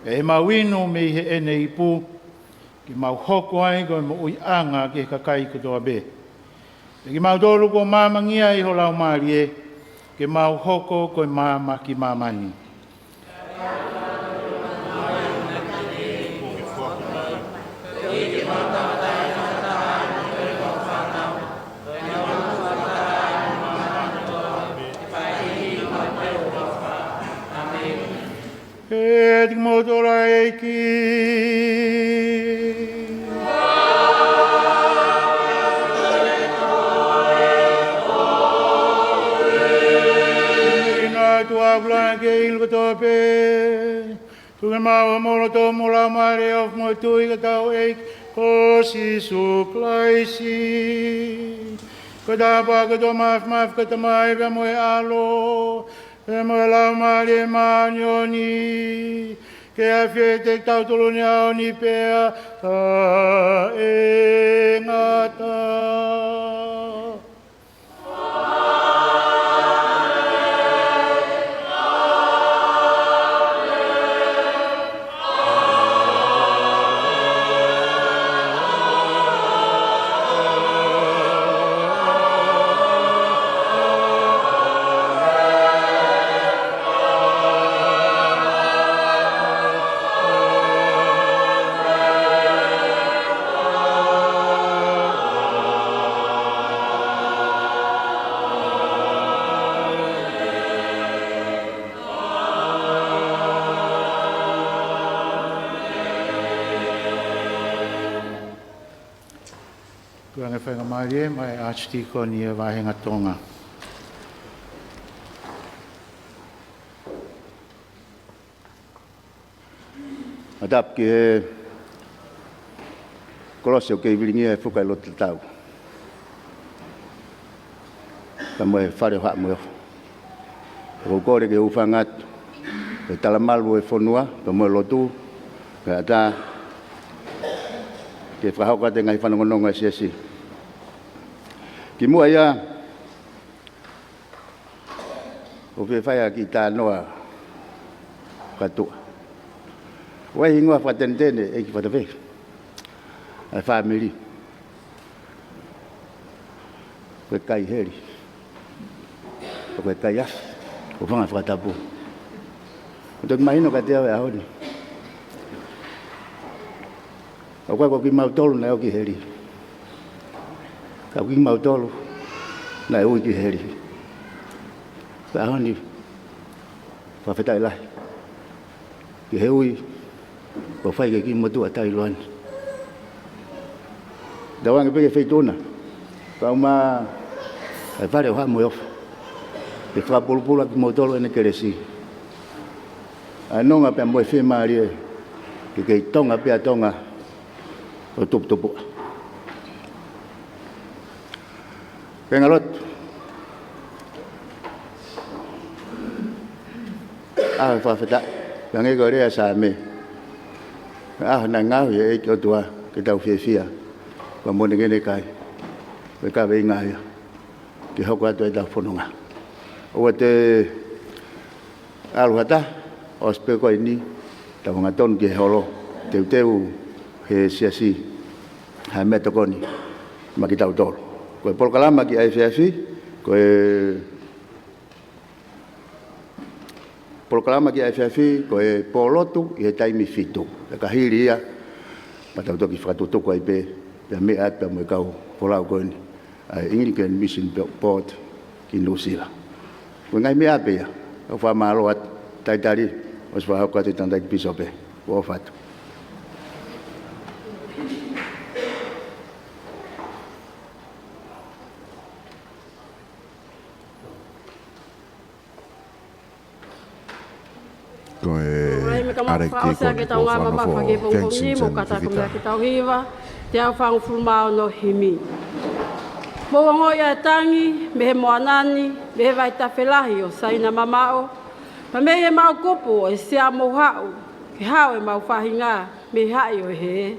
Pea ʻi heʻemau inu mei heʻene ipu, ke mau hoko ai ko e moʻuiʻanga ki he kakai kotoa pē. Pea kimautolu kuo maamangia ʻi ho Laumālie, ke mau hoko ko e maama ki māmani. ʻEiki, kimoutolu ʻa e ʻEiki. Ina atu ʻa e ʻuluaki ʻi he ʻilo kotoa pē. Tuku ke mau ʻi homou loto mo e laumālie ʻo fai mo e tui ki hotau ʻEiki ko Sīsū Kalaisi. Ko e tāpuaki ʻa e ʻOtua Māfimafi ko e Tamai pea mo e ʻAlo pea mo e Laumālie Māʻoniʻoni, ke ʻafio ʻiate kitautolu ni ʻaho ni pea taʻengata. Tuʻunga faingamālie maʻa e Archdeacon ʻi he vāhenga Tonga. Tapu ki he kolosi ʻoku kei vilingia he fuka ʻi loto tatau, pea mo e fale ʻo Haʻa Moheofo. ʻOku ou kole ke u hūfanga atu he talamalu ʻo e fonua pea mo e lotu, kae ʻatā ke fakahoko atu e ngaahi fanongonongo ʻa e siasi. Kimuʻa ia, ʻoku ou fie fai ha kiʻi talanoa fakatuʻa. ʻOku ʻi ai e hingoa fakatenetene ʻEiki Fatafehi ʻa e fāmili. Ko e kai heli, ko e kai afi, ko e fanga fakatapu. ʻOku toki mahino kiate au he ʻaho ni, ʻoku ʻikai ko kimautolu naʻe ʻoku ki heli, ka ko kimautolu naʻe ui ki heli. Ka ʻaho ni, fakafetaʻi lahi ki he ui kuo fai ki he kiʻi motuʻa taʻeʻiloa ni. Tauange pē ki he feituʻu na, kae ʻumaʻā e fale ʻo Haʻa Moheofo, ke fakapulupulu ʻaki kimoutolu ʻene kelesi, ʻa e nonga pea mo e fiemālie ke kei Tonga pē ʻa Tonga ʻo tuputupuʻa. Kāinga lotu, ʻa e fakafetaʻi, hangē ko e lea ʻa e Saame, ʻa e ʻaho naʻe ngaohi ʻe he ʻEiki ʻOtua ke tau fiefia, pea mo e ngenekai, ko e kaveinga ia ke hoko atu ʻetau fononga. ʻOua te ʻalu ha taha, ʻosi pē ko eni, tau hangatonu ki he holo, teuteu he siasi ha meʻatokoni maʻa kitautolu. Ko e polokalama ki he efiafi, ko e polokalama ki he efiafi, ko e pōlotu ʻi he taimi fitu. Pea ka hili ia, pea tau toki fakatutuku ai pē, pea meʻa atu pea mo e kau folau ko eni ʻa e Anglican Mission Board ki Nuʻusila. Ko e ngaahi meʻa pē ia, ʻoku fakamālō atu, talitali, ʻosi fakahoko atu ʻe he tangataʻeiki pīsope, ʻofa atu. Ko e ʻAleki Tīkoni Kuo Fanofo, Kensington Fifita. Ke tau hiva, teau fāngofulu mā ono himi. Mou ongoʻi ʻa e tangi mei he moana ni, mei he vaitafe lahi ʻo Saina mamaʻo, pea mei he maʻu kupu ʻo e sea mou haʻu, ke hao ʻemau faʻahinga mei he haʻi ʻo e hē.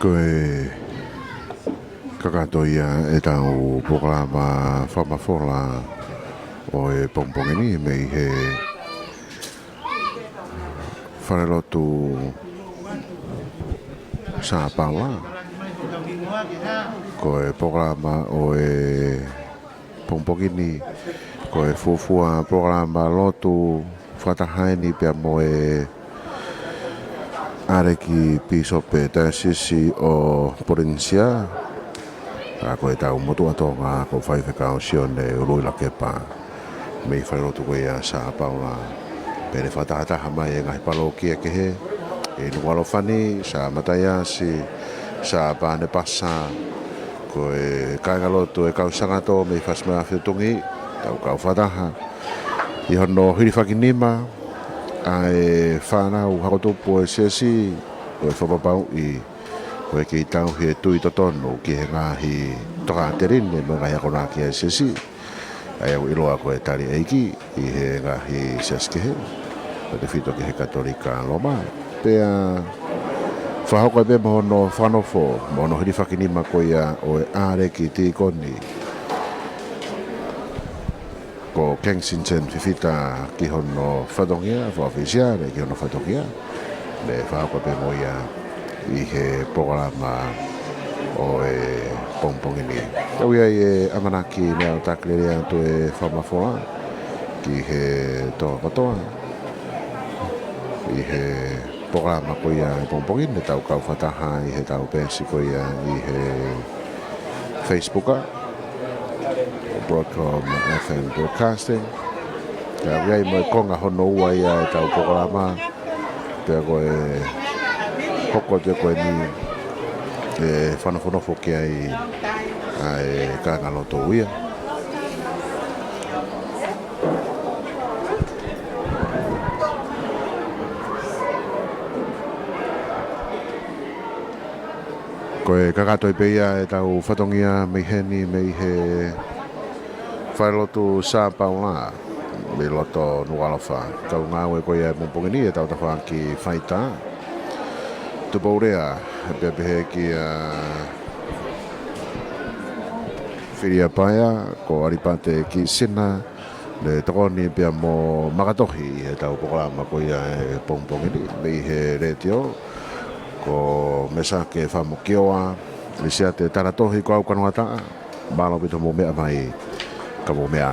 Ko e kakato ia ʻetau polokalama fakamafola ʻo e pongipongi ni mei he Falelotu Sā Paula. Ko e polokalama ʻo e pongipongi ni, ko e fuofua polokalama lotu fakataha eni pea mo e ʻAleki Pīsope Taiosisi ʻo Polinisia, ʻa ko ʻetau motuʻa Tonga ko Faifekau Sione Uluilakepa, mei he falelotu ko ia Sā Paula. Pea ne fakatahataha mai e ngaahi palōkia kehe, ʻi Nukuʻalofa ni, Sā Mataiasi, Sā Panepasa, ko e kāingalotu e kau Sangato mei Fasi mo e Afi ʻo Tonga, tau kau fakataha ʻi hono hilifakinima ʻa e fānau hakotupu ʻo e siasi, ko e fakapapauʻi ko e kei tauhi e tui totonu ki he ngaahi tokāteline mo e ngaahi akonaki ʻa e siasi. ʻA ia ʻoku ʻiloa ko e tali ʻeiki ʻi he ngaahi siasi kehe, ʻo tefito ki he Katolika Loma. Pea fakahoko ai pē mo hono fakanofo, mo hono hilifakinima ko ia ʻo e ʻAleki Tīkoni ko Kensington Fifita ki hono fatongia, fakaʻofisiale ki hono fatongia. Ne fakahoko pē mo ia ʻi he polokalama ʻo e pongipongi ni. Kau ia ʻi he ʻamanaki naʻe ʻoatu e lelei atu e fakamafola ki he Tonga kotoa ʻi he polokalama ko ia e pongipongi ni, tau kau fakataha ʻi heʻetau peesi ko ia ʻi he Facebook, ʻa Broadcom F M Broadcasting. Ka ʻoku ʻi ai mo e konga hono ua ia ʻetau polokalama. Pea ko e hoko atu ko eni ʻe fanofonofo ki ai ʻa e kāingalotu ia. Ko e kakato pē ia ʻetau fatongia mei heni, mei he falelotu Sā Paula, mei loto Nukuʻalofa. Kau ngāue ko ia ʻi he pongipongi ni ʻetau tafaʻaki faitā. Tupou Lea, pea pehē kia Filipaea, ko ʻAlipate Kisina, ne tokoni pea mo makatohi ʻi heʻetau polokalama ko ia ʻi he pongipongi ni, mei he letiō, ko Mesake Famukioa, Lisiate Talatohi, ko au Kanoataʻa, mālō ʻaupito hoʻomou meʻa mai, ka mou meʻa.